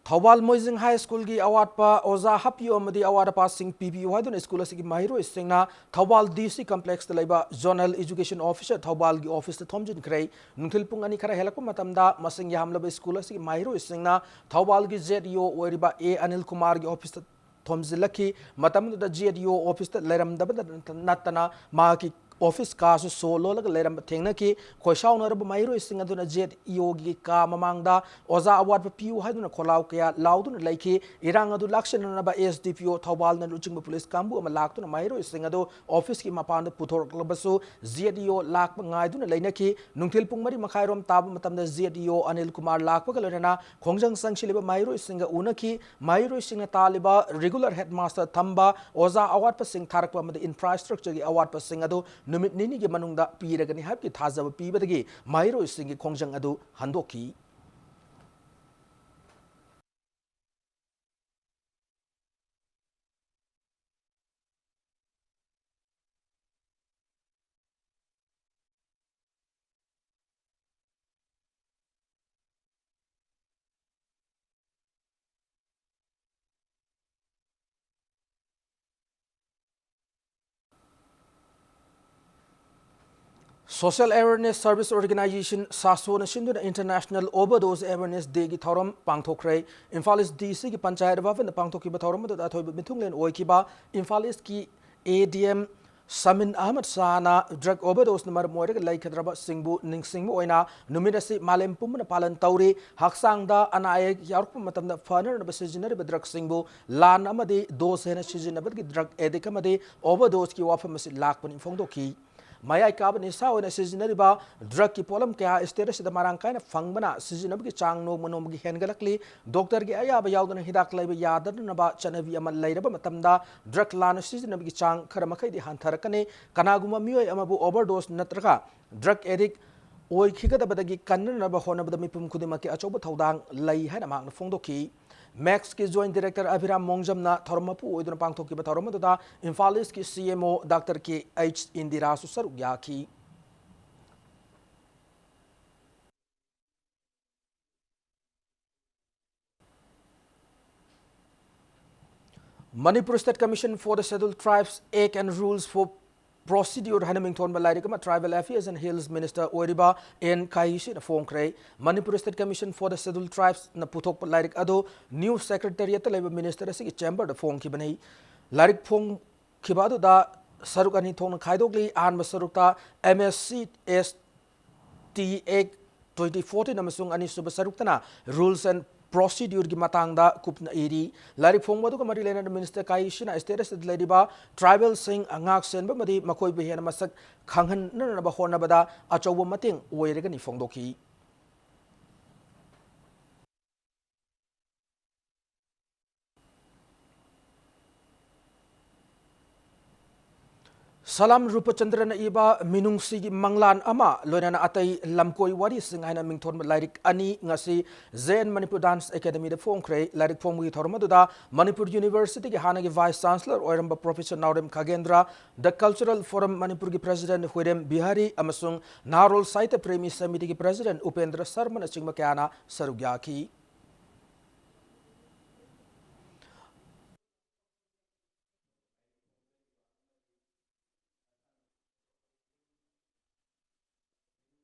ꯊꯧꯕꯥꯜ ꯃꯣꯏꯖꯤꯡ High Schoolꯒꯤ ꯑꯋꯥꯠꯄ ꯑꯣꯖꯥ ꯍꯥꯞꯄꯤꯌꯨ ꯑꯃꯗꯤ ꯑꯋꯥꯠ ꯑꯄꯥꯁꯤꯡ ꯄꯤꯕꯤꯌꯨ ꯍꯥꯏꯗꯨꯅ ꯁ꯭ꯀꯨꯜ ꯑꯁꯤꯒꯤ ꯃꯍꯩꯔꯣꯏꯁꯤꯡꯅ ꯊꯧꯕꯥꯜ D C complexꯇ ꯂꯩꯕ Zonal Education Officer ꯊꯧꯕꯥꯜꯒꯤ ꯑꯣꯐꯤꯁꯇ ꯊꯣꯝꯖꯤꯟꯈ꯭ꯔꯦ꯫ ꯅꯨꯡꯊꯤꯜ ꯄꯨꯡ ꯑꯅꯤ ꯈꯔ ꯍꯦꯜꯂꯛꯄ ꯃꯇꯝꯗ ꯃꯁꯤꯡ ꯌꯥꯝꯂꯕ ꯁ꯭ꯀꯨꯜ ꯑꯁꯤꯒꯤ ꯃꯍꯩꯔꯣꯏꯁꯤꯡꯅ ꯊꯧꯕꯥꯜꯒꯤ Z E O ꯑꯣꯏꯔꯤꯕ ꯑꯦ ꯑꯅꯤꯜ ꯀꯨꯃꯥꯔꯒꯤ ꯑꯣꯐꯤꯁꯇ ꯊꯣꯝꯖꯤꯜꯂꯛꯈꯤ꯫ ꯃꯇꯝꯗꯨꯗ Z E O ꯑꯣꯐꯤꯁꯇ ꯂꯩꯔꯝꯗꯕꯗ ꯅꯠꯇꯅ ꯃꯍꯥꯛꯀꯤ ꯑꯣꯐꯤꯁ ꯀꯥꯁꯨ ꯁꯣ ꯂꯣꯜꯂꯒ ꯂꯩꯔꯝꯕ ꯊꯦꯡꯅꯈꯤ꯫ ꯈꯣꯏꯁꯥꯎꯅꯔꯕ ꯃꯍꯩꯔꯣꯏꯁꯤꯡ ꯑꯗꯨꯅ Z E Oꯒꯤ ꯀꯥ ꯃꯃꯥꯡꯗ ꯑꯣꯖꯥ ꯑꯋꯥꯠꯄ ꯄꯤꯌꯨ ꯍꯥꯏꯗꯨꯅ ꯈꯣꯜꯂꯥꯎ ꯀꯌꯥ ꯂꯥꯎꯗꯨꯅ ꯂꯩꯈꯤ꯫ ꯏꯔꯥꯡ ꯑꯗꯨ ꯂꯥꯛꯁꯤꯟꯅꯅꯕ S D P O ꯊꯧꯕꯥꯜꯅ ꯂꯨꯆꯤꯡꯕ ꯄꯨꯂꯤꯁ ꯀꯥꯡꯕꯨ ꯑꯃ ꯂꯥꯛꯇꯨꯅ ꯃꯍꯩꯔꯣꯏꯁꯤꯡ ꯑꯗꯨ ꯑꯣꯐꯤꯁꯀꯤ ꯃꯄꯥꯟꯗ ꯄꯨꯊꯣꯔꯛꯂꯕꯁꯨ Z E O ꯂꯥꯛꯄ ꯉꯥꯏꯗꯨꯅ ꯂꯩꯅꯈꯤ꯫ ꯅꯨꯡꯊꯤꯜ ꯄꯨꯡ ꯃꯔꯤ ꯃꯈꯥꯏꯔꯣꯝ ꯇꯥꯕ ꯃꯇꯝꯗ Z E O Anil Kumar ꯂꯥꯛꯄꯒ ꯂꯣꯏꯅꯅ ꯈꯣꯡꯖꯪ ꯆꯪꯁꯤꯜꯂꯤꯕ ꯃꯍꯩꯔꯣꯏꯁꯤꯡꯒ ꯎꯅꯈꯤ꯫ ꯃꯍꯩꯔꯣꯏꯁꯤꯡꯅ ꯇꯥꯜꯂꯤꯕ regular headmaster ꯊꯝꯕ, ꯑꯣꯖꯥ ꯑꯋꯥꯠꯄꯁꯤꯡ ꯊꯥꯔꯛꯄ ꯑꯃꯗꯤ infrastructureꯒꯤ ꯑꯋꯥꯠꯄꯁꯤꯡ ꯑꯗꯨ ꯅꯨꯃꯤꯠ ꯅꯤꯅꯤꯒꯤ ꯃꯅꯨꯡꯗ ꯄꯤꯔꯒꯅꯤ ꯍꯥꯏꯕꯒꯤ ꯊꯥꯖꯕ ꯄꯤꯕꯗꯒꯤ ꯃꯍꯩꯔꯣꯏꯁꯤꯡꯒꯤ ꯈꯣꯡꯖꯪ ꯑꯗꯨ ꯍꯟꯗꯣꯛꯈꯤ꯫ Social Awareness Service Organization, ꯁꯥꯁꯣꯅ ꯁꯤꯟꯗꯨꯅ International Overdose Awareness Dayꯒꯤ ꯊꯧꯔꯝ ꯄꯥꯡꯊꯣꯛꯈ꯭ꯔꯦ꯫ ꯏꯝꯐꯥꯜ East D Cꯒꯤ ꯄꯟꯆꯥꯌꯠ ꯚꯕꯟꯗ ꯄꯥꯡꯊꯣꯛꯈꯤꯕ ꯊꯧꯔꯝ ꯑꯗꯨꯗ ꯑꯊꯣꯏꯕ ꯃꯤꯊꯨꯡꯂꯦꯟ ꯑꯣꯏꯈꯤꯕ Imphal Eastꯀꯤ A D M ꯁꯃꯤꯟ Ahmad ꯁꯥꯍꯅ drug overdoseꯅ ꯃꯔꯝ ꯑꯣꯏꯔꯒ ꯂꯩꯈꯤꯗ꯭ꯔꯕꯁꯤꯡꯕꯨ ꯅꯤꯡꯁꯤꯡꯕ ꯑꯣꯏꯅ ꯅꯨꯃꯤꯠ ꯑꯁꯤ ꯃꯥꯂꯦꯝ ꯄꯨꯝꯕꯅ ꯄꯥꯂꯟ ꯇꯧꯔꯤ꯫ ꯍꯛꯆꯥꯡꯗ ꯑꯅꯥ ꯑꯌꯦꯛ ꯌꯥꯎꯔꯛꯄ ꯃꯇꯝꯗ ꯐꯅꯅꯕ ꯁꯤꯖꯤꯟꯅꯔꯤꯕ drugꯁꯤꯡꯕꯨ ꯂꯥꯟ ꯑꯃꯗꯤ dose ꯍꯦꯟꯅ ꯁꯤꯖꯤꯟꯅꯕꯗꯒꯤ drug addict ꯑꯃꯗꯤ overdoseꯀꯤ ꯋꯥꯐꯝ ꯑꯁꯤ ꯂꯥꯛꯄꯅꯤ ꯐꯣꯡꯗꯣꯛꯈꯤ꯫ ꯃꯌꯥꯏ ꯀꯥꯕ ꯅꯤꯁꯥ ꯑꯣꯏꯅ ꯁꯤꯖꯤꯟꯅꯔꯤꯕ drugꯀꯤ ꯄꯣꯠꯂꯝ ꯀꯌꯥ state ꯑꯁꯤꯗ ꯃꯔꯥꯡ ꯀꯥꯏꯅ ꯐꯪꯕꯅ ꯁꯤꯖꯤꯟꯅꯕꯒꯤ ꯆꯥꯡ ꯅꯣꯡꯃ ꯅꯣꯡꯃꯒꯤ ꯍꯦꯟꯒꯠꯂꯛꯂꯤ꯫ Doctorꯒꯤ ꯑꯌꯥꯕ ꯌꯥꯎꯗꯅ ꯍꯤꯗꯥꯛ ꯂꯩꯕ ꯌꯥꯗꯅꯕ ꯆꯠꯅꯕꯤ ꯑꯃ ꯂꯩꯔꯕ ꯃꯇꯝꯗ drug ꯂꯥꯟꯅ ꯁꯤꯖꯤꯟꯅꯕꯒꯤ ꯆꯥꯡ ꯈꯔ ꯃꯈꯩꯗꯤ ꯍꯟꯊꯔꯛꯀꯅꯤ꯫ ꯀꯅꯥꯒꯨꯝꯕ ꯃꯤꯑꯣꯏ ꯑꯃꯕꯨ overdose ꯅꯠꯇ꯭ꯔꯒ drug addict ꯑꯣꯏꯈꯤꯒꯗꯕꯗꯒꯤ ꯀꯟꯅꯅꯕ ꯍꯣꯠꯅꯕꯗ ꯃꯤꯄꯨꯝ ꯈꯨꯗꯤꯡꯃꯛꯀꯤ ꯑꯆꯧꯕ ꯊꯧꯗꯥꯡ ꯂꯩ ꯍꯥꯏꯅ ꯃꯍꯥꯛꯅ ꯐꯣꯡꯗꯣꯛꯈꯤ꯫ ꯃꯦꯛꯁꯀꯤ Joint Director ꯑꯕꯤꯔꯥꯝ ꯃꯣꯡꯖꯝꯅ ꯊꯧꯔꯝ ꯃꯄꯨ ꯑꯣꯏꯗꯨꯅ ꯄꯥꯡꯊꯣꯛꯈꯤꯕ ꯊꯧꯔꯝ ꯑꯗꯨꯗ ꯏꯝꯐꯥꯜ ꯏꯁꯀꯤ C M O Doctor K H ꯏꯟꯗꯤꯔꯥꯁꯨ ꯁꯔꯨꯛ ꯌꯥꯈꯤ꯫ Manipur State Commission for the Scheduled Tribes Act and Rules for Procedure ꯍꯥꯏꯅ ꯃꯤꯡꯊꯣꯟꯕ ꯂꯥꯏꯔꯤꯛ ꯑꯃ Tribal Affairs and Hills Minister ꯑꯣꯏꯔꯤꯕ and ꯀꯥꯍꯤꯁꯤꯅ ꯐꯣꯡꯈ꯭ꯔꯦ꯫ Manipur State Commission for the Scheduled Tribes ꯅ ꯄꯨꯊꯣꯛꯄ ꯂꯥꯏꯔꯤꯛ ꯑꯗꯨ New Secretariat ꯇ ꯂꯩꯕ Minister ꯑꯁꯤꯒꯤ chamber ꯗ ꯐꯣꯡꯈꯤꯕꯅꯤ꯫ ꯂꯥꯏꯔꯤꯛ ꯐꯣꯡꯈꯤꯕ ꯑꯗꯨꯗ ꯁꯔꯨꯛ ꯑꯅꯤ ꯊꯣꯛꯅ ꯈꯥꯏꯗꯣꯛꯂꯤ꯫ ꯑꯍꯥꯟꯕ ꯁꯔꯨꯛꯇ M S C S T Act twenty fourteen ꯑꯃꯁꯨꯡ ꯑꯅꯤꯁꯨꯕ ꯁꯔꯨꯛꯇꯅ Rules and Procedure ꯒꯤ ꯃꯇꯥꯡꯗ ꯀꯨꯞꯅ ꯏꯔꯤ꯫ ꯂꯥꯏꯔꯤꯛ ꯐꯣꯡꯕ ꯑꯗꯨꯒ ꯃꯔꯤ ꯂꯩꯅꯅ Minister ꯀꯥꯍꯤꯁꯤꯅ state ꯑꯁꯤꯗ ꯂꯩꯔꯤꯕ tribal ꯁꯤꯡ ꯉꯥꯛ ꯁꯦꯟꯕ ꯑꯃꯗꯤ ꯃꯈꯣꯏꯕꯨ ꯍꯦꯟꯅ ꯃꯁꯛ ꯈꯪꯍꯟꯅꯅꯕ ꯍꯣꯠꯅꯕꯗ ꯑꯆꯧꯕ ꯃꯇꯦꯡ ꯑꯣꯏꯔꯒꯅꯤ ꯐꯣꯡꯗꯣꯛꯈꯤ꯫ ꯁꯂꯥꯝ ꯔꯨꯄꯆꯟꯗ꯭ꯔꯅ ꯏꯕ ꯃꯤꯅꯨꯡꯁꯤꯒꯤ ꯃꯪꯂꯥꯟ ꯑꯃ, ꯂꯣꯏꯅꯅ ꯑꯇꯩ ꯂꯝꯀꯣꯏ ꯋꯥꯔꯤꯁꯤꯡ ꯍꯥꯏꯅ ꯃꯤꯡꯊꯣꯟꯕ ꯂꯥꯏꯔꯤꯛ ꯑꯅꯤ ꯉꯁꯤ J N Manipur Dance Academy ꯗ ꯐꯣꯡꯈ꯭ꯔꯦ꯫ ꯂꯥꯏꯔꯤꯛ ꯐꯣꯡꯕꯒꯤ ꯊꯧꯔꯝ ꯑꯗꯨꯗ ꯃꯅꯤꯄꯨꯔ University ꯒꯤ ꯍꯥꯟꯅꯒꯤ Vice Chancellor ꯑꯣꯏꯔꯝꯕ Professor Naorem ꯈꯥꯒꯦꯟꯗ꯭ꯔ, The Cultural Forum ꯃꯅꯤꯄꯨꯔꯒꯤ President ꯍꯨꯏꯔꯦꯝ ꯕꯤꯍꯥꯔꯤ ꯑꯃꯁꯨꯡ ꯅꯍꯥꯔꯣꯜ ꯁꯥꯍꯤꯇ꯭ꯌ ꯄ꯭ꯔꯦꯃꯤ ꯁꯃꯤꯇꯤꯒꯤ President ꯎꯄꯦꯟꯗ꯭ꯔ ꯁꯔꯃꯅꯆꯤꯡꯕ ꯀꯌꯥꯅ ꯁꯔꯨꯛ ꯌꯥꯈꯤ꯫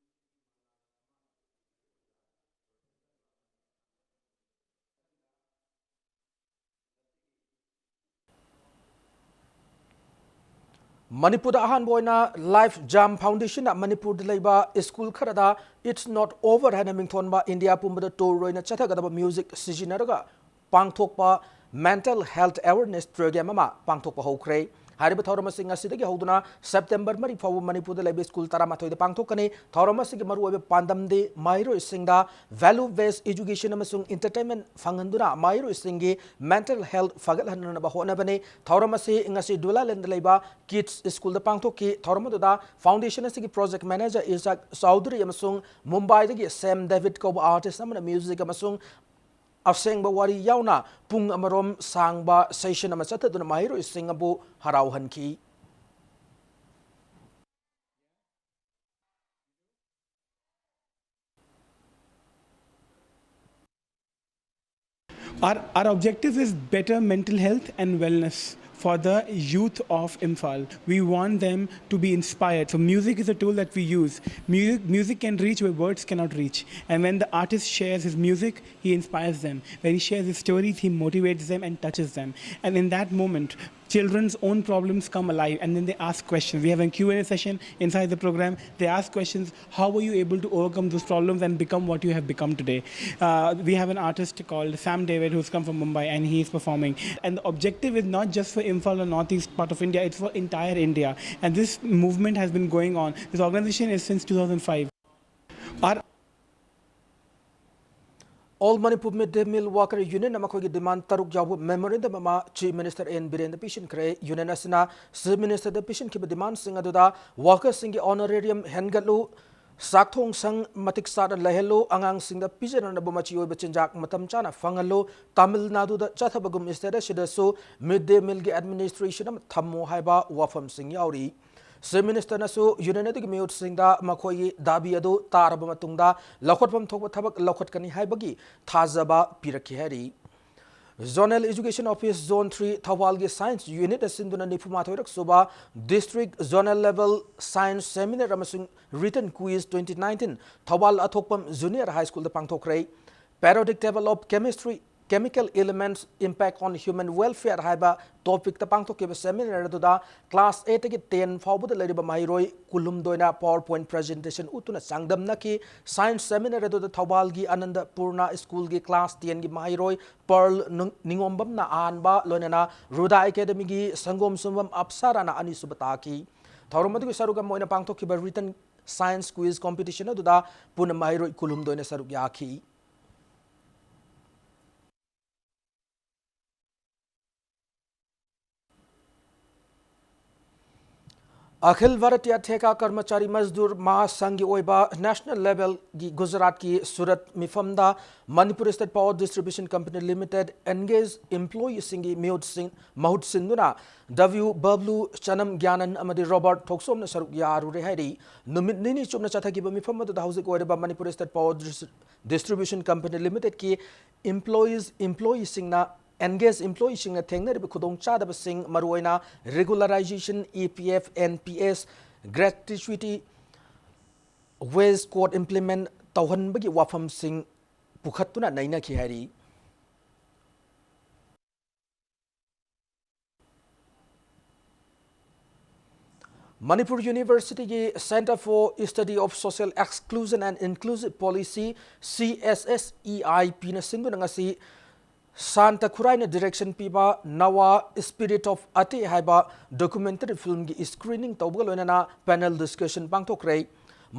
ꯃꯅꯤꯄꯨꯔꯗ ꯑꯍꯥꯟꯕ ꯑꯣꯏꯅ Life Jam Foundation ꯅ ꯃꯅꯤꯄꯨꯔꯗ ꯂꯩꯕ ꯁ꯭ꯀꯨꯜ ꯈꯔꯗ It's Not Over ꯍꯥꯏꯅ ꯃꯤꯡꯊꯣꯟꯕ ꯏꯟꯗꯤꯌꯥ ꯄꯨꯝꯕꯗ tour ꯑꯣꯏꯅ ꯆꯠꯊꯒꯗꯕ music ꯁꯤꯖꯤꯟꯅꯔꯒ ꯄꯥꯡꯊꯣꯛꯄ mental health awareness program ꯑꯃ ꯄꯥꯡꯊꯣꯛꯄ ꯍꯧꯈ꯭ꯔꯦ꯫ ꯍꯥꯏꯔꯤꯕ ꯊꯧꯔꯝ ꯑꯁꯤ ꯉꯁꯤꯗꯒꯤ ꯍꯧꯗꯨꯅ ꯁꯦꯞꯇꯦꯝꯕꯔ ꯃꯔꯤ ꯐꯥꯎꯕ ꯃꯅꯤꯄꯨꯔꯗ ꯂꯩꯕ ꯁ꯭ꯀꯨꯜ ꯇꯔꯥꯃꯥꯊꯣꯏꯗ ꯄꯥꯡꯊꯣꯛꯀꯅꯤ꯫ ꯊꯧꯔꯝ ꯑꯁꯤꯒꯤ ꯃꯔꯨꯑꯣꯏꯕ ꯄꯥꯟꯗꯝꯗꯤ ꯃꯍꯩꯔꯣꯏꯁꯤꯡꯗ value based education ꯑꯃꯁꯨꯡ entertainment ꯐꯪꯍꯟꯗꯨꯅ ꯃꯍꯩꯔꯣꯏꯁꯤꯡꯒꯤ mental health ꯐꯒꯠꯍꯟꯅꯕ ꯍꯣꯠꯅꯕꯅꯤ꯫ ꯊꯧꯔꯝ ꯑꯁꯤ ꯉꯁꯤ ꯗꯨꯂꯥꯂꯦꯟꯗ ꯂꯩꯕ ꯀꯤꯗꯁ ꯁ꯭ꯀꯨꯜꯗ ꯄꯥꯡꯊꯣꯛꯈꯤ꯫ ꯊꯧꯔꯝ ꯑꯗꯨꯗ foundation ꯑꯁꯤꯒꯤ project manager ꯏꯁꯥꯛ ꯆꯧꯙꯨꯔꯤ ꯑꯃꯁꯨꯡ ꯃꯨꯝꯕꯥꯏꯗꯒꯤ ꯁꯦꯝ ꯗꯦꯕꯤꯠ ꯀꯧꯕ artist ꯑꯃꯅ music ꯑꯃꯁꯨꯡ ꯑꯁꯦꯡꯕ ꯋꯥꯔꯤ ꯌꯥꯎꯅ ꯄꯨꯡ ꯑꯃꯔꯣꯝ ꯁꯥꯡꯕ session ꯑꯃ ꯆꯠꯊꯗꯨꯅ ꯃꯍꯩꯔꯣꯏꯁꯤꯡ Abu ꯍꯔꯥꯎꯍꯟꯈꯤ꯫ Our, our objective is better mental health and wellness for the youth of Imphal. We want them to be inspired. So music is a tool that we use. Music, music can reach where words cannot reach. And when the artist shares his music, he inspires them. When he shares his stories, he motivates them and touches them. And in that moment, children's own problems come alive, and then they ask questions. We have a Q and A session inside the program. They ask questions, how were you able to overcome those problems and become what you have become today? Uh, we have an artist called Sam David who's come from Mumbai, and he is performing. And the objective is not just for Imphal or northeast part of India, it's for entire India. And this movement has been going on. This organization is since two thousand five. Our All Manipur Mid Day Meal Worker Union ꯅ ꯃꯈꯣꯏꯒꯤ demand ꯇꯔꯨꯛ ꯌꯥꯎꯕ memorandum ꯑꯃ Chief Minister N ꯕꯤꯔꯦꯟꯗ ꯄꯤꯁꯤꯟꯈ꯭ꯔꯦ꯫ Union ꯑꯁꯤꯅ Chief Minister ꯗ ꯄꯤꯁꯤꯟꯈꯤꯕ demand ꯁꯤꯡ ꯑꯗꯨꯗ worker ꯁꯤꯡꯒꯤ honorarium ꯍꯦꯟꯒꯠꯂꯨ, ꯆꯥꯛꯊꯣꯡ ꯁꯪ ꯃꯇꯤꯛ ꯆꯥꯅ ꯂꯩꯍꯜꯂꯨ, ꯑꯉꯥꯡꯁꯤꯡꯗ ꯄꯤꯖꯅꯅꯕ ꯃꯆꯤ ꯑꯣꯏꯕ ꯆꯤꯟꯖꯥꯛ ꯃꯇꯝ ꯆꯥꯅ ꯐꯪꯍꯜꯂꯨ, ꯇꯥꯃꯤꯜ ꯅꯥꯗꯨꯗ ꯆꯠꯊꯕꯒꯨꯝ state ꯑꯁꯤꯗꯁꯨ mid day meal ꯒꯤ administration ꯑꯃ ꯊꯝꯃꯨ ꯍꯥꯏꯕ ꯋꯥꯐꯝꯁꯤꯡ ꯌꯥꯎꯔꯤ꯫ Chief Minister ꯅꯁꯨ union ꯑꯗꯨꯒꯤ ꯃꯤꯍꯨꯠꯁꯤꯡꯗ ꯃꯈꯣꯏꯒꯤ ꯗꯥꯕꯤ ꯑꯗꯨ ꯇꯥꯔꯕ ꯃꯇꯨꯡꯗ ꯂꯧꯈꯠꯐꯝ ꯊꯣꯛꯄ ꯊꯕꯛ ꯂꯧꯈꯠꯀꯅꯤ ꯍꯥꯏꯕꯒꯤ ꯊꯥꯖꯕ ꯄꯤꯔꯛꯈꯤ ꯍꯥꯏꯔꯤ꯫ Zonal Education Office Zone three ꯊꯧꯕꯥꯜꯒꯤ science unit ꯅ ꯁꯤꯟꯗꯨꯅ ꯅꯤꯐꯨ ꯃꯥꯊꯣꯏꯔꯛ ꯁꯨꯕ District Zonal Level Science Seminar ꯑꯃꯁꯨꯡ Written Quiz twenty nineteen Thoubal ꯑꯊꯣꯛꯄꯝ Junior High School the ꯄꯥꯡꯊꯣꯛꯈ꯭ꯔꯦ꯫ Periodic table of chemistry Chemical Elements Impact on Human Welfare ꯍꯥꯏꯕ ꯇꯣꯄꯤꯛꯇ ꯄꯥꯡꯊꯣꯛꯈꯤꯕ ꯁꯦꯃꯤꯅꯥꯔ ꯑꯗꯨꯗ class ꯑꯩꯠꯇꯒꯤ ten ꯐꯥꯎꯕꯗ ꯂꯩꯔꯤꯕ ꯃꯍꯩꯔꯣꯏ ꯀꯨꯟꯍꯨꯝꯗꯣꯏꯅ ꯄꯥꯋꯔ ꯄꯣꯏꯟꯠ ꯄ꯭ꯔꯖꯦꯟꯇꯦꯁꯟ ꯎꯠꯇꯨꯅ ꯆꯥꯡꯗꯝꯅꯈꯤ꯫ ꯁꯥꯏꯟꯁ ꯁꯦꯃꯤꯅꯥꯔ ꯑꯗꯨꯗ ꯊꯧꯕꯥꯜꯒꯤ ꯑꯅꯟꯗꯄꯨꯔꯅ ꯁ꯭ꯀꯨꯜꯒꯤ ꯀ꯭ꯂꯥꯁ ꯇꯦꯟꯒꯤ ꯃꯍꯩꯔꯣꯏ ꯄꯔꯜ ꯅꯨꯡ-, ꯅꯤꯉꯣꯝꯕꯝꯅ ꯑꯍꯥꯟꯕ, ꯂꯣꯏꯅꯅ ꯔꯨꯗꯥ ꯑꯦꯀꯥꯗꯃꯤꯒꯤ ꯁꯪꯒꯣꯝ ꯁꯨꯝꯕꯝ ꯑꯞꯁꯥꯔꯥꯅ ꯑꯅꯤꯁꯨꯕ ꯇꯥꯈꯤ꯫ ꯊꯧꯔꯝ ꯑꯗꯨꯒꯤ ꯁꯔꯨꯛ ꯑꯃ ꯑꯣꯏꯅ ꯄꯥꯡꯊꯣꯛꯈꯤꯕ ꯔꯤꯇꯟ ꯁꯥꯏꯟꯁ ꯀ꯭ꯋꯤꯖ ꯀꯣꯝꯄꯤꯇꯤꯁꯟ ꯑꯗꯨꯗ ꯄꯨꯟꯅ ꯃꯍꯩꯔꯣꯏ ꯀꯨꯟꯍꯨꯝꯗꯣꯏꯅ ꯁꯔꯨꯛ ꯌꯥꯈꯤ꯫ ꯑꯈꯤꯜ ꯚꯥꯔꯇꯤꯌꯥ ꯊꯦꯀꯥ ꯀꯔꯃꯆꯥꯔꯤ ꯃꯖꯗꯨꯔ ꯃꯍꯥꯁꯪꯒꯤ ꯑꯣꯏꯕ ꯅꯦꯁꯅꯦꯜ ꯂꯦꯚꯦꯜꯒꯤ ꯒꯨꯖꯔꯥꯠꯀꯤ ꯁꯨꯔꯠ ꯃꯤꯐꯝꯗ Manipur state power distribution company limited engaged ꯏꯝꯄ꯭ꯂꯣꯌꯤꯁꯤꯡꯒꯤ ꯃꯤꯍꯨꯠꯁꯤꯡ, ꯃꯍꯨꯠ ꯁꯤꯟꯗꯨꯅ ꯗꯕ꯭ꯂꯤꯎ ꯕꯕ꯭ꯂꯨ, ꯆꯅꯝ ꯒ꯭ꯌꯥꯅꯟ ꯑꯃꯗꯤ ꯔꯣꯕꯥꯔꯠ ꯊꯣꯛꯆꯣꯝꯅ ꯁꯔꯨꯛ ꯌꯥꯔꯨꯔꯦ ꯍꯥꯏꯔꯤ꯫ ꯅꯨꯃꯤꯠ ꯅꯤꯅꯤ ꯆꯨꯞꯅ ꯆꯠꯊꯈꯤꯕ ꯃꯤꯐꯝ ꯑꯗꯨꯗ ꯍꯧꯖꯤꯛ ꯑꯣꯏꯔꯤꯕ Manipur state power dis-, distribution company ꯂꯤꯃꯤꯇꯦꯗꯀꯤ ꯏꯝꯄ꯭ꯂꯣꯌꯤꯁ, ꯏꯝꯄ꯭ꯂꯣꯌꯤꯁꯤꯡꯅ, ꯑꯦꯟꯒꯦꯖ ꯏꯝꯄ꯭ꯂꯣꯌꯤꯁꯤꯡꯅ ꯊꯦꯡꯅꯔꯤꯕ ꯈꯨꯗꯣꯡꯆꯥꯗꯕꯁꯤꯡ, ꯃꯔꯨꯑꯣꯏꯅ regularisation, E P F, N P S, gratuity, wage code implement ꯇꯧꯍꯟꯕꯒꯤ ꯋꯥꯐꯝꯁꯤꯡ ꯄꯨꯈꯠꯇꯨꯅ ꯅꯩꯅꯈꯤ ꯍꯥꯏꯔꯤ꯫ ꯃꯅꯤꯄꯨꯔ ꯌꯨꯅꯤꯚꯔꯁꯤꯇꯤꯒꯤ Centre for Study of Social Exclusion and Inclusive Policy, C S S E ꯑꯥꯏ ꯄꯤꯅ ꯁꯤꯟꯗꯨꯅ ꯉꯁꯤ ꯁꯥꯟꯇ ꯈꯨꯔꯥꯏꯅ ꯗꯤꯔꯦꯛꯁꯟ ꯄꯤꯕ ꯅꯋꯥ Spirit of Ate ꯍꯥꯏꯕ ꯗꯣꯀꯨꯃꯦꯟꯇꯔꯤ ꯐꯤꯜꯝꯒꯤ ꯁ꯭ꯀ꯭ꯔꯤꯅꯤꯡ ꯇꯧꯕꯒ ꯂꯣꯏꯅꯅ ꯄꯦꯅꯦꯜ ꯗꯤꯁꯀꯁꯟ ꯄꯥꯡꯊꯣꯛꯈ꯭ꯔꯦ꯫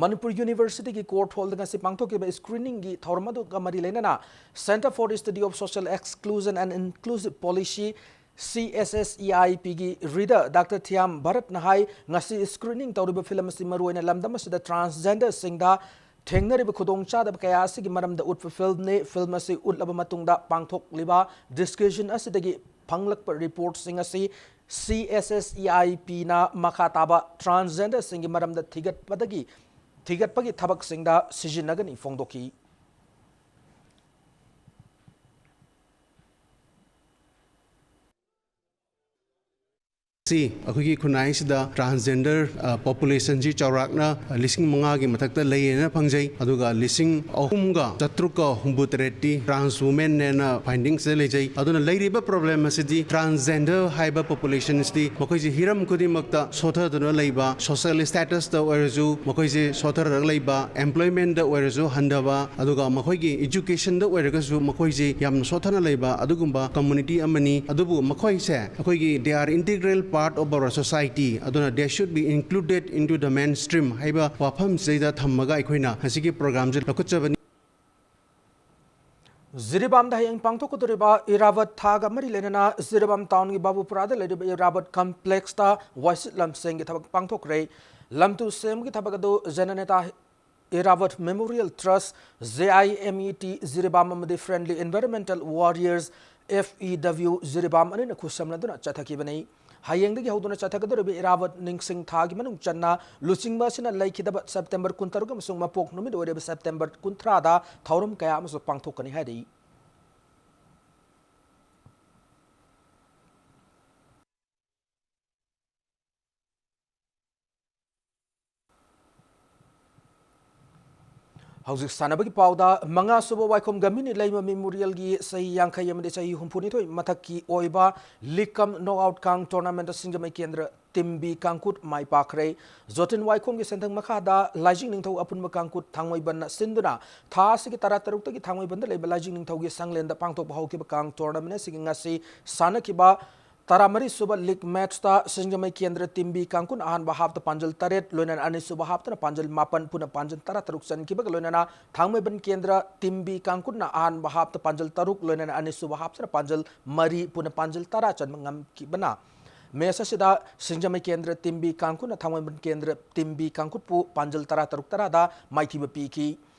ꯃꯅꯤꯄꯨꯔ ꯌꯨꯅꯤꯚꯔꯁꯤꯇꯤꯒꯤ ꯀꯣꯔꯠ ꯍꯣꯜꯗ ꯉꯁꯤ ꯄꯥꯡꯊꯣꯛꯈꯤꯕ ꯁ꯭ꯀ꯭ꯔꯤꯅꯤꯡꯒꯤ ꯊꯧꯔꯝ ꯑꯗꯨꯒ ꯃꯔꯤ ꯂꯩꯅꯅ Centre for Study of Social Exclusion and Inclusive Policy, C S S E ꯑꯥꯏ ꯄꯤꯒꯤ ꯔꯤꯗꯔ ꯗꯥꯛꯇꯔ ꯊꯤꯌꯥꯝ ꯚꯥꯔꯠꯅ ꯍꯥꯏ, ꯉꯁꯤ ꯁ꯭ꯀ꯭ꯔꯤꯅꯤꯡ ꯇꯧꯔꯤꯕ ꯐꯤꯂꯝ ꯑꯁꯤ ꯃꯔꯨꯑꯣꯏꯅ ꯂꯝꯗꯝ ꯑꯁꯤꯗ ꯇ꯭ꯔꯥꯟꯁꯖꯦꯟꯗꯔꯁꯤꯡꯗ ꯊꯦꯡꯅꯔꯤꯕ ꯈꯨꯗꯣꯡꯆꯥꯗꯕ ꯀꯌꯥ ꯑꯁꯤꯒꯤ ꯃꯔꯝꯗ ꯎꯠꯄ ꯐꯤꯜꯝꯅꯤ꯫ ꯐꯤꯜꯝ ꯑꯁꯤ ꯎꯠꯂꯕ ꯃꯇꯨꯡꯗ ꯄꯥꯡꯊꯣꯛꯂꯤꯕ ꯗꯤꯁꯀꯁꯟ ꯑꯁꯤꯗꯒꯤ ꯐꯪꯂꯛꯄ ꯔꯤꯄꯣꯔꯠꯁꯤꯡ ꯑꯁꯤ ꯁꯤ ꯑꯦꯁ ꯑꯦꯁ ꯏ ꯑꯥꯏ ꯄꯤꯅ ꯃꯈꯥ ꯇꯥꯕ ꯇ꯭ꯔꯥꯟꯁꯖꯦꯟꯗꯔꯁꯤꯡꯒꯤ ꯃꯔꯝꯗ ꯊꯤꯒꯠꯄꯗꯒꯤ, ꯊꯤꯒꯠꯄꯒꯤ ꯊꯕꯛꯁꯤꯡꯗ ꯁꯤꯖꯤꯟꯅꯒꯅꯤ ꯐꯣꯡꯗꯣꯛꯈꯤ꯫ ꯁꯤ ꯑꯩꯈꯣꯏꯒꯤ ꯈꯨꯟꯅꯥꯏꯁꯤꯗ transgender populationꯁꯤ ꯆꯥꯎꯔꯥꯛꯅ ꯂꯤꯁꯤꯡ ꯃꯉꯥꯒꯤ ꯃꯊꯛꯇ ꯂꯩꯌꯦꯅ ꯐꯪꯖꯩ꯫ ꯑꯗꯨꯒ ꯂꯤꯁꯤꯡ ꯑꯍꯨꯝꯒ ꯆꯥꯇ꯭ꯔꯨꯛꯀ ꯍꯨꯝꯐꯨ ꯇꯔꯦꯠꯇꯤ trans womenꯅꯦꯅ findingꯁꯤꯗ ꯂꯩꯖꯩ꯫ ꯑꯗꯨꯅ ꯂꯩꯔꯤꯕ problem ꯑꯁꯤꯗꯤ transgender ꯍꯥꯏꯕ populationꯁꯤꯗꯤ ꯃꯈꯣꯏꯁꯤ ꯍꯤꯔꯝ ꯈꯨꯗꯤꯡꯃꯛꯇ ꯁꯣꯠꯊꯗꯨꯅ ꯂꯩꯕ, social statusꯇ ꯑꯣꯏꯔꯁꯨ ꯃꯈꯣꯏꯁꯦ ꯁꯣꯠꯊꯔꯒ ꯂꯩꯕ, employmentꯇ ꯑꯣꯏꯔꯁꯨ ꯍꯟꯊꯕ, ꯑꯗꯨꯒ ꯃꯈꯣꯏꯒꯤ educationꯗ ꯑꯣꯏꯔꯒꯁꯨ ꯃꯈꯣꯏꯁꯦ ꯌꯥꯝꯅ ꯁꯣꯠꯊꯅ ꯂꯩꯕ ꯑꯗꯨꯒꯨꯝꯕ community ꯑꯃꯅꯤ꯫ ꯑꯗꯨꯕꯨ ꯃꯈꯣꯏꯁꯦ ꯑꯩꯈꯣꯏꯒꯤ they are integral part of our society, ꯑꯗꯨꯅ they should be included into the mainstream ꯍꯥꯏꯕ ꯋꯥꯐꯝꯁꯤꯗꯩꯗ ꯊꯝꯃꯒ ꯑꯩꯈꯣꯏꯅ ꯉꯁꯤꯒꯤ programꯁꯦ ꯂꯧꯈꯠꯆꯕꯅꯤ꯫ ꯖꯤꯔꯤꯕꯥꯝꯗ ꯍꯌꯦꯡ ꯄꯥꯡꯊꯣꯛꯀꯗꯧꯔꯤꯕ ꯏꯔꯥꯕꯠ ꯊꯥꯒ ꯃꯔꯤ ꯂꯩꯅꯅ ꯖꯤꯔꯤꯕꯥꯝ townꯒꯤ ꯕꯥꯕꯨꯄꯨꯔꯥꯗ ꯂꯩꯔꯤꯕ ꯏꯔꯥꯕꯠ complexꯇ ꯋꯥꯏꯁꯤꯠ ꯂꯝꯁꯦꯡꯒꯤ ꯊꯕꯛ ꯄꯥꯡꯊꯣꯛꯈ꯭ꯔꯦ꯫ ꯂꯝꯇꯨ ꯁꯦꯝꯕꯒꯤ ꯊꯕꯛ ꯑꯗꯨ ꯖꯅꯅꯦꯇꯥ ꯏꯔꯥꯕꯠ Memorial Trust, J I M E T, Jiribam ꯑꯃꯗꯤ Friendly Environmental Warriors, F E W, Jiribam ꯑꯅꯤꯅ ꯈꯨꯠꯁꯝꯅꯗꯨꯅ ꯆꯠꯊꯈꯤꯕꯅꯤ꯫ ꯍꯌꯦꯡꯗꯒꯤ ꯍꯧꯗꯨꯅ ꯆꯠꯊꯒꯗꯧꯔꯤꯕ ꯏꯔꯥꯕꯠ ꯅꯤꯡꯁꯤꯡ ꯊꯥꯒꯤ ꯃꯅꯨꯡ ꯆꯟꯅ ꯂꯨꯆꯤꯡꯕ ꯑꯁꯤꯅ ꯂꯩꯈꯤꯗꯕ September ꯀꯨꯟꯇꯔꯨꯛ ꯑꯃꯁꯨꯡ ꯃꯄꯣꯛ ꯅꯨꯃꯤꯠ ꯑꯣꯏꯔꯤꯕ September ꯀꯨꯟꯊ꯭ꯔꯥꯗ ꯊꯧꯔꯝ ꯀꯌꯥ ꯑꯃꯁꯨ ꯄꯥꯡꯊꯣꯛꯀꯅꯤ ꯍꯥꯏꯔꯤ꯫ ꯍꯧꯖꯤꯛ ꯁꯥꯟꯅꯕꯒꯤ ꯄꯥꯎꯗ, ꯃꯉꯥꯁꯨꯕ ꯋꯥꯏꯈꯣꯝ ꯒꯝꯚꯤꯔ ꯅꯤꯂꯩꯃ Memorialꯒꯤ ꯆꯍꯤ ꯌꯥꯡꯈꯩ ꯑꯃꯗꯤ ꯆꯍꯤ ꯍꯨꯝꯐꯨꯅꯤꯊꯣꯏ ꯃꯊꯛꯀꯤ ꯑꯣꯏꯕ League cum Knockout ꯀꯥꯡ tournamentꯇ ꯁꯤꯡꯖꯃꯩ ꯀꯦꯟꯗ꯭ꯔ Team B ꯀꯥꯡꯈꯨꯠ ꯃꯥꯏ ꯄꯥꯛꯈ꯭ꯔꯦ꯫ ꯖꯣꯇꯤꯟ ꯋꯥꯏꯈꯣꯝꯒꯤ ꯁꯦꯟꯊꯪ ꯃꯈꯥꯗ ꯂꯥꯏꯖꯤꯡ ꯅꯤꯡꯊꯧ ꯑꯄꯨꯟꯕ ꯀꯥꯡꯈꯨꯠ ꯊꯥꯡꯃꯩꯕꯟꯅ ꯁꯤꯟꯗꯨꯅ ꯊꯥ ꯑꯁꯤꯒꯤ ꯇꯔꯥꯇꯔꯨꯛꯇꯒꯤ ꯊꯥꯡꯃꯩꯕꯟꯗ ꯂꯩꯕ ꯂꯥꯏꯖꯤꯡ ꯅꯤꯡꯊꯧꯒꯤ ꯁꯪꯂꯦꯟꯗ ꯄꯥꯡꯊꯣꯛꯄ ꯍꯧꯈꯤꯕ ꯀꯥꯡ tournament ꯑꯁꯤꯒꯤ ꯉꯁꯤ ꯁꯥꯟꯅꯈꯤꯕ ꯇꯔꯥꯃꯔꯤ ꯁꯨꯕ league matchꯇ ꯁꯤꯡꯖꯃꯩ ꯀꯦꯟꯗ꯭ꯔ Team B ꯀꯥꯡꯈꯨꯠꯅ ꯑꯍꯥꯟꯕ halfꯇ ꯄꯥꯟꯖꯜ ꯇꯔꯦꯠ, ꯂꯣꯏꯅꯅ ꯑꯅꯤꯁꯨꯕ halfꯇꯅ ꯄꯥꯟꯖꯜ ꯃꯥꯄꯟ, ꯄꯨꯟꯅ ꯄꯥꯟꯖꯜ ꯇꯔꯥꯇꯔꯨꯛ ꯆꯟꯈꯤꯕꯒ ꯂꯣꯏꯅꯅ ꯊꯥꯡꯃꯩꯕꯟ ꯀꯦꯟꯗ꯭ꯔ Team B ꯀꯥꯡꯈꯨꯠꯅ ꯑꯍꯥꯟꯕ halfꯇ ꯄꯥꯟꯖꯜ ꯇꯔꯨꯛ, ꯂꯣꯏꯅꯅ ꯑꯅꯤꯁꯨꯕ halfꯇꯅ ꯄꯥꯟꯖꯜ ꯃꯔꯤ, ꯄꯨꯟꯅ ꯄꯥꯟꯖꯜ ꯇꯔꯥ ꯆꯟꯕ ꯉꯝꯈꯤꯕꯅ match ꯑꯁꯤꯗ ꯁꯤꯡꯖꯃꯩ ꯀꯦꯟꯗ꯭ꯔ Team B ꯀꯥꯡꯈꯨꯠꯅ ꯊꯥꯡꯃꯩꯕꯟ ꯀꯦꯟꯗ꯭ꯔ Team B ꯀꯥꯡꯈꯨꯠꯄꯨ ꯄꯥꯟꯖꯜ ꯇꯔꯥꯇꯔꯨꯛ ꯇꯔꯥꯗ ꯃꯥꯏꯊꯤꯕ ꯄꯤꯈꯤ꯫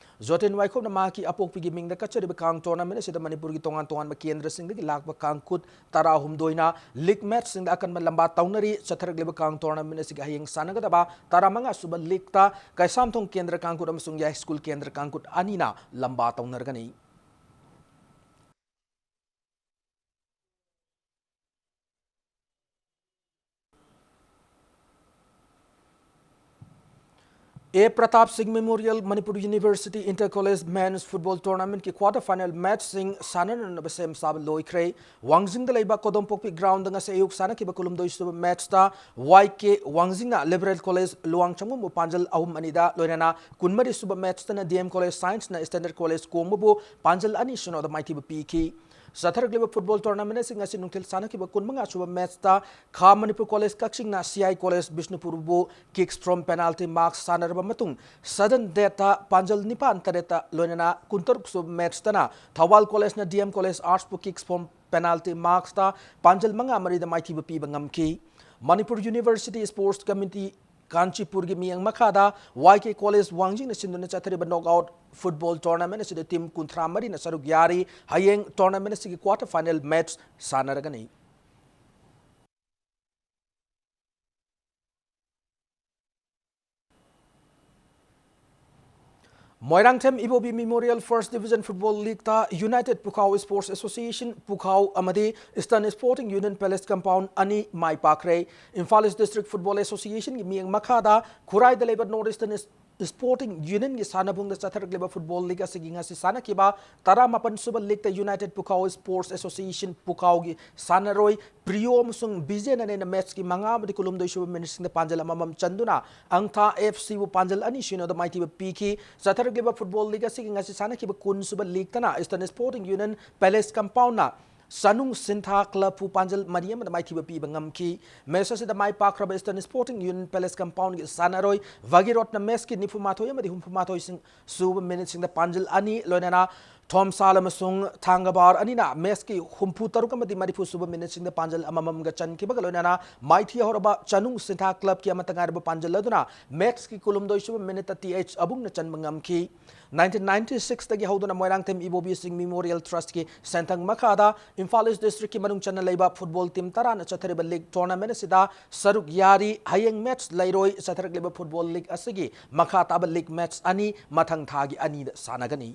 ꯖꯣꯇꯤꯟ ꯋꯥꯏꯈꯣꯝꯅ ꯃꯍꯥꯛꯀꯤ ꯑꯄꯣꯛꯄꯤꯒꯤ ꯃꯤꯡꯗ ꯀꯠꯆꯔꯤꯕ ꯀꯥꯡ tournament ꯑꯁꯤꯗ ꯃꯅꯤꯄꯨꯔꯒꯤ ꯇꯣꯉꯥꯟ ꯇꯣꯉꯥꯟꯕ ꯀꯦꯟꯗ꯭ꯔꯁꯤꯡꯗꯒꯤ ꯂꯥꯛꯄ ꯀꯥꯡꯈꯨꯠ ꯇꯔꯥꯍꯨꯝꯗꯣꯏꯅ league matchꯁꯤꯡꯗ ꯑꯀꯟꯕ ꯂꯝꯕꯥ ꯇꯧꯅꯔꯤ꯫ ꯆꯠꯊꯔꯛꯂꯤꯕ ꯀꯥꯡ tournament ꯑꯁꯤꯒꯤ ꯍꯌꯦꯡ ꯁꯥꯟꯅꯒꯗꯕ ꯇꯔꯥꯃꯉꯥ ꯁꯨꯕ leagueꯇ ꯀꯩꯁꯥꯝꯊꯣꯡ ꯀꯦꯟꯗ꯭ꯔ ꯀꯥꯡꯈꯨꯠ ꯑꯃꯁꯨꯡ ꯌꯥꯏꯁ꯭ꯀꯨꯜ ꯀꯦꯟꯗ꯭ꯔ ꯀꯥꯡꯈꯨꯠ ꯑꯅꯤꯅ ꯂꯝꯕꯥ ꯇꯧꯅꯔꯒꯅꯤ꯫ A Pratap Singh memorial Manipur university inter college men's football ꯇꯣꯔꯅꯥꯃꯦꯟꯠꯀꯤ ꯀ꯭ꯋꯥꯔꯇꯔ ꯐꯥꯏꯅꯦꯜ ꯃꯦꯆꯁꯤꯡ ꯁꯥꯟꯅꯅꯅꯕ ꯁꯦꯝ ꯁꯥꯕ ꯂꯣꯏꯈ꯭ꯔꯦ꯫ ꯋꯥꯡꯖꯤꯡꯗ ꯂꯩꯕ ꯀꯣꯗꯣꯝꯄꯣꯛꯄꯤ ꯒ꯭ꯔꯥꯎꯟꯗ ꯉꯁꯤ ꯑꯌꯨꯛ ꯁꯥꯟꯅꯈꯤꯕ ꯀꯨꯟꯍꯨꯝꯗꯣꯏ ꯁꯨꯕ ꯃꯦꯆꯇ ꯋꯥꯏ ꯀꯦ ꯋꯥꯡꯖꯤꯡꯅ ꯂꯤꯕꯔꯦꯜ ꯀꯣꯂꯦꯖ ꯂꯨꯋꯥꯡꯁꯪꯕꯝꯕꯨ ꯄꯥꯟꯖꯜ ꯑꯍꯨꯝ ꯑꯅꯤꯗ ꯂꯣꯏꯅꯅ ꯀꯨꯟꯃꯔꯤ ꯁꯨꯕ ꯃꯦꯆꯇꯅ ꯗꯤ ꯑꯦꯝ ꯀꯣꯂꯦꯖ ꯁꯥꯏꯟꯁꯅ ꯁ꯭ꯇꯦꯟꯗꯔꯗ ꯀꯣꯂꯦꯖ ꯀꯣꯡꯕꯕꯨ ꯄꯥꯟꯖꯜ ꯑꯅꯤ ꯁꯤꯅꯣꯗ ꯃꯥꯏꯊꯤꯕ ꯄꯤꯈꯤ꯫ ꯆꯠꯊꯔꯛꯂꯤꯕ ꯐꯨꯠꯕꯣꯜ ꯇꯣꯔꯅꯥꯃꯦꯟ ꯑꯁꯤ ꯉꯁꯤ ꯅꯨꯡꯊꯤꯜ ꯁꯥꯟꯅꯈꯤꯕ ꯀꯨꯟꯃꯉꯥ ꯁꯨꯕ ꯃꯦꯆꯇ ꯈꯥ ꯃꯅꯤꯄꯨꯔ ꯀꯣꯂꯦꯖ ꯀꯛꯆꯤꯡꯅ ꯁꯤ ꯑꯥꯏ ꯀꯣꯂꯦꯖ ꯕꯤꯁꯅꯨꯄꯨꯔꯕꯨ ꯀꯤꯛꯁ ꯐ꯭ꯔꯣꯝ ꯄꯦꯅꯥꯜꯇꯤ ꯃꯥꯔꯛ ꯁꯥꯟꯅꯔꯕ ꯃꯇꯨꯡ ꯁꯗꯟ ꯗꯦꯠꯇ ꯄꯥꯟꯖꯜ ꯅꯤꯄꯥꯟ ꯇꯔꯦꯠꯇ ꯂꯣꯏꯅꯅ ꯀꯨꯟꯇꯔꯨꯛ ꯁꯨꯕ ꯃꯦꯆꯇꯅ ꯊꯧꯕꯥꯜ ꯀꯣꯂꯦꯖꯅ ꯗꯤ ꯑꯦꯝ ꯀꯣꯂꯦꯖ ꯑꯥꯔꯠꯁꯄꯨ ꯀꯤꯛꯁ ꯐ꯭ꯔꯣꯝ ꯄꯦꯅꯥꯜꯇꯤ ꯃꯥꯔꯛꯁꯇ ꯄꯥꯟꯖꯜ ꯃꯉꯥ ꯃꯔꯤꯗ ꯃꯥꯏꯊꯤꯕ ꯄꯤꯕ ꯉꯝꯈꯤ꯫ ꯃꯅꯤꯄꯨꯔ ꯌꯨꯅꯤꯚꯔꯁꯤꯇꯤ ꯁ꯭ꯄꯣꯔꯠꯁ ꯀꯃꯤꯇꯤ ꯀꯥꯟꯆꯤꯄꯨꯔꯒꯤ ꯃꯤꯠꯌꯦꯡ ꯃꯈꯥꯗ ꯋꯥꯏ ꯀꯦ ꯀꯣꯂꯦꯖ ꯋꯥꯡꯖꯤꯡꯅ ꯁꯤꯟꯗꯨꯅ ꯆꯠꯊꯔꯤꯕ ꯅꯣꯛꯑꯥꯎꯠ ꯐꯨꯠꯕꯣꯜ ꯇꯣꯔꯅꯥꯃꯦꯟ ꯑꯁꯤꯗ ꯇꯤꯝ ꯀꯨꯟꯊ꯭ꯔꯥ ꯃꯔꯤꯅ ꯁꯔꯨꯛ ꯌꯥꯔꯤ꯫ ꯍꯌꯦꯡ ꯇꯣꯔꯅꯥꯃꯦꯟ ꯑꯁꯤꯒꯤ ꯀ꯭ꯋꯥꯔꯇꯔ ꯐꯥꯏꯅꯦꯜ ꯃꯦꯆ ꯁꯥꯟꯅꯔꯒꯅꯤ꯫ Moirangthem Ibobi memorial first division football ꯂꯤꯒꯇ united Pukhao sports association Pukhao ꯑꯃꯗꯤ eastern sporting union palace compound ꯑꯅꯤ ꯃꯥꯏ ꯄꯥꯛꯈ꯭ꯔꯦ꯫ ꯏꯝꯐꯥꯜ ꯏꯁ ꯗꯤꯁꯇ꯭ꯔꯤꯛ ꯐꯨꯠꯕꯣꯜ ꯑꯦꯁꯣꯁꯤꯌꯦꯁꯟꯒꯤ ꯃꯤꯠꯌꯦꯡ ꯃꯈꯥꯗ ꯈꯨꯔꯥꯏꯗ ꯂꯩꯕ ꯅꯣꯔꯠ ꯏꯁꯇꯔꯟ ꯁ꯭ꯄꯣꯔꯇꯤꯡ ꯌꯨꯅꯤꯌꯟꯒꯤ ꯁꯥꯟꯅꯕꯨꯡꯗ ꯆꯠꯊꯔꯛꯂꯤꯕ ꯐꯨꯠꯕꯣꯜ ꯂꯤꯒ ꯑꯁꯤꯒꯤ ꯉꯁꯤ ꯁꯥꯟꯅꯈꯤꯕ ꯇꯔꯥꯃꯥꯄꯟ ꯁꯨꯕ ꯂꯤꯒꯇ ꯌꯨꯅꯥꯏꯇꯦꯗ ꯄꯨꯈꯥꯎ ꯁ꯭ꯄꯣꯔꯠꯁ ꯑꯦꯁꯣꯁꯤꯌꯦꯁꯟ ꯄꯨꯈꯥꯎꯒꯤ ꯁꯥꯟꯅꯔꯣꯏ ꯄ꯭ꯔꯤꯌꯣ ꯑꯃꯁꯨꯡ ꯕꯤꯖꯦꯟ ꯑꯅꯦꯅ ꯃꯦꯠꯁꯀꯤ ꯃꯉꯥ ꯑꯃꯗꯤ ꯀꯨꯟꯍꯨꯝꯗꯣꯏ ꯁꯨꯕ ꯃꯤꯅꯤꯠꯁꯤꯡꯗ ꯄꯥꯟꯖꯜ ꯑꯃꯃꯝ ꯆꯟꯗꯨꯅ ꯑꯪꯊꯥ ꯑꯦꯐ ꯁꯤꯕꯨ ꯄꯥꯟꯖꯜ ꯑꯅꯤ ꯁꯤꯅꯣꯗ ꯃꯥꯏꯊꯤꯕ ꯄꯤꯈꯤ꯫ ꯆꯠꯊꯔꯛꯂꯤꯕ ꯐꯨꯠꯕꯣꯜ ꯂꯤꯒ ꯑꯁꯤꯒꯤ ꯉꯁꯤ ꯁꯥꯟꯅꯈꯤꯕ ꯀꯨꯟ ꯁꯨꯕ ꯂꯤꯒꯇꯅ ꯏꯁꯇꯔꯟ ꯁ꯭ꯄꯣꯔꯇꯤꯡ ꯌꯨꯅꯤꯌꯟ ꯄꯦꯂꯦꯁ ꯀꯝꯄꯥꯎꯟꯅ ꯆꯅꯨꯡ ꯁꯤꯟꯊꯥ ꯀ꯭ꯂꯕꯄꯨ ꯄꯥꯟꯖꯜ ꯃꯔꯤ ꯑꯃꯗ ꯃꯥꯏꯊꯤꯕ ꯄꯤꯕ ꯉꯝꯈꯤ꯫ ꯃꯦꯠꯁ ꯑꯁꯤꯗ ꯃꯥꯏ ꯄꯥꯛꯈ꯭ꯔꯕ ꯏꯁꯇꯔꯟ ꯁ꯭ꯄꯣꯔꯇꯤꯡ ꯌꯨꯅꯤꯌꯟ ꯄꯦꯂꯦꯁ ꯀꯝꯄꯥꯎꯟꯒꯤ ꯁꯥꯟꯅꯔꯣꯏ ꯚꯒꯤꯔꯣꯠꯅ ꯃꯦꯠꯁꯀꯤ ꯅꯤꯐꯨ ꯃꯥꯊꯣꯏ ꯑꯃꯗꯤ ꯍꯨꯝꯐꯨ ꯃꯥꯊꯣꯏ ꯁꯨꯕ ꯃꯤꯅꯤꯠꯁꯤꯡꯗ ꯄꯥꯟꯖꯜ ꯑꯅꯤ ꯂꯣꯏꯅꯅ ꯊꯣꯝꯁꯥꯜ ꯑꯃꯁꯨꯡ ꯊꯥꯡꯒꯕꯥꯔ ꯑꯅꯤꯅ ꯃꯦꯠꯁꯀꯤ ꯍꯨꯝꯐꯨ ꯇꯔꯨꯛ ꯑꯃꯗꯤ ꯃꯔꯤꯐꯨ ꯁꯨꯕ ꯃꯤꯅꯤꯠꯁꯤꯡꯗ ꯄꯥꯟꯖꯜ ꯑꯃꯃꯝꯒ ꯆꯟꯈꯤꯕꯒ ꯂꯣꯏꯅꯅ ꯃꯥꯏꯊꯤ ꯍꯧꯔꯕ ꯆꯅꯨꯡ ꯁꯤꯟꯊꯥ ꯀ꯭ꯂꯕꯀꯤ ꯑꯃꯠꯇ ꯉꯥꯏꯔꯕ ꯄꯥꯟꯖꯜ ꯑꯗꯨꯅ ꯃꯦꯠꯁꯀꯤ ꯀꯨꯟꯍꯨꯝꯗꯣꯏ ꯁꯨꯕ ꯃꯤꯅꯤꯠꯇ ꯇꯤ ꯑꯩꯆ ꯑꯕꯨꯡꯅ ꯆꯟꯕ ꯉꯝꯈꯤ꯫ ꯅꯥꯏꯟꯇꯤꯟ ꯅꯥꯏꯟꯇꯤ ꯁꯤꯛꯁꯇꯒꯤ ꯍꯧꯗꯨꯅ ꯃꯣꯏꯔꯥꯡꯊꯦꯝ ꯏꯕꯣꯕꯤꯁꯤꯡ ꯃꯦꯃꯣꯔꯤꯌꯦꯜ ꯇ꯭ꯔꯁꯠꯀꯤ ꯁꯦꯟꯊꯪ ꯃꯈꯥꯗ ꯏꯝꯐꯥꯜ ꯏꯁ ꯗꯤꯁꯇ꯭ꯔꯤꯛꯀꯤ ꯃꯅꯨꯡ ꯆꯟꯅ ꯂꯩꯕ ꯐꯨꯠꯕꯣꯜ ꯇꯤꯝ ꯇꯔꯥꯅ ꯆꯠꯊꯔꯤꯕ ꯂꯤꯒ ꯇꯣꯔꯅꯥꯃꯦꯟ ꯑꯁꯤꯗ ꯁꯔꯨꯛ ꯌꯥꯔꯤ꯫ ꯍꯌꯦꯡ ꯃꯦꯠꯁ ꯂꯩꯔꯣꯏ꯫ ꯆꯠꯊꯔꯛꯂꯤꯕ ꯐꯨꯠꯕꯣꯜ ꯂꯤꯒ ꯑꯁꯤꯒꯤ ꯃꯈꯥ ꯇꯥꯕ ꯂꯤꯒ ꯃꯦꯠꯁ ꯑꯅꯤ ꯃꯊꯪ ꯊꯥꯒꯤ ꯑꯅꯤꯗ ꯁꯥꯟꯅꯒꯅꯤ꯫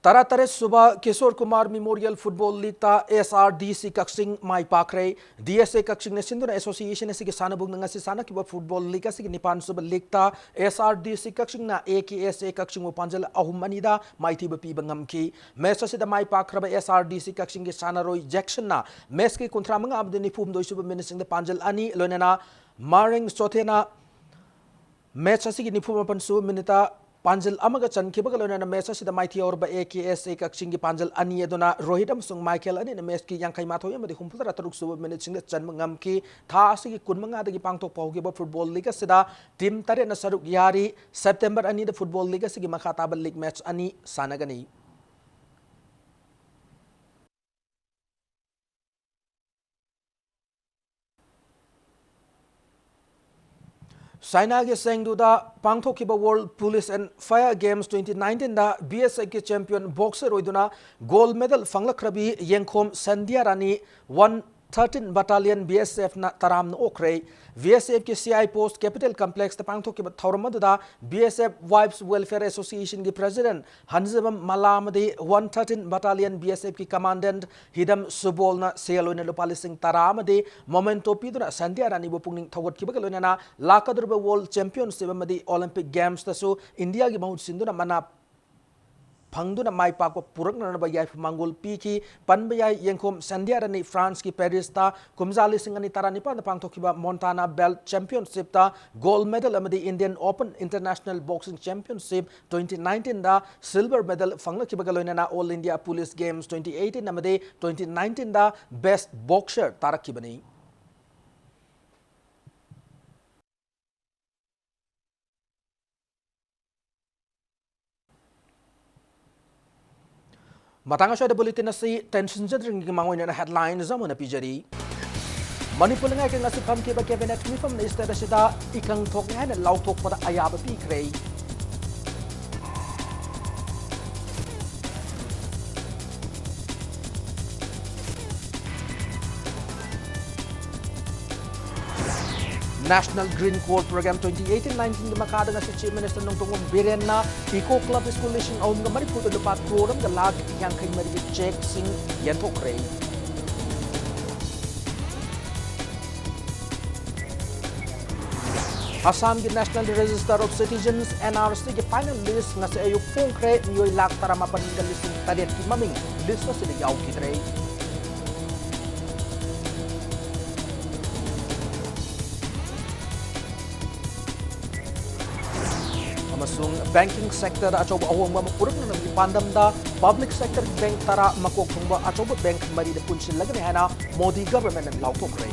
ꯇꯔꯥꯇꯔꯦꯠ ꯁꯨꯕ ꯀꯤꯁꯣꯔ ꯀꯨꯃꯥꯔ ꯃꯦꯃꯣꯔꯤꯌꯦꯜ ꯐꯨꯠꯕꯣꯜ ꯂꯤꯒꯇ ꯑꯦꯁ ꯑꯥꯔ ꯗꯤ ꯁꯤ ꯀꯛꯆꯤꯡ ꯃꯥꯏ ꯄꯥꯛꯈ꯭ꯔꯦ꯫ ꯗꯤ ꯑꯦꯁ ꯑꯦ ꯀꯛꯆꯤꯡꯅ ꯁꯤꯟꯗꯨꯅ ꯑꯦꯁꯣꯁꯤꯌꯦꯁꯟ ꯑꯁꯤꯒꯤ ꯁꯥꯟꯅꯕꯨꯡꯅ ꯉꯁꯤ ꯁꯥꯟꯅꯈꯤꯕ ꯐꯨꯠꯕꯣꯜ ꯂꯤꯒ ꯑꯁꯤꯒꯤ ꯅꯤꯄꯥꯟ ꯁꯨꯕ ꯂꯤꯒꯇ ꯑꯦꯁ ꯑꯥꯔ ꯗꯤ ꯁꯤ ꯀꯛꯆꯤꯡꯅ ꯑꯦ ꯀꯦ ꯑꯦꯁ ꯑꯦ ꯀꯛꯆꯤꯡꯕꯨ ꯄꯥꯟꯖꯜ ꯑꯍꯨꯝ ꯑꯅꯤꯗ ꯃꯥꯏꯊꯤꯕ ꯄꯤꯕ ꯉꯝꯈꯤ꯫ ꯃꯦꯆ ꯑꯁꯤꯗ ꯃꯥꯏ ꯄꯥꯛꯈ꯭ꯔꯕ ꯑꯦꯁ ꯑꯥꯔ ꯗꯤ ꯁꯤ ꯀꯛꯆꯤꯡꯒꯤ ꯁꯥꯟꯅꯔꯣꯏ ꯖꯦꯛꯁꯟꯅ ꯃꯦꯆꯀꯤ ꯀꯨꯟꯊ꯭ꯔꯥ ꯃꯉꯥ ꯑꯃꯗꯤ ꯅꯤꯐꯨ ꯍꯨꯝꯗꯣꯏ ꯁꯨꯕ ꯃꯤꯅꯤꯠꯁꯤꯡꯗ ꯄꯥꯟꯖꯜ ꯑꯅꯤ, ꯂꯣꯏꯅꯅ ꯃꯥꯔꯤꯡ ꯆꯣꯊꯦꯅ ꯃꯦꯆ ꯑꯁꯤꯒꯤ ꯅꯤꯐꯨ ꯃꯥꯄꯟ ꯁꯨꯕ ꯃꯤꯅꯤꯠꯇ ꯄꯥꯟꯖꯜ ꯑꯃꯒ ꯆꯟꯈꯤꯕꯒ ꯂꯣꯏꯅꯅ ꯃꯦꯆ ꯑꯁꯤꯗ ꯃꯥꯏꯊꯤ ꯍꯧꯔꯕ ꯑꯦ ꯀꯦ ꯑꯦꯁ ꯑꯦ ꯀꯛꯆꯤꯡꯒꯤ ꯄꯥꯟꯖꯜ ꯑꯅꯤ ꯑꯗꯨꯅ ꯔꯣꯍꯤꯠ ꯑꯃꯁꯨꯡ ꯃꯥꯏꯀꯦꯜ ꯑꯅꯤꯅ ꯃꯦꯆꯀꯤ ꯌꯥꯡꯈꯩ ꯃꯥꯊꯣꯏ ꯑꯃꯗꯤ ꯍꯨꯝꯐꯨ ꯇꯔꯥ ꯇꯔꯨꯛ ꯁꯨꯕ ꯃꯤꯅꯤꯠꯁꯤꯡꯗ ꯆꯟꯕ ꯉꯝꯈꯤ꯫ ꯊꯥ ꯑꯁꯤꯒꯤ ꯀꯨꯟ ꯃꯉꯥꯗꯒꯤ ꯄꯥꯡꯊꯣꯛꯄ ꯍꯧꯈꯤꯕ ꯐꯨꯠꯕꯣꯜ ꯂꯤꯒ ꯑꯁꯤꯗ ꯇꯤꯝ ꯇꯔꯦꯠꯅ ꯁꯔꯨꯛ ꯌꯥꯔꯤ꯫ ꯁꯦꯞꯇꯦꯝꯕꯔ ꯑꯅꯤꯗ ꯐꯨꯠꯕꯣꯜ ꯂꯤꯒ ꯑꯁꯤꯒꯤ ꯃꯈꯥ ꯇꯥꯕ ꯂꯤꯒ ꯃꯦꯆ ꯑꯅꯤ ꯁꯥꯟꯅꯒꯅꯤ꯫ ꯆꯥꯏꯅꯥꯒꯤ ꯆꯦꯡꯗꯨꯗ ꯄꯥꯡꯊꯣꯛꯈꯤꯕ World Police and Fire Games twenty nineteenꯗ B S Fꯀꯤ champion boxer ꯑꯣꯏꯗꯨꯅ gold medal ꯐꯪꯂꯛꯈ꯭ꯔꯕꯤ ꯌꯦꯡꯈꯣꯝ ꯁꯟꯙ꯭ꯌꯥ ꯔꯥꯅꯤ one thirteen Battalion B S Fꯅ ꯇꯔꯥꯝꯅ ꯑꯣꯛꯈ꯭ꯔꯦ꯫ B S Fꯀꯤ C I post Capital Complexꯇ ꯄꯥꯡꯊꯣꯛꯈꯤꯕ ꯊꯧꯔꯝ ꯑꯗꯨꯗ B S F Wives Welfare Associationꯒꯤ president ꯍꯟꯖꯕꯝ ꯃꯂꯥ ꯑꯃꯗꯤ one thirteen Battalion B S Fꯀꯤ commandant ꯍꯤꯗꯝ ꯁꯨꯕꯣꯜꯅ ꯁꯦꯜ ꯑꯣꯏꯅ ꯂꯨꯄꯥ ꯂꯤꯁꯤꯡ ꯇꯔꯥ ꯑꯃꯗꯤ memento ꯄꯤꯗꯨꯅ ꯁꯟꯙ꯭ꯌꯥ ꯔꯥꯅꯤꯕꯨ ꯄꯨꯛꯅꯤꯡ ꯊꯧꯒꯠꯈꯤꯕꯒ ꯂꯣꯏꯅꯅ ꯂꯥꯛꯀꯗꯧꯔꯤꯕ World Championships ꯑꯃꯗꯤ Olympic Gamesꯇꯁꯨ ꯏꯟꯗꯤꯌꯥꯒꯤ ꯃꯍꯨꯠ ꯁꯤꯟꯗꯨꯅ ꯃꯅꯥ ꯐꯪꯗꯨꯅ ꯃꯥꯏ ꯄꯥꯛꯄ ꯄꯨꯔꯛꯅꯅꯕ ꯌꯥꯏꯐ ꯃꯪꯒꯣꯜ ꯄꯤꯈꯤ꯫ ꯄꯟꯕ ꯌꯥꯏ, ꯌꯦꯡꯈꯣꯝ ꯁꯟꯙ꯭ꯌꯥ ꯔꯥꯅꯤ ꯐ꯭ꯔꯥꯟꯁꯀꯤ ꯄꯦꯔꯤꯁꯇ ꯀꯨꯝꯖꯥ ꯂꯤꯁꯤꯡ ꯑꯅꯤ ꯇꯔꯥꯅꯤꯄꯥꯟꯗ ꯄꯥꯡꯊꯣꯛꯈꯤꯕ Montana Belt Championshipꯇ gold medal ꯑꯃꯗꯤ Indian Open International Boxing Championship twenty nineteenꯗ silver medal ꯐꯪꯂꯛꯈꯤꯕꯒ ꯂꯣꯏꯅꯅ All India Police Games twenty eighteen ꯑꯃꯗꯤ twenty nineteenꯗ best boxer ꯇꯥꯔꯛꯈꯤꯕꯅꯤ꯫ ꯃꯇꯥꯡ ꯑꯁ꯭ꯋꯥꯏꯗ bulletin ꯑꯁꯤ ꯇꯦꯟꯁꯤꯟꯖꯗ꯭ꯔꯤꯉꯩꯒꯤ ꯃꯥꯡꯑꯣꯏꯅꯅ headlines ꯑꯃ ꯑꯣꯏꯅ ꯄꯤꯖꯔꯤ꯫ ꯃꯅꯤꯄꯨꯔ ꯂꯩꯉꯥꯛꯀꯤ ꯉꯁꯤ ꯐꯝꯈꯤꯕ cabinet ꯃꯤꯐꯝꯅ state ꯑꯁꯤꯗ ꯏꯀꯪ ꯊꯣꯛꯂꯦ ꯍꯥꯏꯅ ꯂꯥꯎꯊꯣꯛꯄꯗ ꯑꯌꯥꯕ ꯄꯤꯈ꯭ꯔꯦ꯫ National Green Code Program twenty eighteen nineteen ꯒꯤ ꯃꯈꯥꯗ ꯉꯁꯤ Chief Minister Nongthombam ꯕꯤꯔꯦꯟꯅ Eco Club School ꯂꯤꯁꯤꯡ ꯑꯍꯨꯝꯒ ꯃꯔꯤꯐꯨꯗ ꯂꯨꯄꯥ ꯀ꯭ꯔꯣꯔ ꯑꯃꯒ ꯂꯥꯈ ꯌꯥꯡꯈꯩ ꯃꯔꯤꯒꯤ cheque ꯁꯤꯡ ꯌꯦꯟꯊꯣꯛꯈ꯭ꯔꯦ꯫ ꯑꯁꯥꯝꯒꯤ National Register of Citizens, N R C ꯒꯤ final list ꯉꯁꯤ ꯑꯌꯨꯛ ꯐꯣꯡꯈ꯭ꯔꯦ꯫ ꯃꯤꯑꯣꯏ ꯂꯥꯈ ꯇꯔꯥꯃꯥꯄꯟꯒ ꯂꯤꯁꯤꯡ ꯇꯔꯦꯠꯀꯤ ꯃꯃꯤꯡ list ꯑꯁꯤꯗ ꯌꯥꯎꯈꯤꯗ꯭ꯔꯦ꯫ ꯑꯃꯁꯨꯡ banking sector ꯗ ꯑꯆꯧꯕ ꯑꯍꯣꯡꯕ ꯑꯃ ꯄꯨꯔꯛꯅꯅꯕꯒꯤ ꯄꯥꯟꯗꯝꯗ public sector bank ꯇꯔꯥ, ꯃꯀꯣꯛ ꯊꯣꯡꯕ ꯑꯆꯧꯕ bank ꯃꯔꯤꯗ ꯄꯨꯟꯁꯤꯜꯂꯒꯅꯤ ꯍꯥꯏꯅ ꯃꯣꯗꯤ government ꯅ ꯂꯥꯎꯊꯣꯛꯈ꯭ꯔꯦ꯫